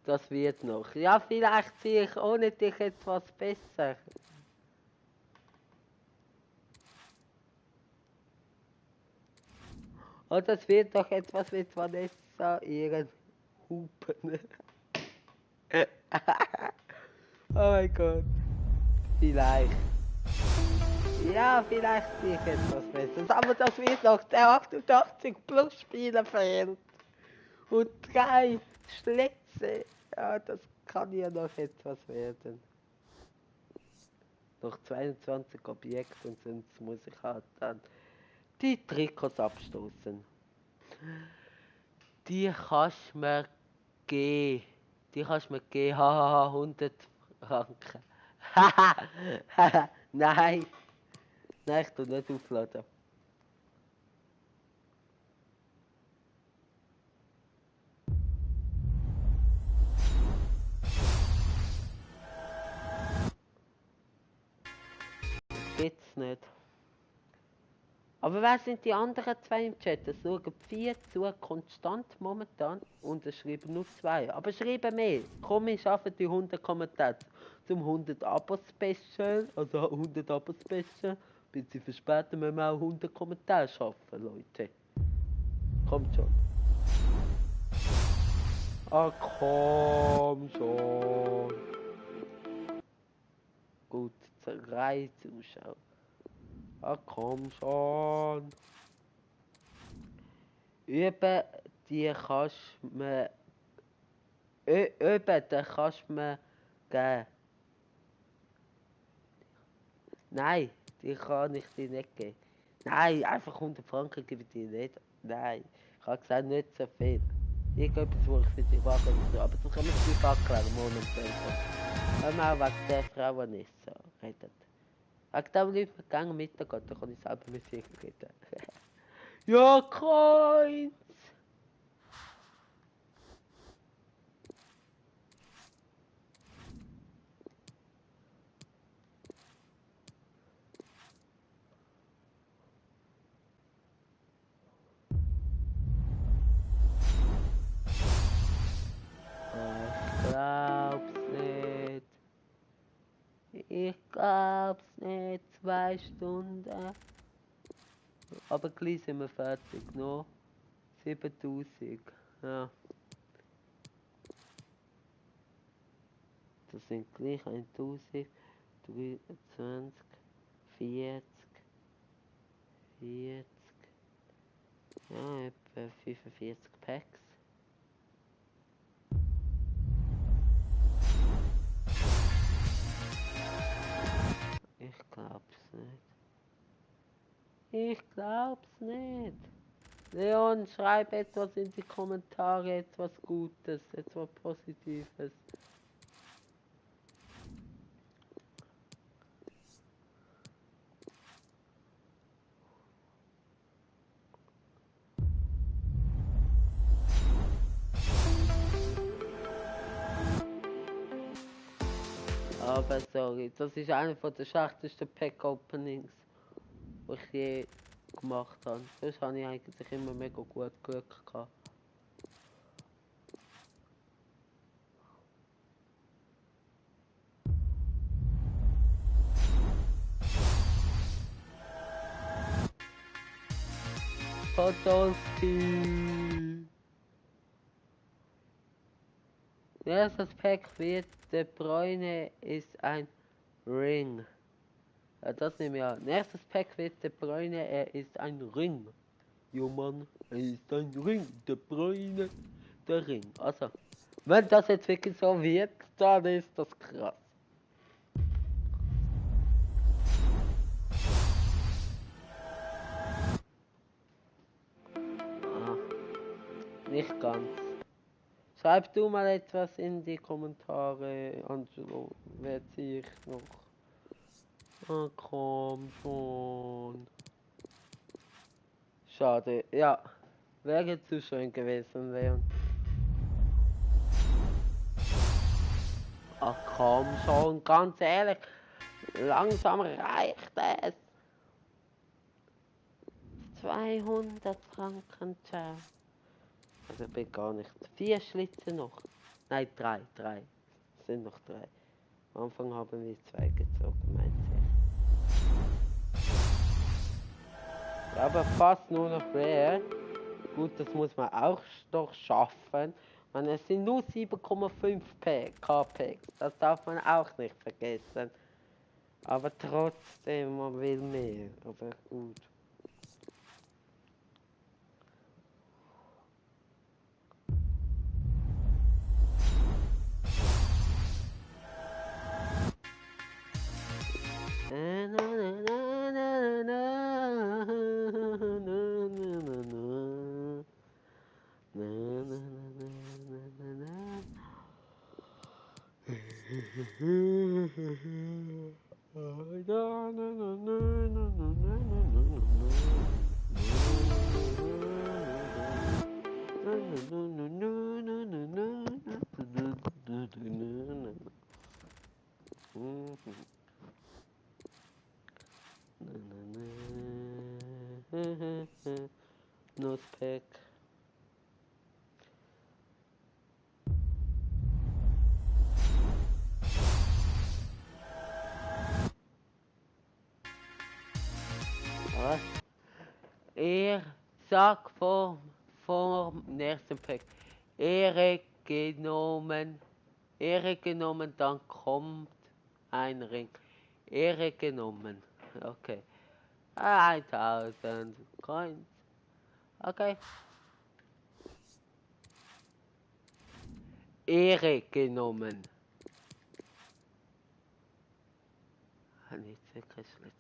Das wird noch. Ja, vielleicht sehe ich ohne dich etwas besser. Oh, das wird doch etwas mit Vanessa ihren Hupen. Oh mein Gott. Vielleicht. Ja, vielleicht sehe ich etwas Besseres. Aber das wird noch der 88 Plus Spieler fehlt. Und 3 Schlitze. Ja, das kann ja noch etwas werden. Noch 22 Objekte und sonst muss ich halt dann die Trikots abstoßen. Die kannst du mir geben. Die kannst du mir geben. Haha, 100 Franken. Haha, nein. Nein, ich tu nicht aufladen. Geht's nicht. Aber wer sind die anderen zwei im Chat? Es schauen 4 zu, konstant momentan. Und es schreiben nur 2. Aber schreiben mehr. Komm, wir schaffen die 100 Kommentare zum 100 Abo-Special. Also 100 Abo-Special. Ein bisschen verspätet müssen wir auch 100 Kommentare schaffen, Leute. Kommt schon. Ah, komm schon. Gut, 3 Zuschauer. Ah, komm schon. Über die kannst du mir. Über den kannst du mir geben. Nein, die kann ich dir nicht geben. Nein, einfach 100 Franken gebe ich dir nicht. Nein, ich habe gesagt, nicht so viel. Irgendetwas, wo ich für dich mache, so. Aber das können wir nicht abklären, morgen um 12 Uhr. Hör mal wegen der Frau, die nicht so redet. Wegen dem lieber gerne Mittag gehen, dann kann ich selber Musik reden. Ja, Kreuz! Ich glaub's nicht. Ich glaub's nicht. 2 Stunden. Aber gleich sind wir fertig. Noch 7000. Ja. Das sind gleich 1000, 23, 40, 40. Ja, etwa 45 Packs. Ich glaub's nicht. Ich glaub's nicht. Leon, schreib etwas in die Kommentare, etwas Gutes, etwas Positives. Aber sorry, das ist einer der schlechtesten Pack-Openings, die ich je gemacht habe. Sonst habe ich eigentlich immer mega gut Glück gehabt. Podolski! Erstes Pack wird De Bruyne ist ein Ring. Ja, das nehmen wir an. Nächstes Pack wird De Bruyne, er ist ein Ring. Jo Mann, er ist ein Ring. De Bruyne, der Ring. Also, wenn das jetzt wirklich so wird, dann ist das krass. Ah, nicht ganz. Schreib du mal etwas in die Kommentare, Angelo. Wer ziehe ich noch? Ah, komm schon. Schade, ja. Wäre zu schön gewesen, Leon. Ach komm schon, ganz ehrlich. Langsam reicht es. 200 Franken, ciao. Also ich bin gar nicht. 4 Schlitze noch. Nein, 3. Es sind noch 3. Am Anfang haben wir 2 gezogen, meint ich. Ja, aber fast nur noch Rare. Gut, das muss man auch doch schaffen. Man, es sind nur 7,5 K-Packs. Das darf man auch nicht vergessen. Aber trotzdem, man will mehr. Aber gut. Nusspack. Was? Er sagt vor nächsten Pack. Ehre genommen, dann kommt ein Ring. Ehre genommen. Okay. 1000 Coins. Okay. Ehre genommen. Nicht wirklich schlecht.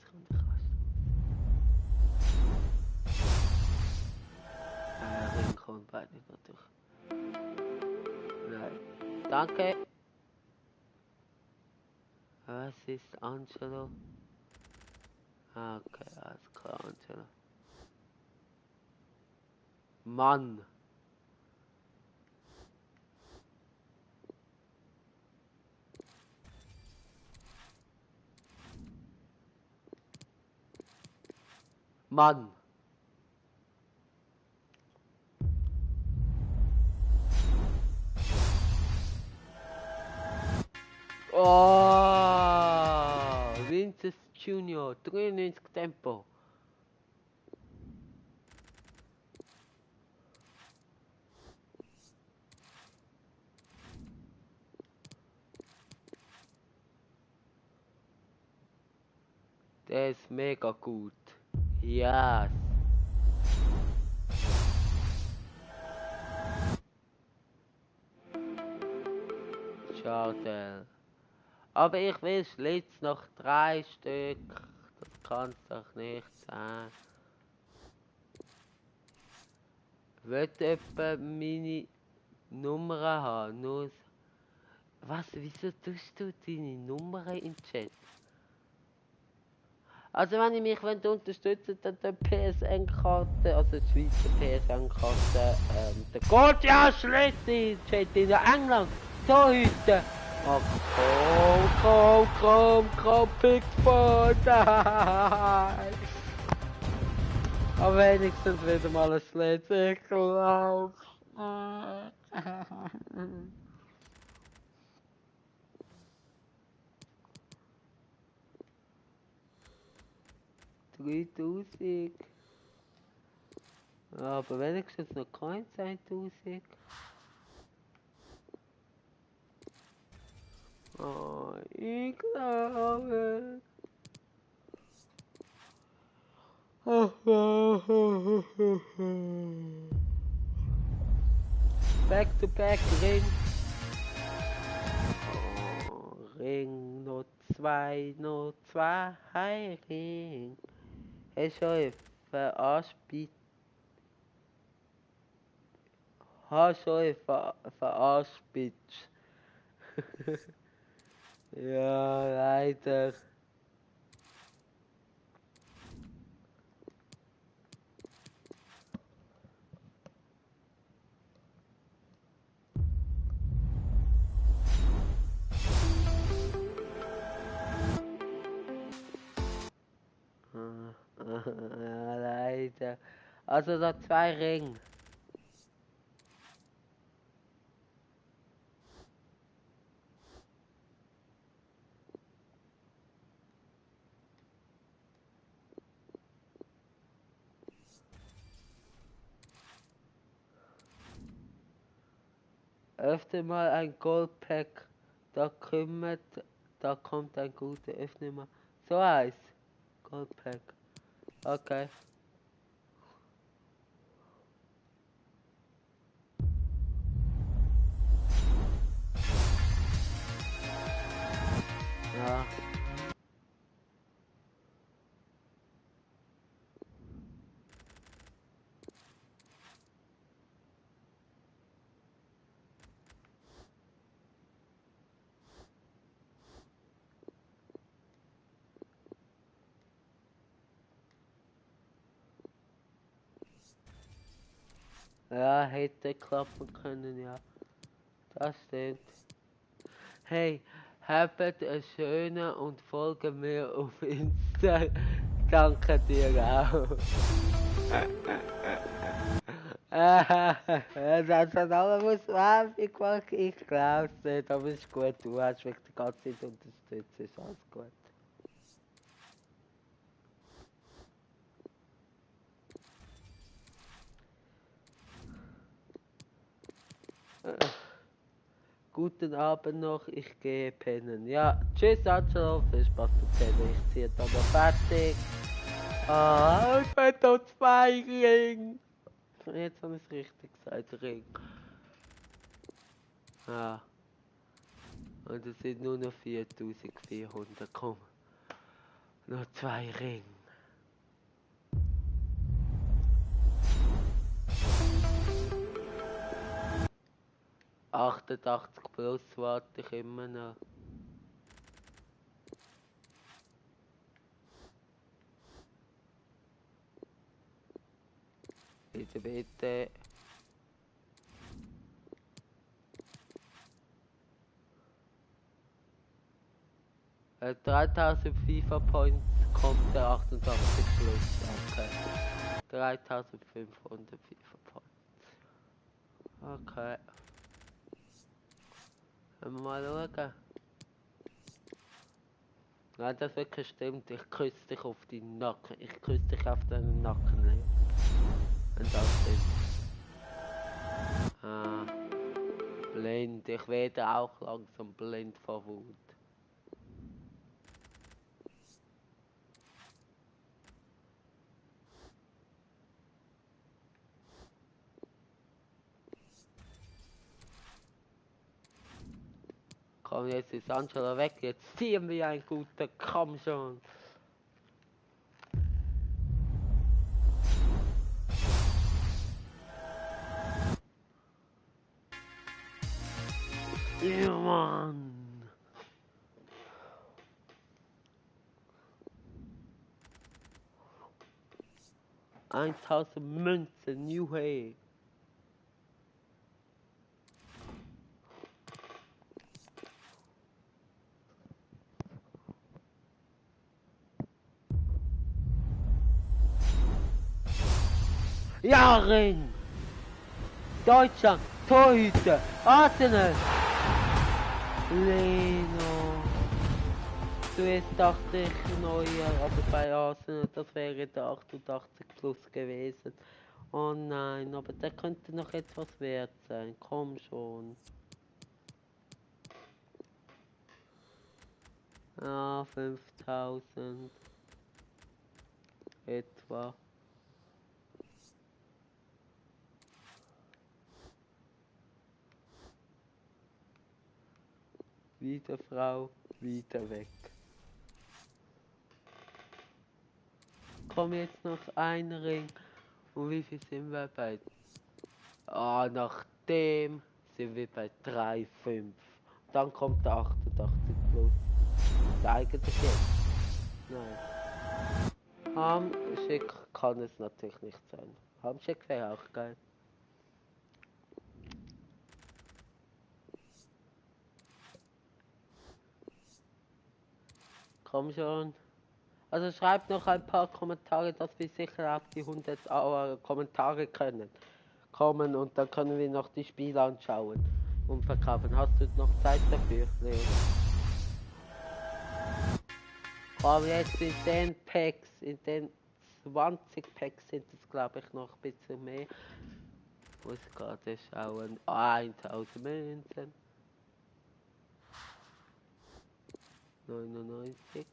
Ring kommt bald nicht mehr durch. Nein. Danke. Was ist Angelo? Ah, okay, alles klar, Angelo. Mann. Mann. Oh, Vinces Junior, 93 Tempo. Der ist mega gut. Yes. Schade. Aber ich will jetzt noch 3 Stück. Das kann's doch nicht sein. Wollt jemand meine Nummer haben? Nur was? Wieso tust du deine Nummer in den Chat? Also wenn ich mich unterstützen wollt, dann die PSN-Karte, also die Schweizer PSN-Karte, der geht ja schlecht in Chat in England. So heute. Oh, komm, Pickford. Aber wenigstens wieder mal ein Schlecht, ich glaub. 3000. Aber wenigstens noch kein 1000. Oh, ich glaube. Back to back Ring. Oh, Ring, noch zwei Ring. Hast du verarscht? Hast du verarscht? Ja, leider. Ja, leider. Also da 2 Ringe. Öffne mal ein Goldpack. Da kommt ein guter. Öffne mal. So heiß. Goldpack. Okay. Ja. Ja, hätte klappen können, ja. Das stimmt. Hey, habt einen schönen und folge mir auf Insta. Danke dir auch. Das hat alles Werbung gemacht, ich glaub's nicht, aber ist gut, du hast mich die ganze Zeit unterstützt, ist alles gut. Guten Abend noch, ich gehe pennen. Ja, tschüss Angelo, viel Spaß beim Pennen, ich ziehe dann noch fertig. Ah, ich will noch 2 Ringe. Jetzt habe ich es richtig gesagt, Ring. Ah. Und es sind nur noch 4400, komm. Noch 2 Ringe. 88 plus warte ich immer noch. Bitte, bitte. Äh, 3000 FIFA Points kommt der 88 plus. Okay. 3500 FIFA Points. Okay. Können wir mal schauen. Nein, das wirklich stimmt. Ich küsse dich auf die Nacken. Ich küsse dich auf deinen Nacken. Ne? Wenn das stimmt. Ah. Blind. Ich werde auch langsam blind vor Wut. Komm, jetzt ist Angela weg. Jetzt ziehen wir ein guter. Komm schon. Ja, Mann. Eintausend Münzen, New Hay. Ja, Ring! Deutschland, Torhüter, Arsenal! Leno. Zuerst dachte ich neuer, aber bei Arsenal, das wäre der 88 plus gewesen. Oh nein, aber der könnte noch etwas wert sein. Komm schon. Ah, 5000. Etwa. Wieder Frau, wieder weg. Komm jetzt noch ein Ring. Und wie viel sind wir bei? Ah, nach dem sind wir bei 3,5. Dann kommt der 88 plus. Der eigentlich jetzt. Nein. Hamschick kann es natürlich nicht sein. Hamschick wäre auch geil. Komm schon. Also schreibt noch ein paar Kommentare, dass wir sicher auf die 100 Kommentare kommen und dann können wir noch die Spiele anschauen und verkaufen. Hast du noch Zeit dafür, Leon? Komm jetzt in den Packs, in den 20 Packs sind es glaube ich noch ein bisschen mehr. Muss gerade schauen. 1000 Münzen. 99.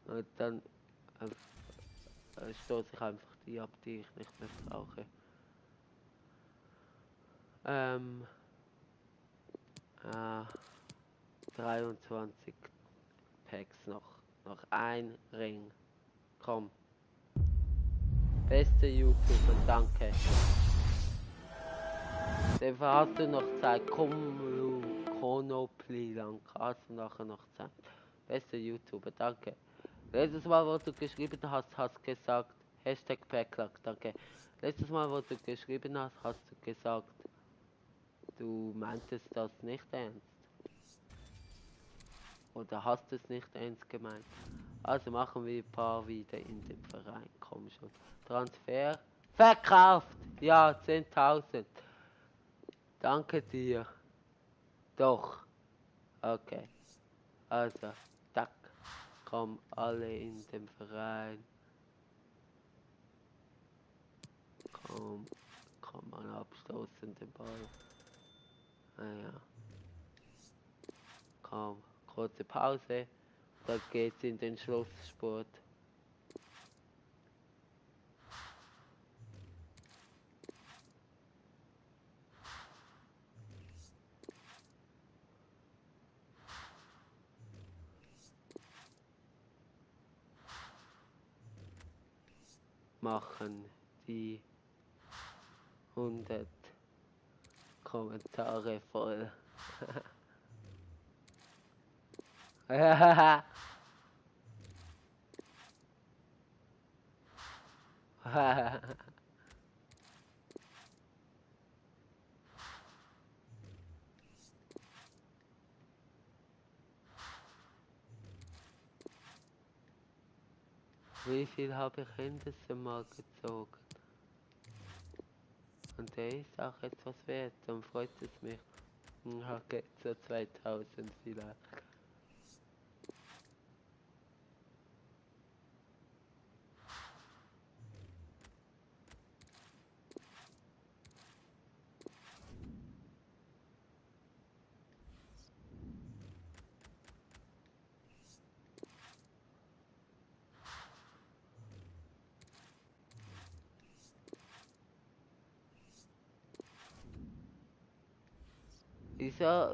Und dann stoße ich einfach die ab, die ich nicht mehr brauche. 23 Packs noch ein Ring. Komm. Beste YouTuber, danke. Dafür hast du noch Zeit. Komm, Chronopli, dann hast du nachher noch Zeit. Beste YouTuber, danke. Letztes Mal, wo du geschrieben hast, hast gesagt, Hashtag Backlog, danke. Letztes Mal, wo du geschrieben hast, hast du gesagt, du meintest das nicht ernst. Oder hast es nicht ernst gemeint? Also machen wir ein paar wieder in dem Verein. Komm schon. Transfer. Verkauft! Ja, 10.000. Danke dir. Doch. Okay. Also, tack. Komm alle in den Verein. Komm mal abstoßen den Ball. Naja. Komm, kurze Pause. Dann geht's in den Schlussspurt. Machen die 100 Kommentare voll. Wie viel habe ich Henderson mal gezogen? Und der ist auch etwas wert, dann freut es mich. Okay, so 2000 vielleicht.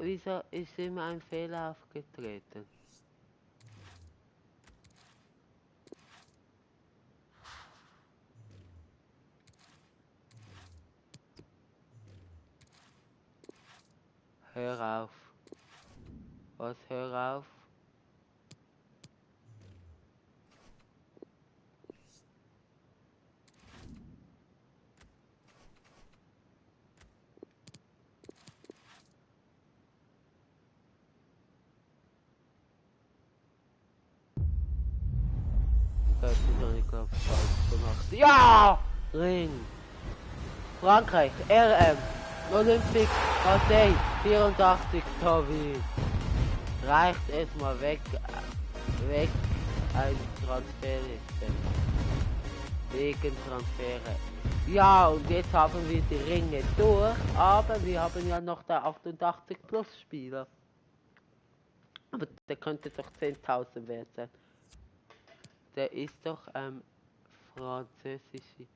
Wieso ist immer ein Fehler aufgetreten? Hör auf. Was, hör auf? Das ist doch nicht ganz falsch gemacht. Ja! Ring! Frankreich, RM, Olympic, Marseille, 84 Tobi. Reicht erstmal weg, ein Transferliste. Wegen Transfere. Ja, und jetzt haben wir die Ringe durch, aber wir haben ja noch der 88 Plus Spieler. Aber der könnte doch 10.000 wert sein. Der ist doch französische.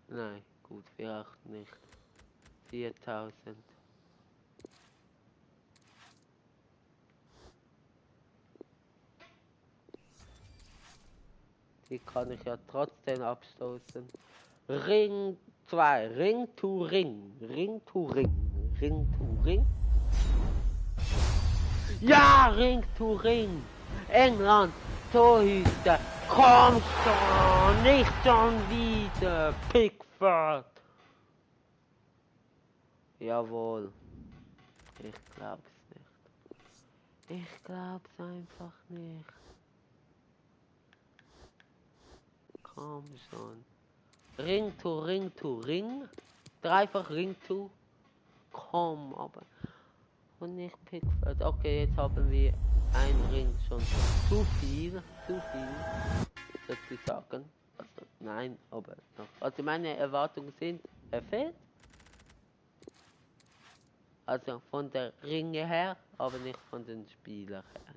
Nein, gut, wir auch nicht. 4.000. Die kann ich ja trotzdem abstoßen. Ring 2, Ring to Ring, Ring to Ring, Ring to Ring. Ja, Ring to Ring. England, Torhüter, komm schon, nicht schon wieder, Pickford. Jawohl. Ich glaub's nicht. Ich glaub's einfach nicht. Komm schon. Ring to Ring to Ring. Dreifach Ring to. Komm, aber. Und nicht Pickford. Okay, jetzt haben wir ein Ring schon. Zu viel. Sozusagen. Also, nein, aber noch. Also meine Erwartungen sind erfüllt. Also von der Ringe her, aber nicht von den Spielern her.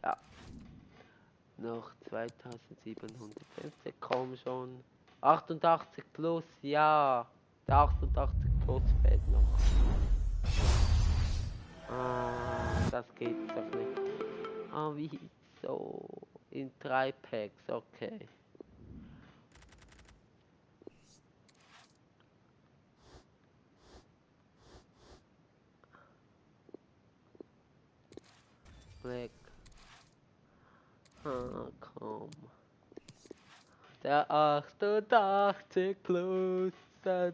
Ja. Noch 2750, komm schon. 88 plus, ja. Der 88 plus fehlt noch. Ah, das geht doch nicht. Ah, wieso? In 3 Packs, okay. Weg. Ah, komm. Der 88 plus, der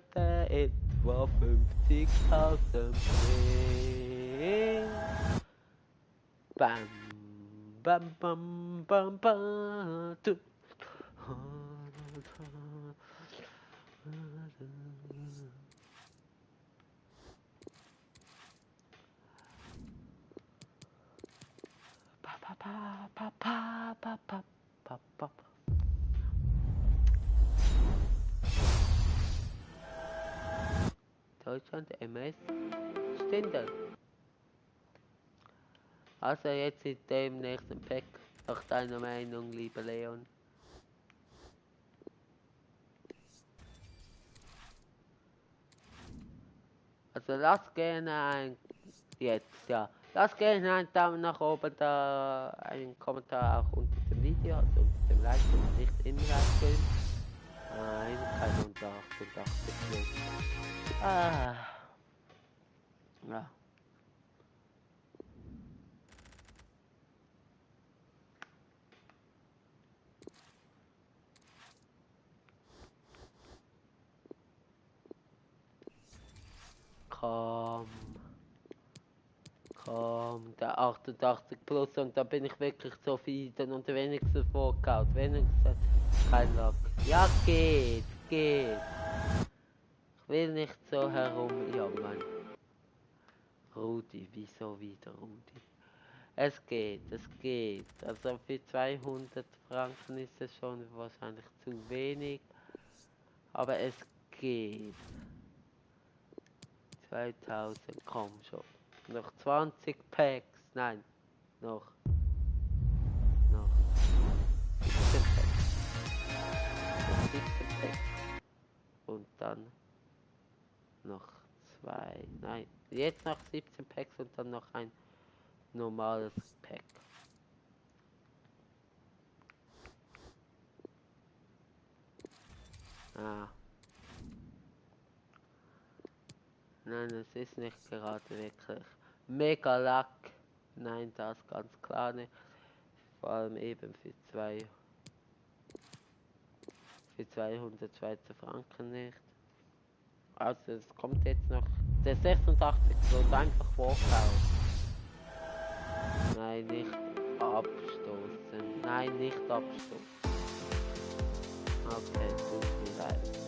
etwa 50.000 bringt. Bam, bam, bam, bam, bam, du. Deutschland MS Stindl. Also jetzt in dem nächsten Pack. Nach deiner Meinung, lieber Leon. Also lass gerne ein jetzt, ja. Lass gerne einen Daumen nach oben da, einen Kommentar auch unter dem Video, also unter dem Livestream, nicht im Livestream. Nein, kein 188 plus. Ah. Ja. Komm. Komm, der 88 plus und da bin ich wirklich zufrieden und wenigstens vorgehauen. Wenigstens kein Lock. Ja, geht, geht. Ich will nicht so herumjammern. Rudi, wieso wieder Rudi? Es geht, es geht. Also für 200 Franken ist es schon wahrscheinlich zu wenig. Aber es geht. 2000, komm schon. Noch 20 Packs. Nein, noch 17 Packs. Noch 17 Packs. Und dann noch zwei. Nein, jetzt noch 17 Packs und dann noch ein normales Pack. Ah. Nein, es ist nicht gerade wirklich mega Luck. Nein, das ganz klar nicht. Vor allem eben für 200 Schweizer Franken nicht. Also es kommt jetzt noch der 86 wird einfach vorkauen. Nein, nicht abstoßen. Nein, nicht abstoßen. Okay, tut mir leid.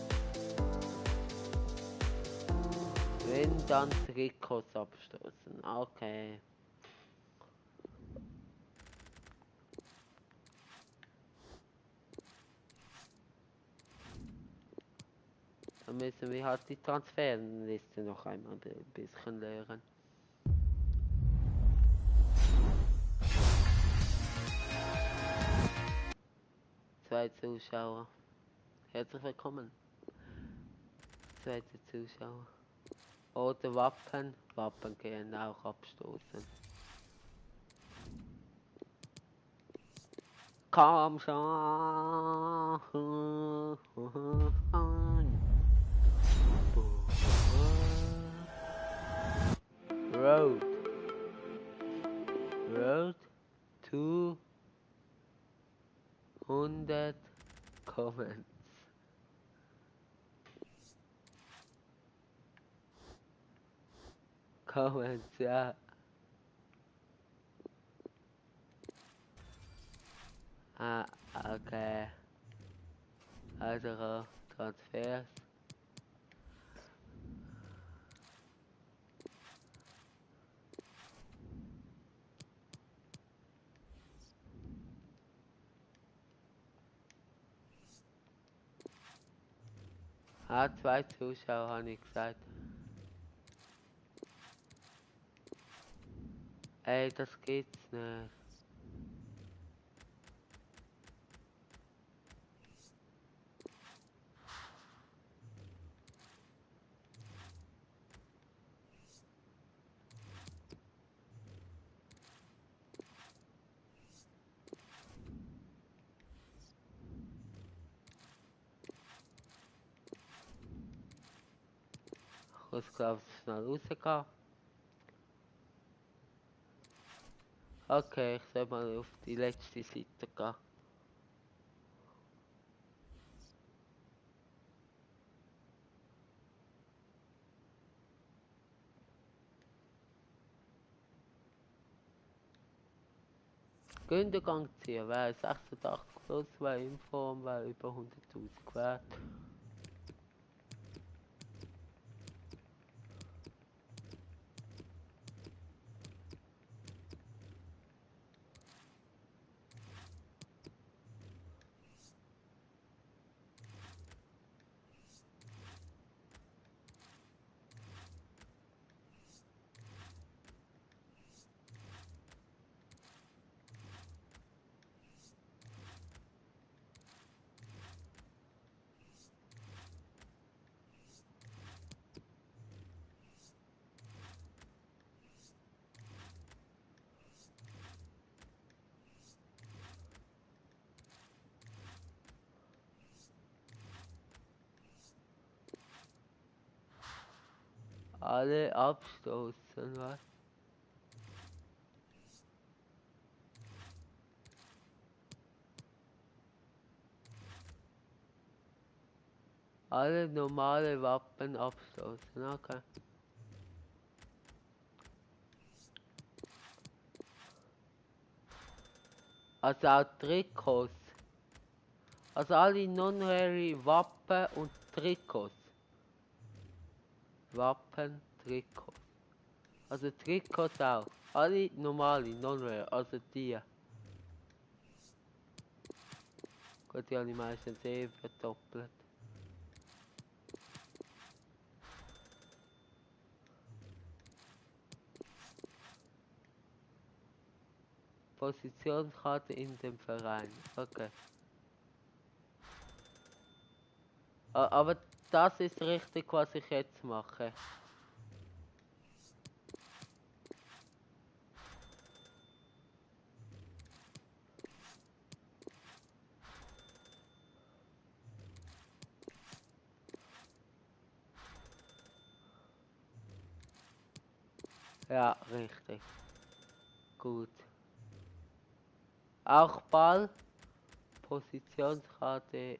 Wenn dann Trikots abstoßen. Okay. Dann müssen wir halt die Transferliste noch einmal ein bisschen lernen. Zwei Zuschauer. Herzlich willkommen. Zweite Zuschauer. Oder Wappen. Wappen gehen auch abstoßen. Komm schon. Road. Road to 100 comments. Comments, ja. Ah, okay. Also Transfers. Ah, zwei Zuschauer habe ich gesagt. Ey, das geht's nicht. Ich muss glaube ich schnell rausgehen. Okay, ich soll mal auf die letzte Seite gehen. Güntergang ziehen, wer 86 plus, wer in Form, wer über 100.000 wert. Alle abstoßen, was? Alle normale Wappen abstoßen, okay. Also auch Trikots. Also alle non-rare Wappen und Trikots. Wappen, Trikots. Also Trikots auch. Alle normale, non-rare, also die. Gut, die habe ich meistens eh verdoppelt. Positionskarte in dem Verein. Okay. Aber das ist richtig, was ich jetzt mache. Ja, richtig. Gut. Auch Ball. Positionskarte.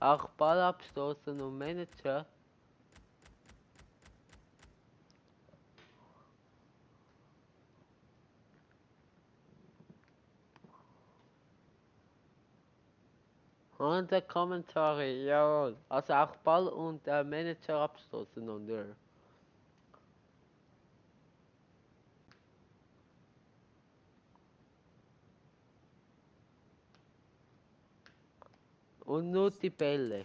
Auch Ball abstoßen und Manager. Und der Kommentare, jawohl. Also auch Ball und Manager abstoßen und Und nur die Bälle.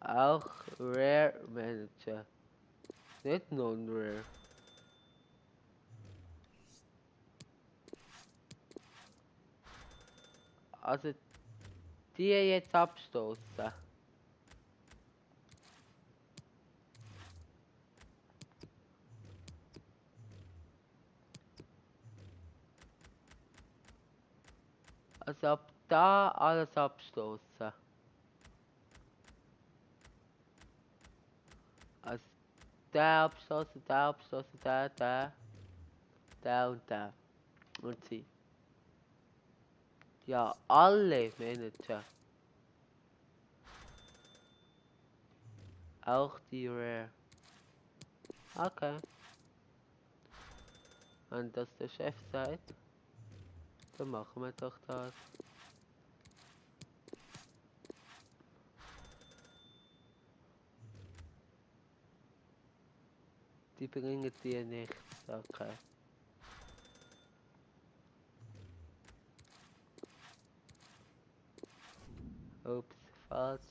Auch Rare Manager. Nicht Non-Rare. Also die jetzt abstoßen. Also ab da alles abstoßen. Also der abstoßen, der abstoßen, der und der. Und sie. Ja, alle Manager. Auch die Rare. Okay. Wenn das der Chef sagt, dann machen wir doch das. Die bringen dir nichts, okay. Ups, falsch.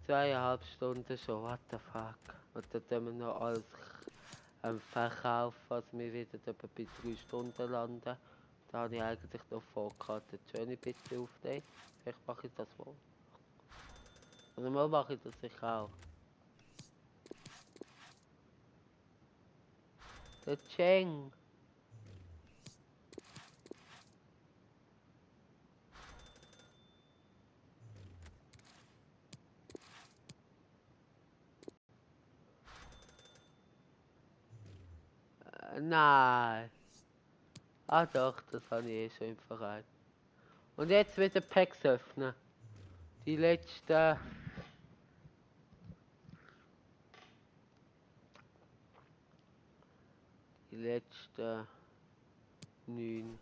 Zweieinhalb Stunden schon, what the fuck. Und dann tun wir noch alles verkaufen, was wir wieder etwa bei 3 Stunden landen. Da habe ich eigentlich noch vorgehabt, eine schöne Bitte aufnehmen. Vielleicht mache ich das wohl. Und mal mache ich das sicher auch. Der Cheng. Nein. Ah doch, das habe ich eh schon im Verein. Und jetzt wieder Packs öffnen. Die letzte. Die letzte 9.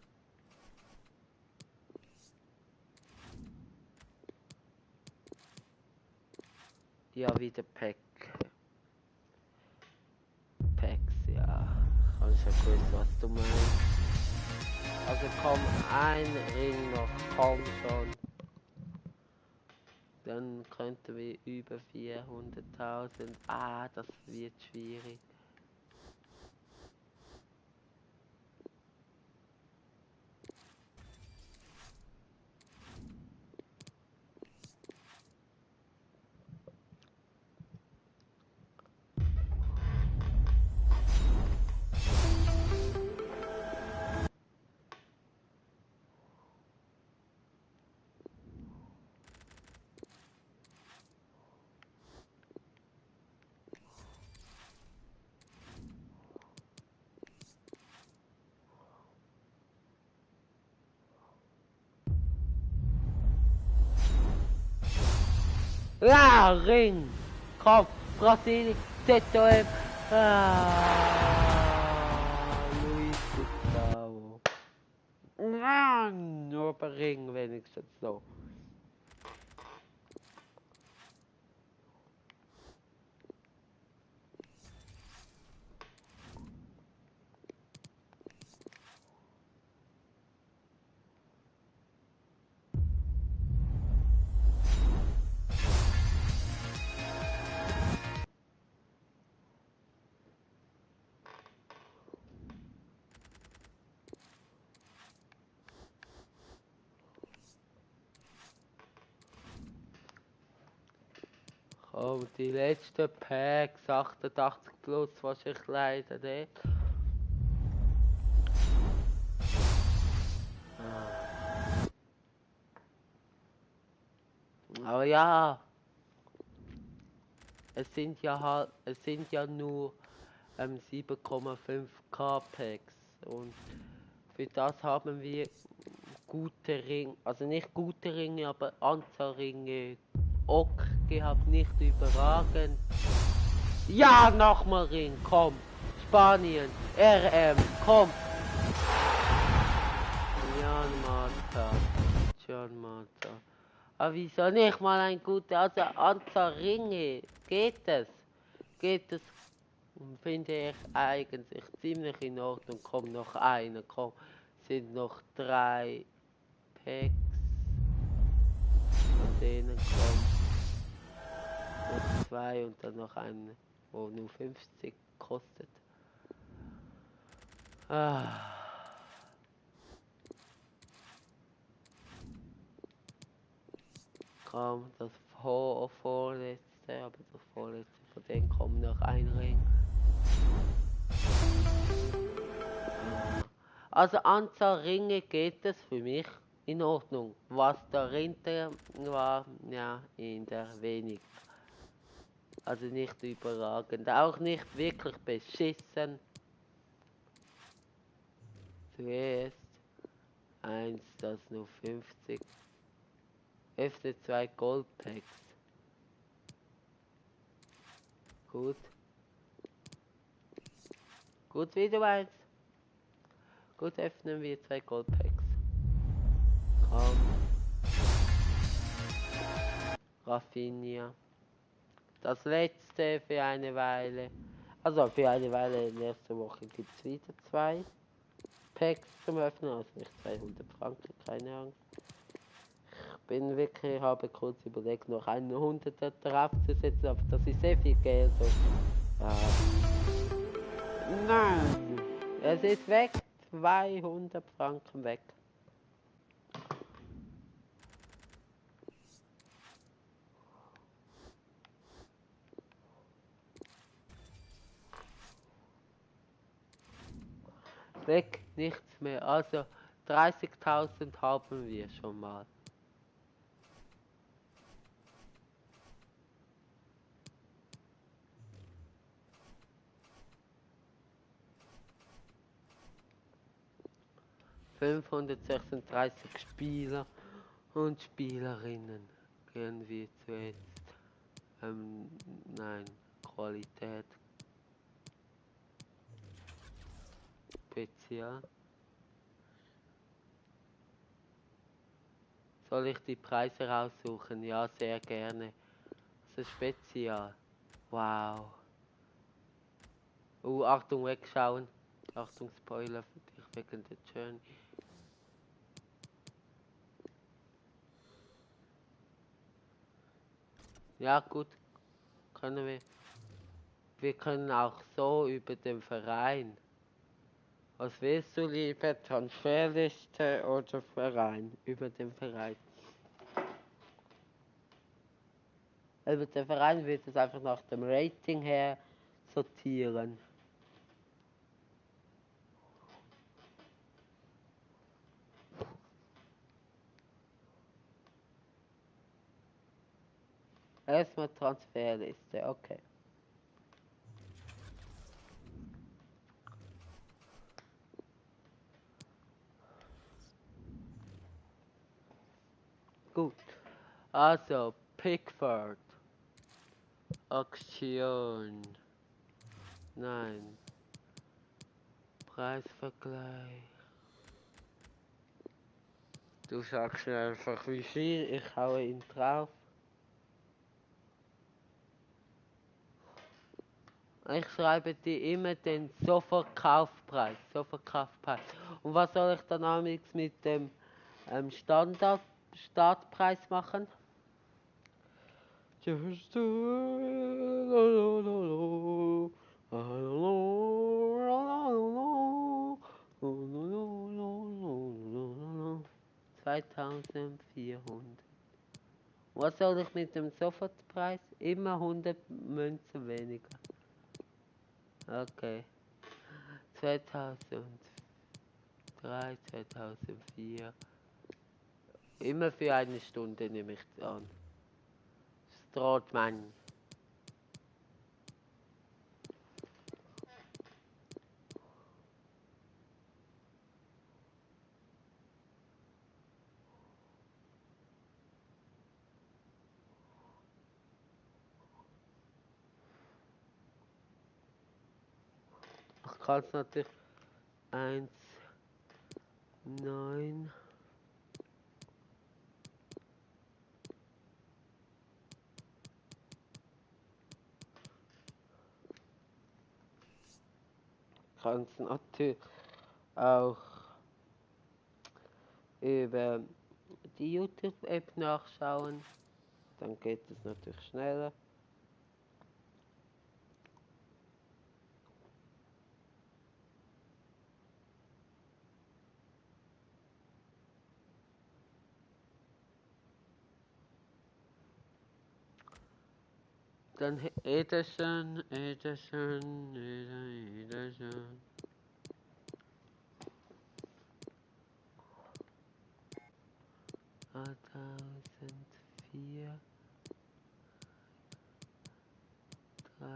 Ja, wieder Packs, ja. Kann schon gewusst, was du meinst. Also komm, ein Ring noch, komm schon. Dann könnten wir über 400.000. Ah, das wird schwierig. Ja, Ring. Komm, Brasilien, ZOM. Luis Gustavo. Nur bei Ring wenigstens noch. Komm, die letzten Packs, 88 plus, wahrscheinlich leider nicht. Aber ja, es sind ja nur 7,5k Packs und für das haben wir gute Ringe, also nicht gute Ringe, aber Anzahl Ringe ok gehabt, nicht überragend. Ja, nochmal Ring, komm. Spanien, RM, komm. Jan Mata. Aber wieso nicht mal ein guter, also Anzahl Ringe? Geht es? Finde ich eigentlich ziemlich in Ordnung. Komm, noch einer, komm. Sind noch 3 Packs. Von denen kommen noch 2 und dann noch einen, wo nur 50 kostet. Komm, das vorletzte, aber das vorletzte, von denen kommt noch ein Ring. Also Anzahl Ringe geht es für mich in Ordnung. Was dahinter war, ja, in der wenig. Also nicht überragend, auch nicht wirklich beschissen. Zuerst eins, das nur 50. Öffne 2 Goldpacks. Gut. Gut, wie du meinst. Gut, öffnen wir 2 Goldpacks. Komm. Raffinia. Das letzte für eine Weile. Also für eine Weile, nächste Woche gibt es wieder 2 Packs zum Öffnen. Also nicht 200 Franken, keine Angst. Habe kurz überlegt, noch einen 100er drauf zu setzen, aber das ist sehr viel Geld. Und, ja. Nein, es ist weg. 200 Franken weg. Weg, nichts mehr. Also 30.000 haben wir schon mal. ...536 Spieler und Spielerinnen. Gehen wir zuerst. Nein, Qualität. Spezial. Soll ich die Preise raussuchen? Ja, sehr gerne. Also Spezial. Wow. Achtung, wegschauen. Achtung, Spoiler für dich wegen der Journey. Ja, gut. Können wir. Wir können auch so über den Verein. Was willst du lieber? Transferliste oder Verein? Über den Verein. Über den Verein wird es einfach nach dem Rating her sortieren. Erstmal Transferliste, okay. Gut. Also, Pickford. Aktion. Nein. Preisvergleich. Du sagst mir einfach wie viel, ich haue ihn drauf. Ich schreibe dir immer den Sofortkaufpreis. Und was soll ich dann amigs mit dem Startpreis machen? $2400. Was soll ich mit dem Sofortpreis? Immer 100 Münzen weniger. Okay. 2003, 2004. Immer für eine Stunde nehme ich es an. Strothmann. Ich kann es natürlich 1, 9. Kann es natürlich auch über die YouTube-App nachschauen. Dann geht es natürlich schneller. Dann Ederson. 2004, 3.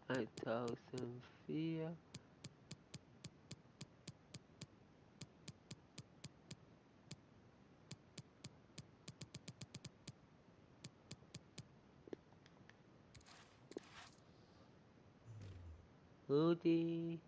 Eintausendvier. Rudi.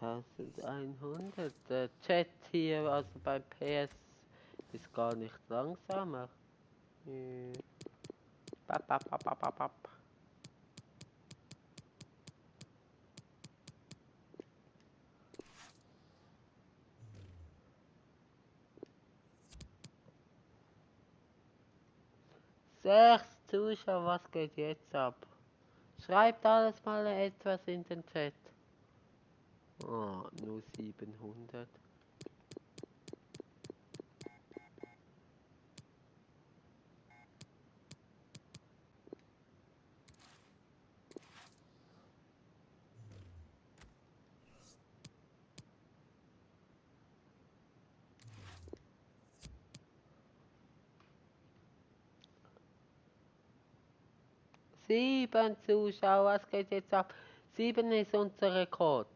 Eintausendeinhundert. Der Chat hier, also bei PS, ist gar nicht langsamer. Bap, bap, bap, bap, bap, bap. Sechs Zuschauer, was geht jetzt ab? Schreibt alles mal etwas in den Chat. Oh, nur 700. Sieben Zuschauer, was geht jetzt ab? 7 ist unser Rekord.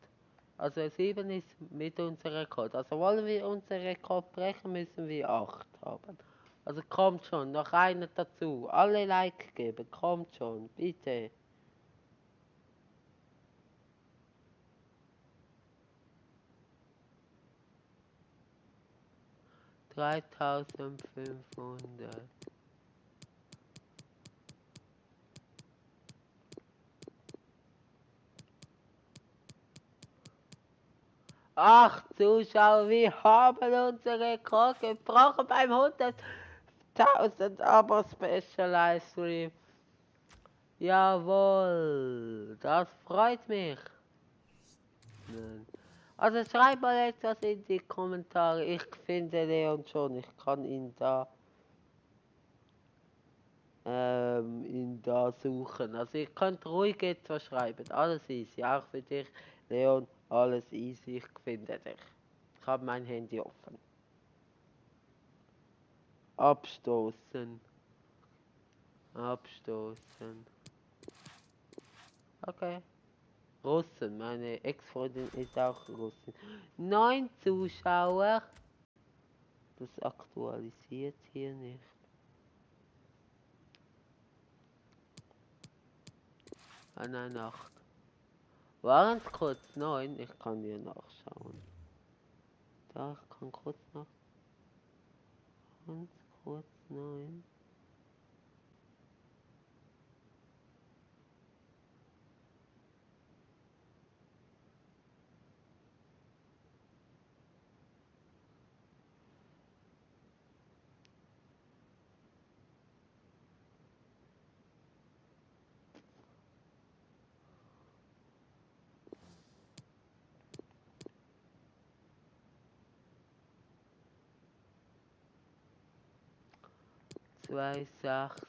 Also 7 ist mit unserem Rekord. Also wollen wir unseren Rekord brechen, müssen wir 8 haben. Also kommt schon, noch einer dazu. Alle Like geben, kommt schon, bitte. $3.500. Ach, Zuschauer, wir haben unseren Rekord gebrochen beim 100.000 Abo Special Livestream. Jawohl, das freut mich. Also schreibt mal etwas in die Kommentare. Ich finde Leon schon, ich kann ihn da suchen. Also ihr könnt ruhig etwas schreiben, alles easy, auch für dich, Leon, alles easy, ich finde dich. Ich habe mein Handy offen. Abstoßen. Abstoßen. Okay. Russen, meine Ex-Freundin ist auch Russin. 9 Zuschauer. Das aktualisiert hier nicht. Ah nein, 8. Waren es kurz 9? Ich kann hier nachschauen. Da, ich kann kurz nach. Ganz kurz 9. Zwei Sachs.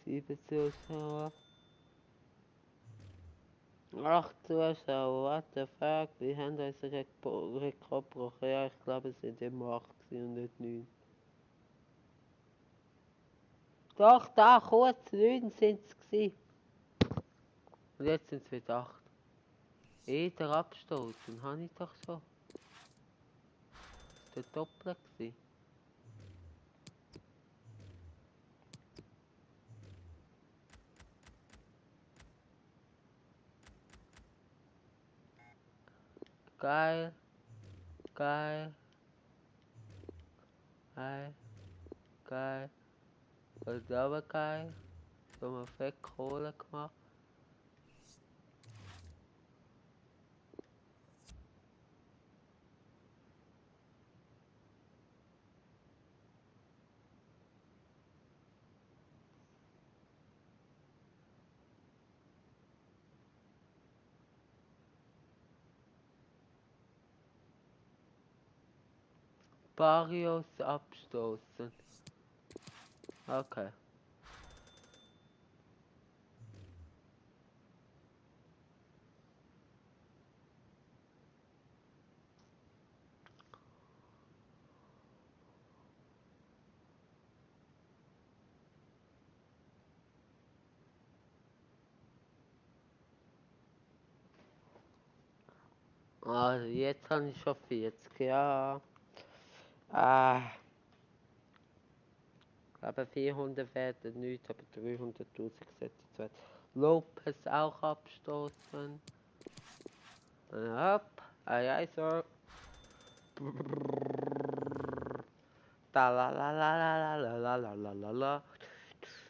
Sieben Zuschauer. 8 Zuschauer, what the fuck? Wir haben unseren Rekord gebrochen. Ja, ich glaube es sind immer 8 und nicht 9. Doch, da, kurz 9 sind es gewesen. Und jetzt sind es wieder 8. Der Abstoßen, habe ich doch schon. Das war der Doppler gewesen. Geil. Geil. Geil. Geil. Und aber geil. So haben wir fett Kohle gemacht. Barrios abstoßen. Okay. Also jetzt habe ich schon 40, ja. Aber 400 werden nicht, aber 300.000 sollte es. Lopez auch abstoßen. Hopp. Ei, Sir. Da la la la la la la la la la la.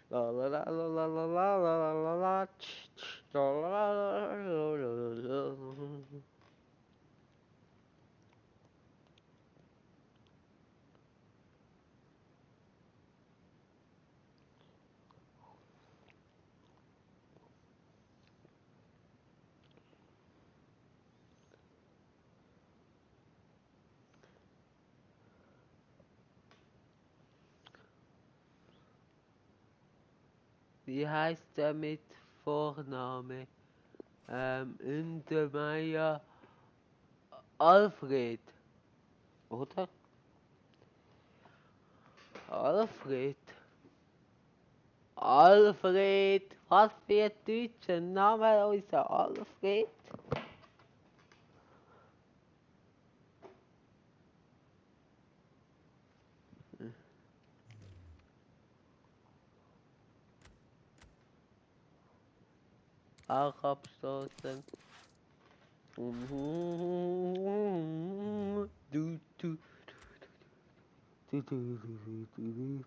La la la la la la la la la la. Wie heißt der mit Vorname? Untermeier Alfred. Oder? Alfred. Alfred. Was für ein deutscher Name, unser Alfred. Auch abstoßen. Du, du, du, du, du, du,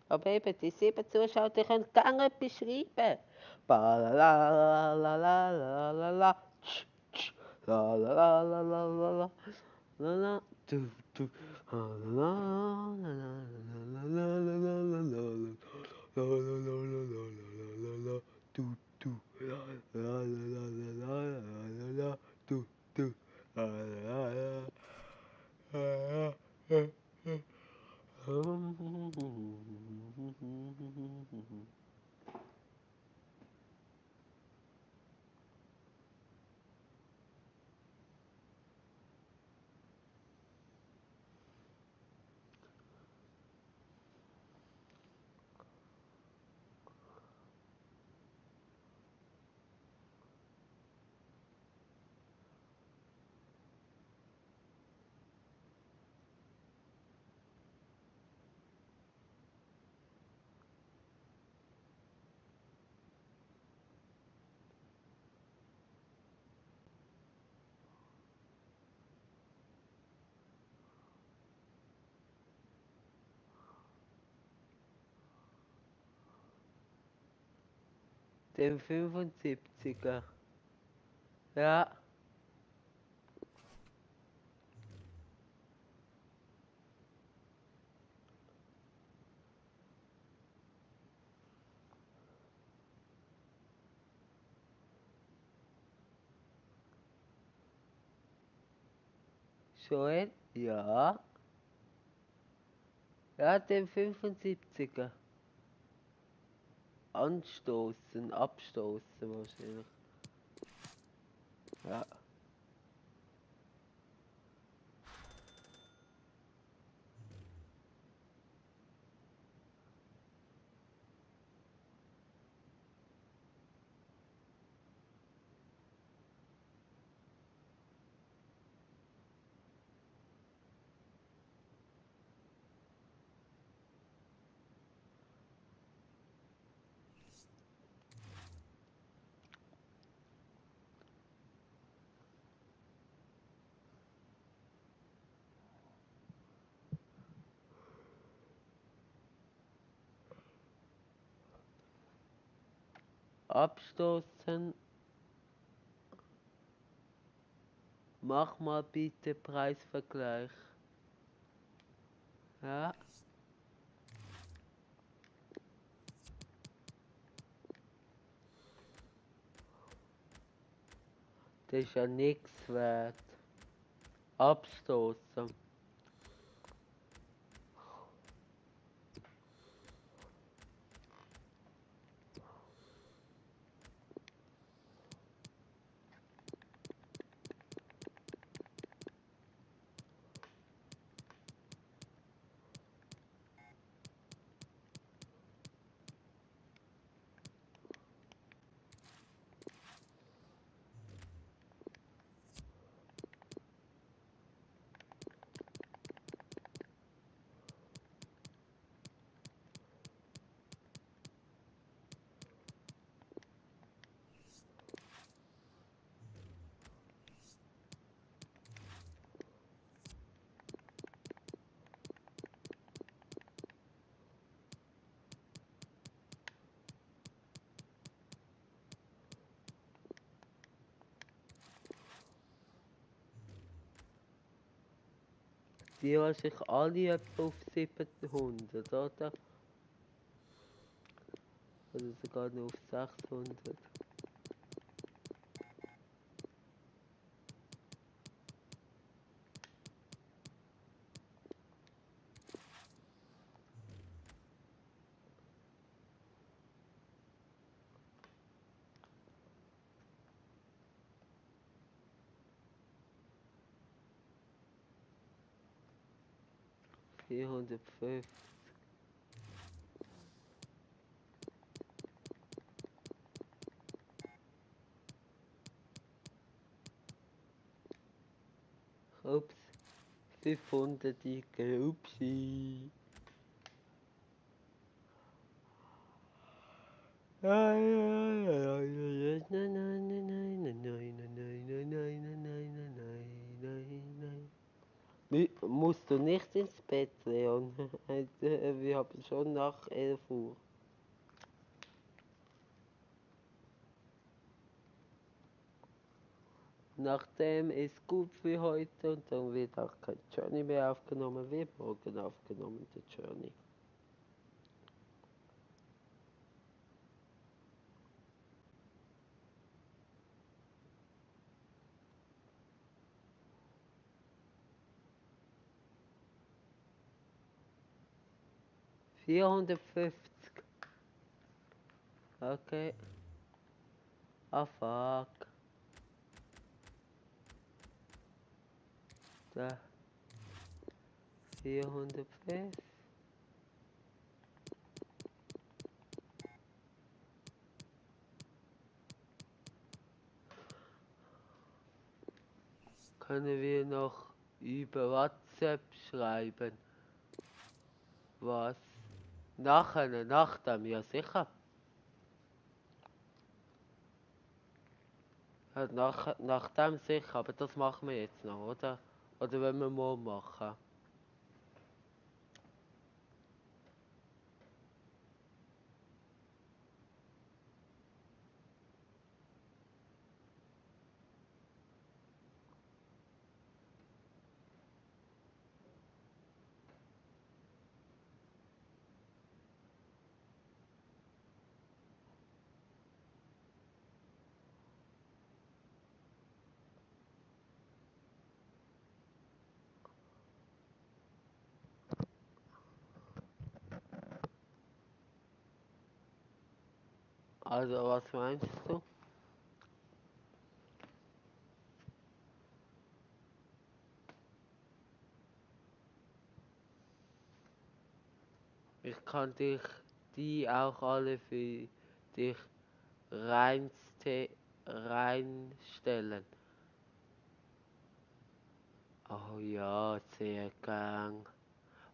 Aber eben, die 7 Zuschauer, die können gerne etwas schreiben. Ba la la la la la la la tsch, tsch, la la la la la la la la la du du la la la la la la la la la la la la la la la la la la du du la la la la la la la du du la la la. Den 75er. Ja. Joel? Ja. Ja, den 75er. Anstoßen, abstoßen wahrscheinlich. Ja. Abstoßen. Mach mal bitte Preisvergleich. Ja. Das ist ja nichts wert. Abstoßen. Die haben sich alle etwa auf 700, oder? Oder sogar nur auf 600. 450. Ups, 500 Dicke, upsi. Musst du nicht ins Bett, Leon? Wir haben schon nach 11 Uhr. Nachdem ist gut für heute und dann wird auch kein Journey mehr aufgenommen, wird morgen aufgenommen, der Journey. $450. Okay. Ah, fuck. Da. 405. Können wir noch über WhatsApp schreiben? Was? Nachher, nach dem, ja sicher. Ja, nach dem sicher, aber das machen wir jetzt noch, oder? Oder wenn wir morgen machen. Also, was meinst du? Ich kann die auch alle für dich reinstellen. Oh ja, sehr gern.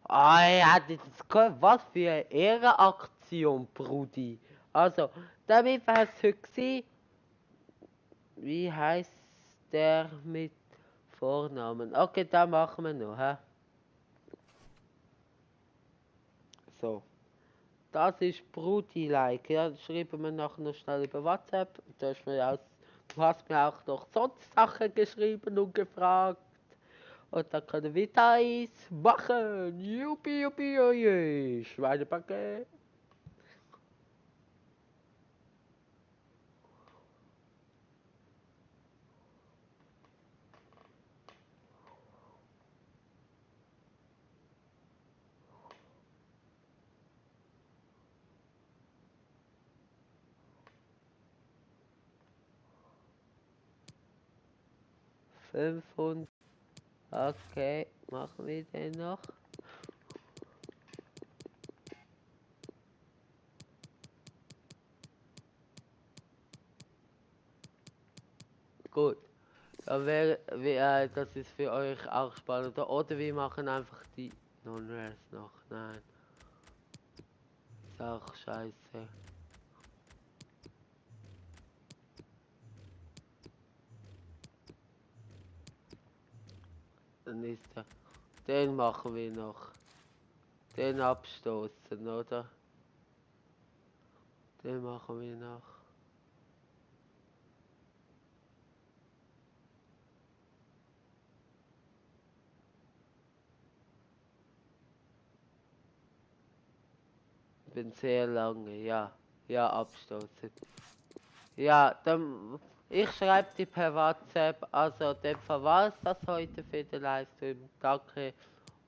Ah, er hat jetzt gehört, was für eine Ehrenaktion, Brudi. Also, damit war es heute gewesen. Wie heißt der mit Vornamen? Okay, da machen wir noch, hä? So. Das ist Brudi-like. Ja, schreiben wir nachher noch schnell über WhatsApp. Du hast mir auch noch sonst Sachen geschrieben und gefragt. Und dann können wir das machen. Juppie, juppie, oje. Schweinebacke. $500. Okay, machen wir den noch. Gut. Dann das ist für euch auch spannend. Oder wir machen einfach die Non-Rares noch. Nein. Ist auch scheiße. Dann ist er. Den machen wir noch. Den abstoßen, oder? Den machen wir noch. Bin sehr lange, ja. Ja, abstoßen. Ja, dann ich schreibe dir per WhatsApp, also dem Fall war's das heute für den Livestream. Danke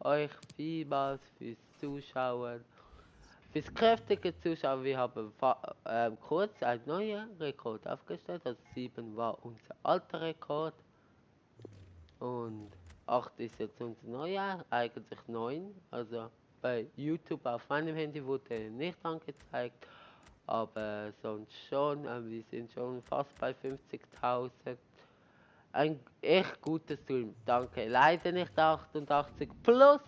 euch vielmals fürs Zuschauen. Fürs kräftige Zuschauen, wir haben kurz einen neuen Rekord aufgestellt, also 7 war unser alter Rekord. Und 8 ist jetzt unser Neujahr, eigentlich 9. Also bei YouTube auf meinem Handy wurde nicht angezeigt, aber sonst schon. Wir sind schon fast bei 50.000. Ein echt guter Stream, danke. Leider nicht 88 plus,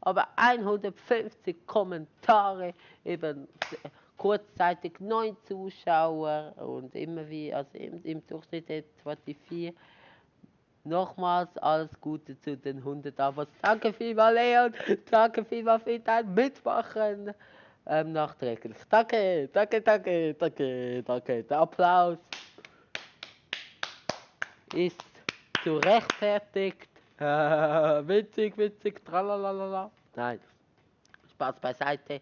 aber 150 Kommentare, eben kurzzeitig 9 Zuschauer und immer wie, also im Durchschnitt etwa die 4. Nochmals alles Gute zu den 100 Abos. Danke vielmals, Leon. Danke vielmals für dein Mitmachen. Nachträglich. Danke, danke, danke, danke, danke. Der Applaus ist gerechtfertigt. Witzig, witzig, tralalala. Nein, Spaß beiseite.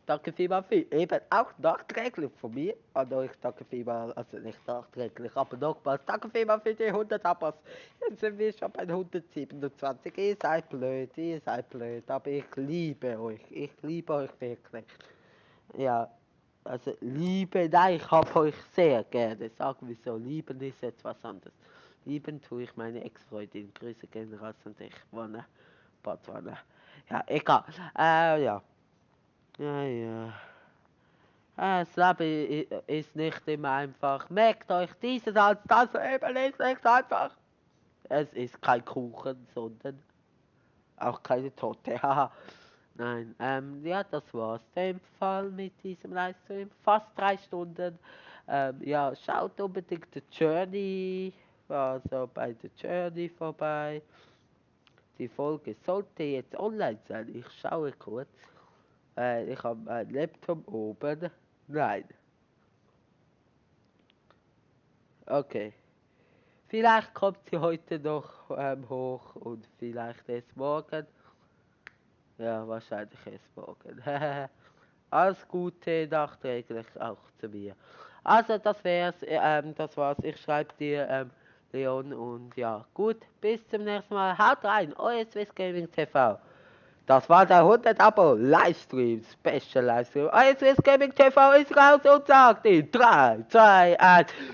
Danke vielmals für eben auch nachträglich von mir an euch. Danke vielmals, also nicht nachträglich, aber nochmals. Danke vielmals für die 100 Abos. Jetzt sind wir schon bei 127. Ihr seid blöd, aber ich liebe euch. Ich liebe euch wirklich. Ja, also Liebe, nein, ich habe euch sehr gerne. Sagen wir so, lieben ist etwas anderes. Lieben tue ich meine Ex-Freundin. Grüße gehen raus und ich wohne Botswana. Ja, egal. Ja. Ja. Das Leben ist nicht immer einfach. Merkt euch dieses als das Leben ist nicht einfach. Es ist kein Kuchen, sondern auch keine Torte. Haha. Nein, ja, das war's. In dem Fall mit diesem Livestream. Fast 3 Stunden. Ja, schaut unbedingt The Journey, also bei The Journey vorbei. Die Folge sollte jetzt online sein. Ich schaue kurz. Ich habe meinen Laptop oben. Nein. Okay. Vielleicht kommt sie heute noch hoch und vielleicht erst morgen. Ja, wahrscheinlich erst morgen. Alles Gute nachträglich auch zu mir. Also das war's. Ich schreibe dir, Leon, und ja, gut, bis zum nächsten Mal. Haut rein, euer Swiss Gaming TV. Das war der 100 Abo Livestream, Special Livestream. Euer Swiss Gaming TV ist raus und sagt in 3, 2, 1.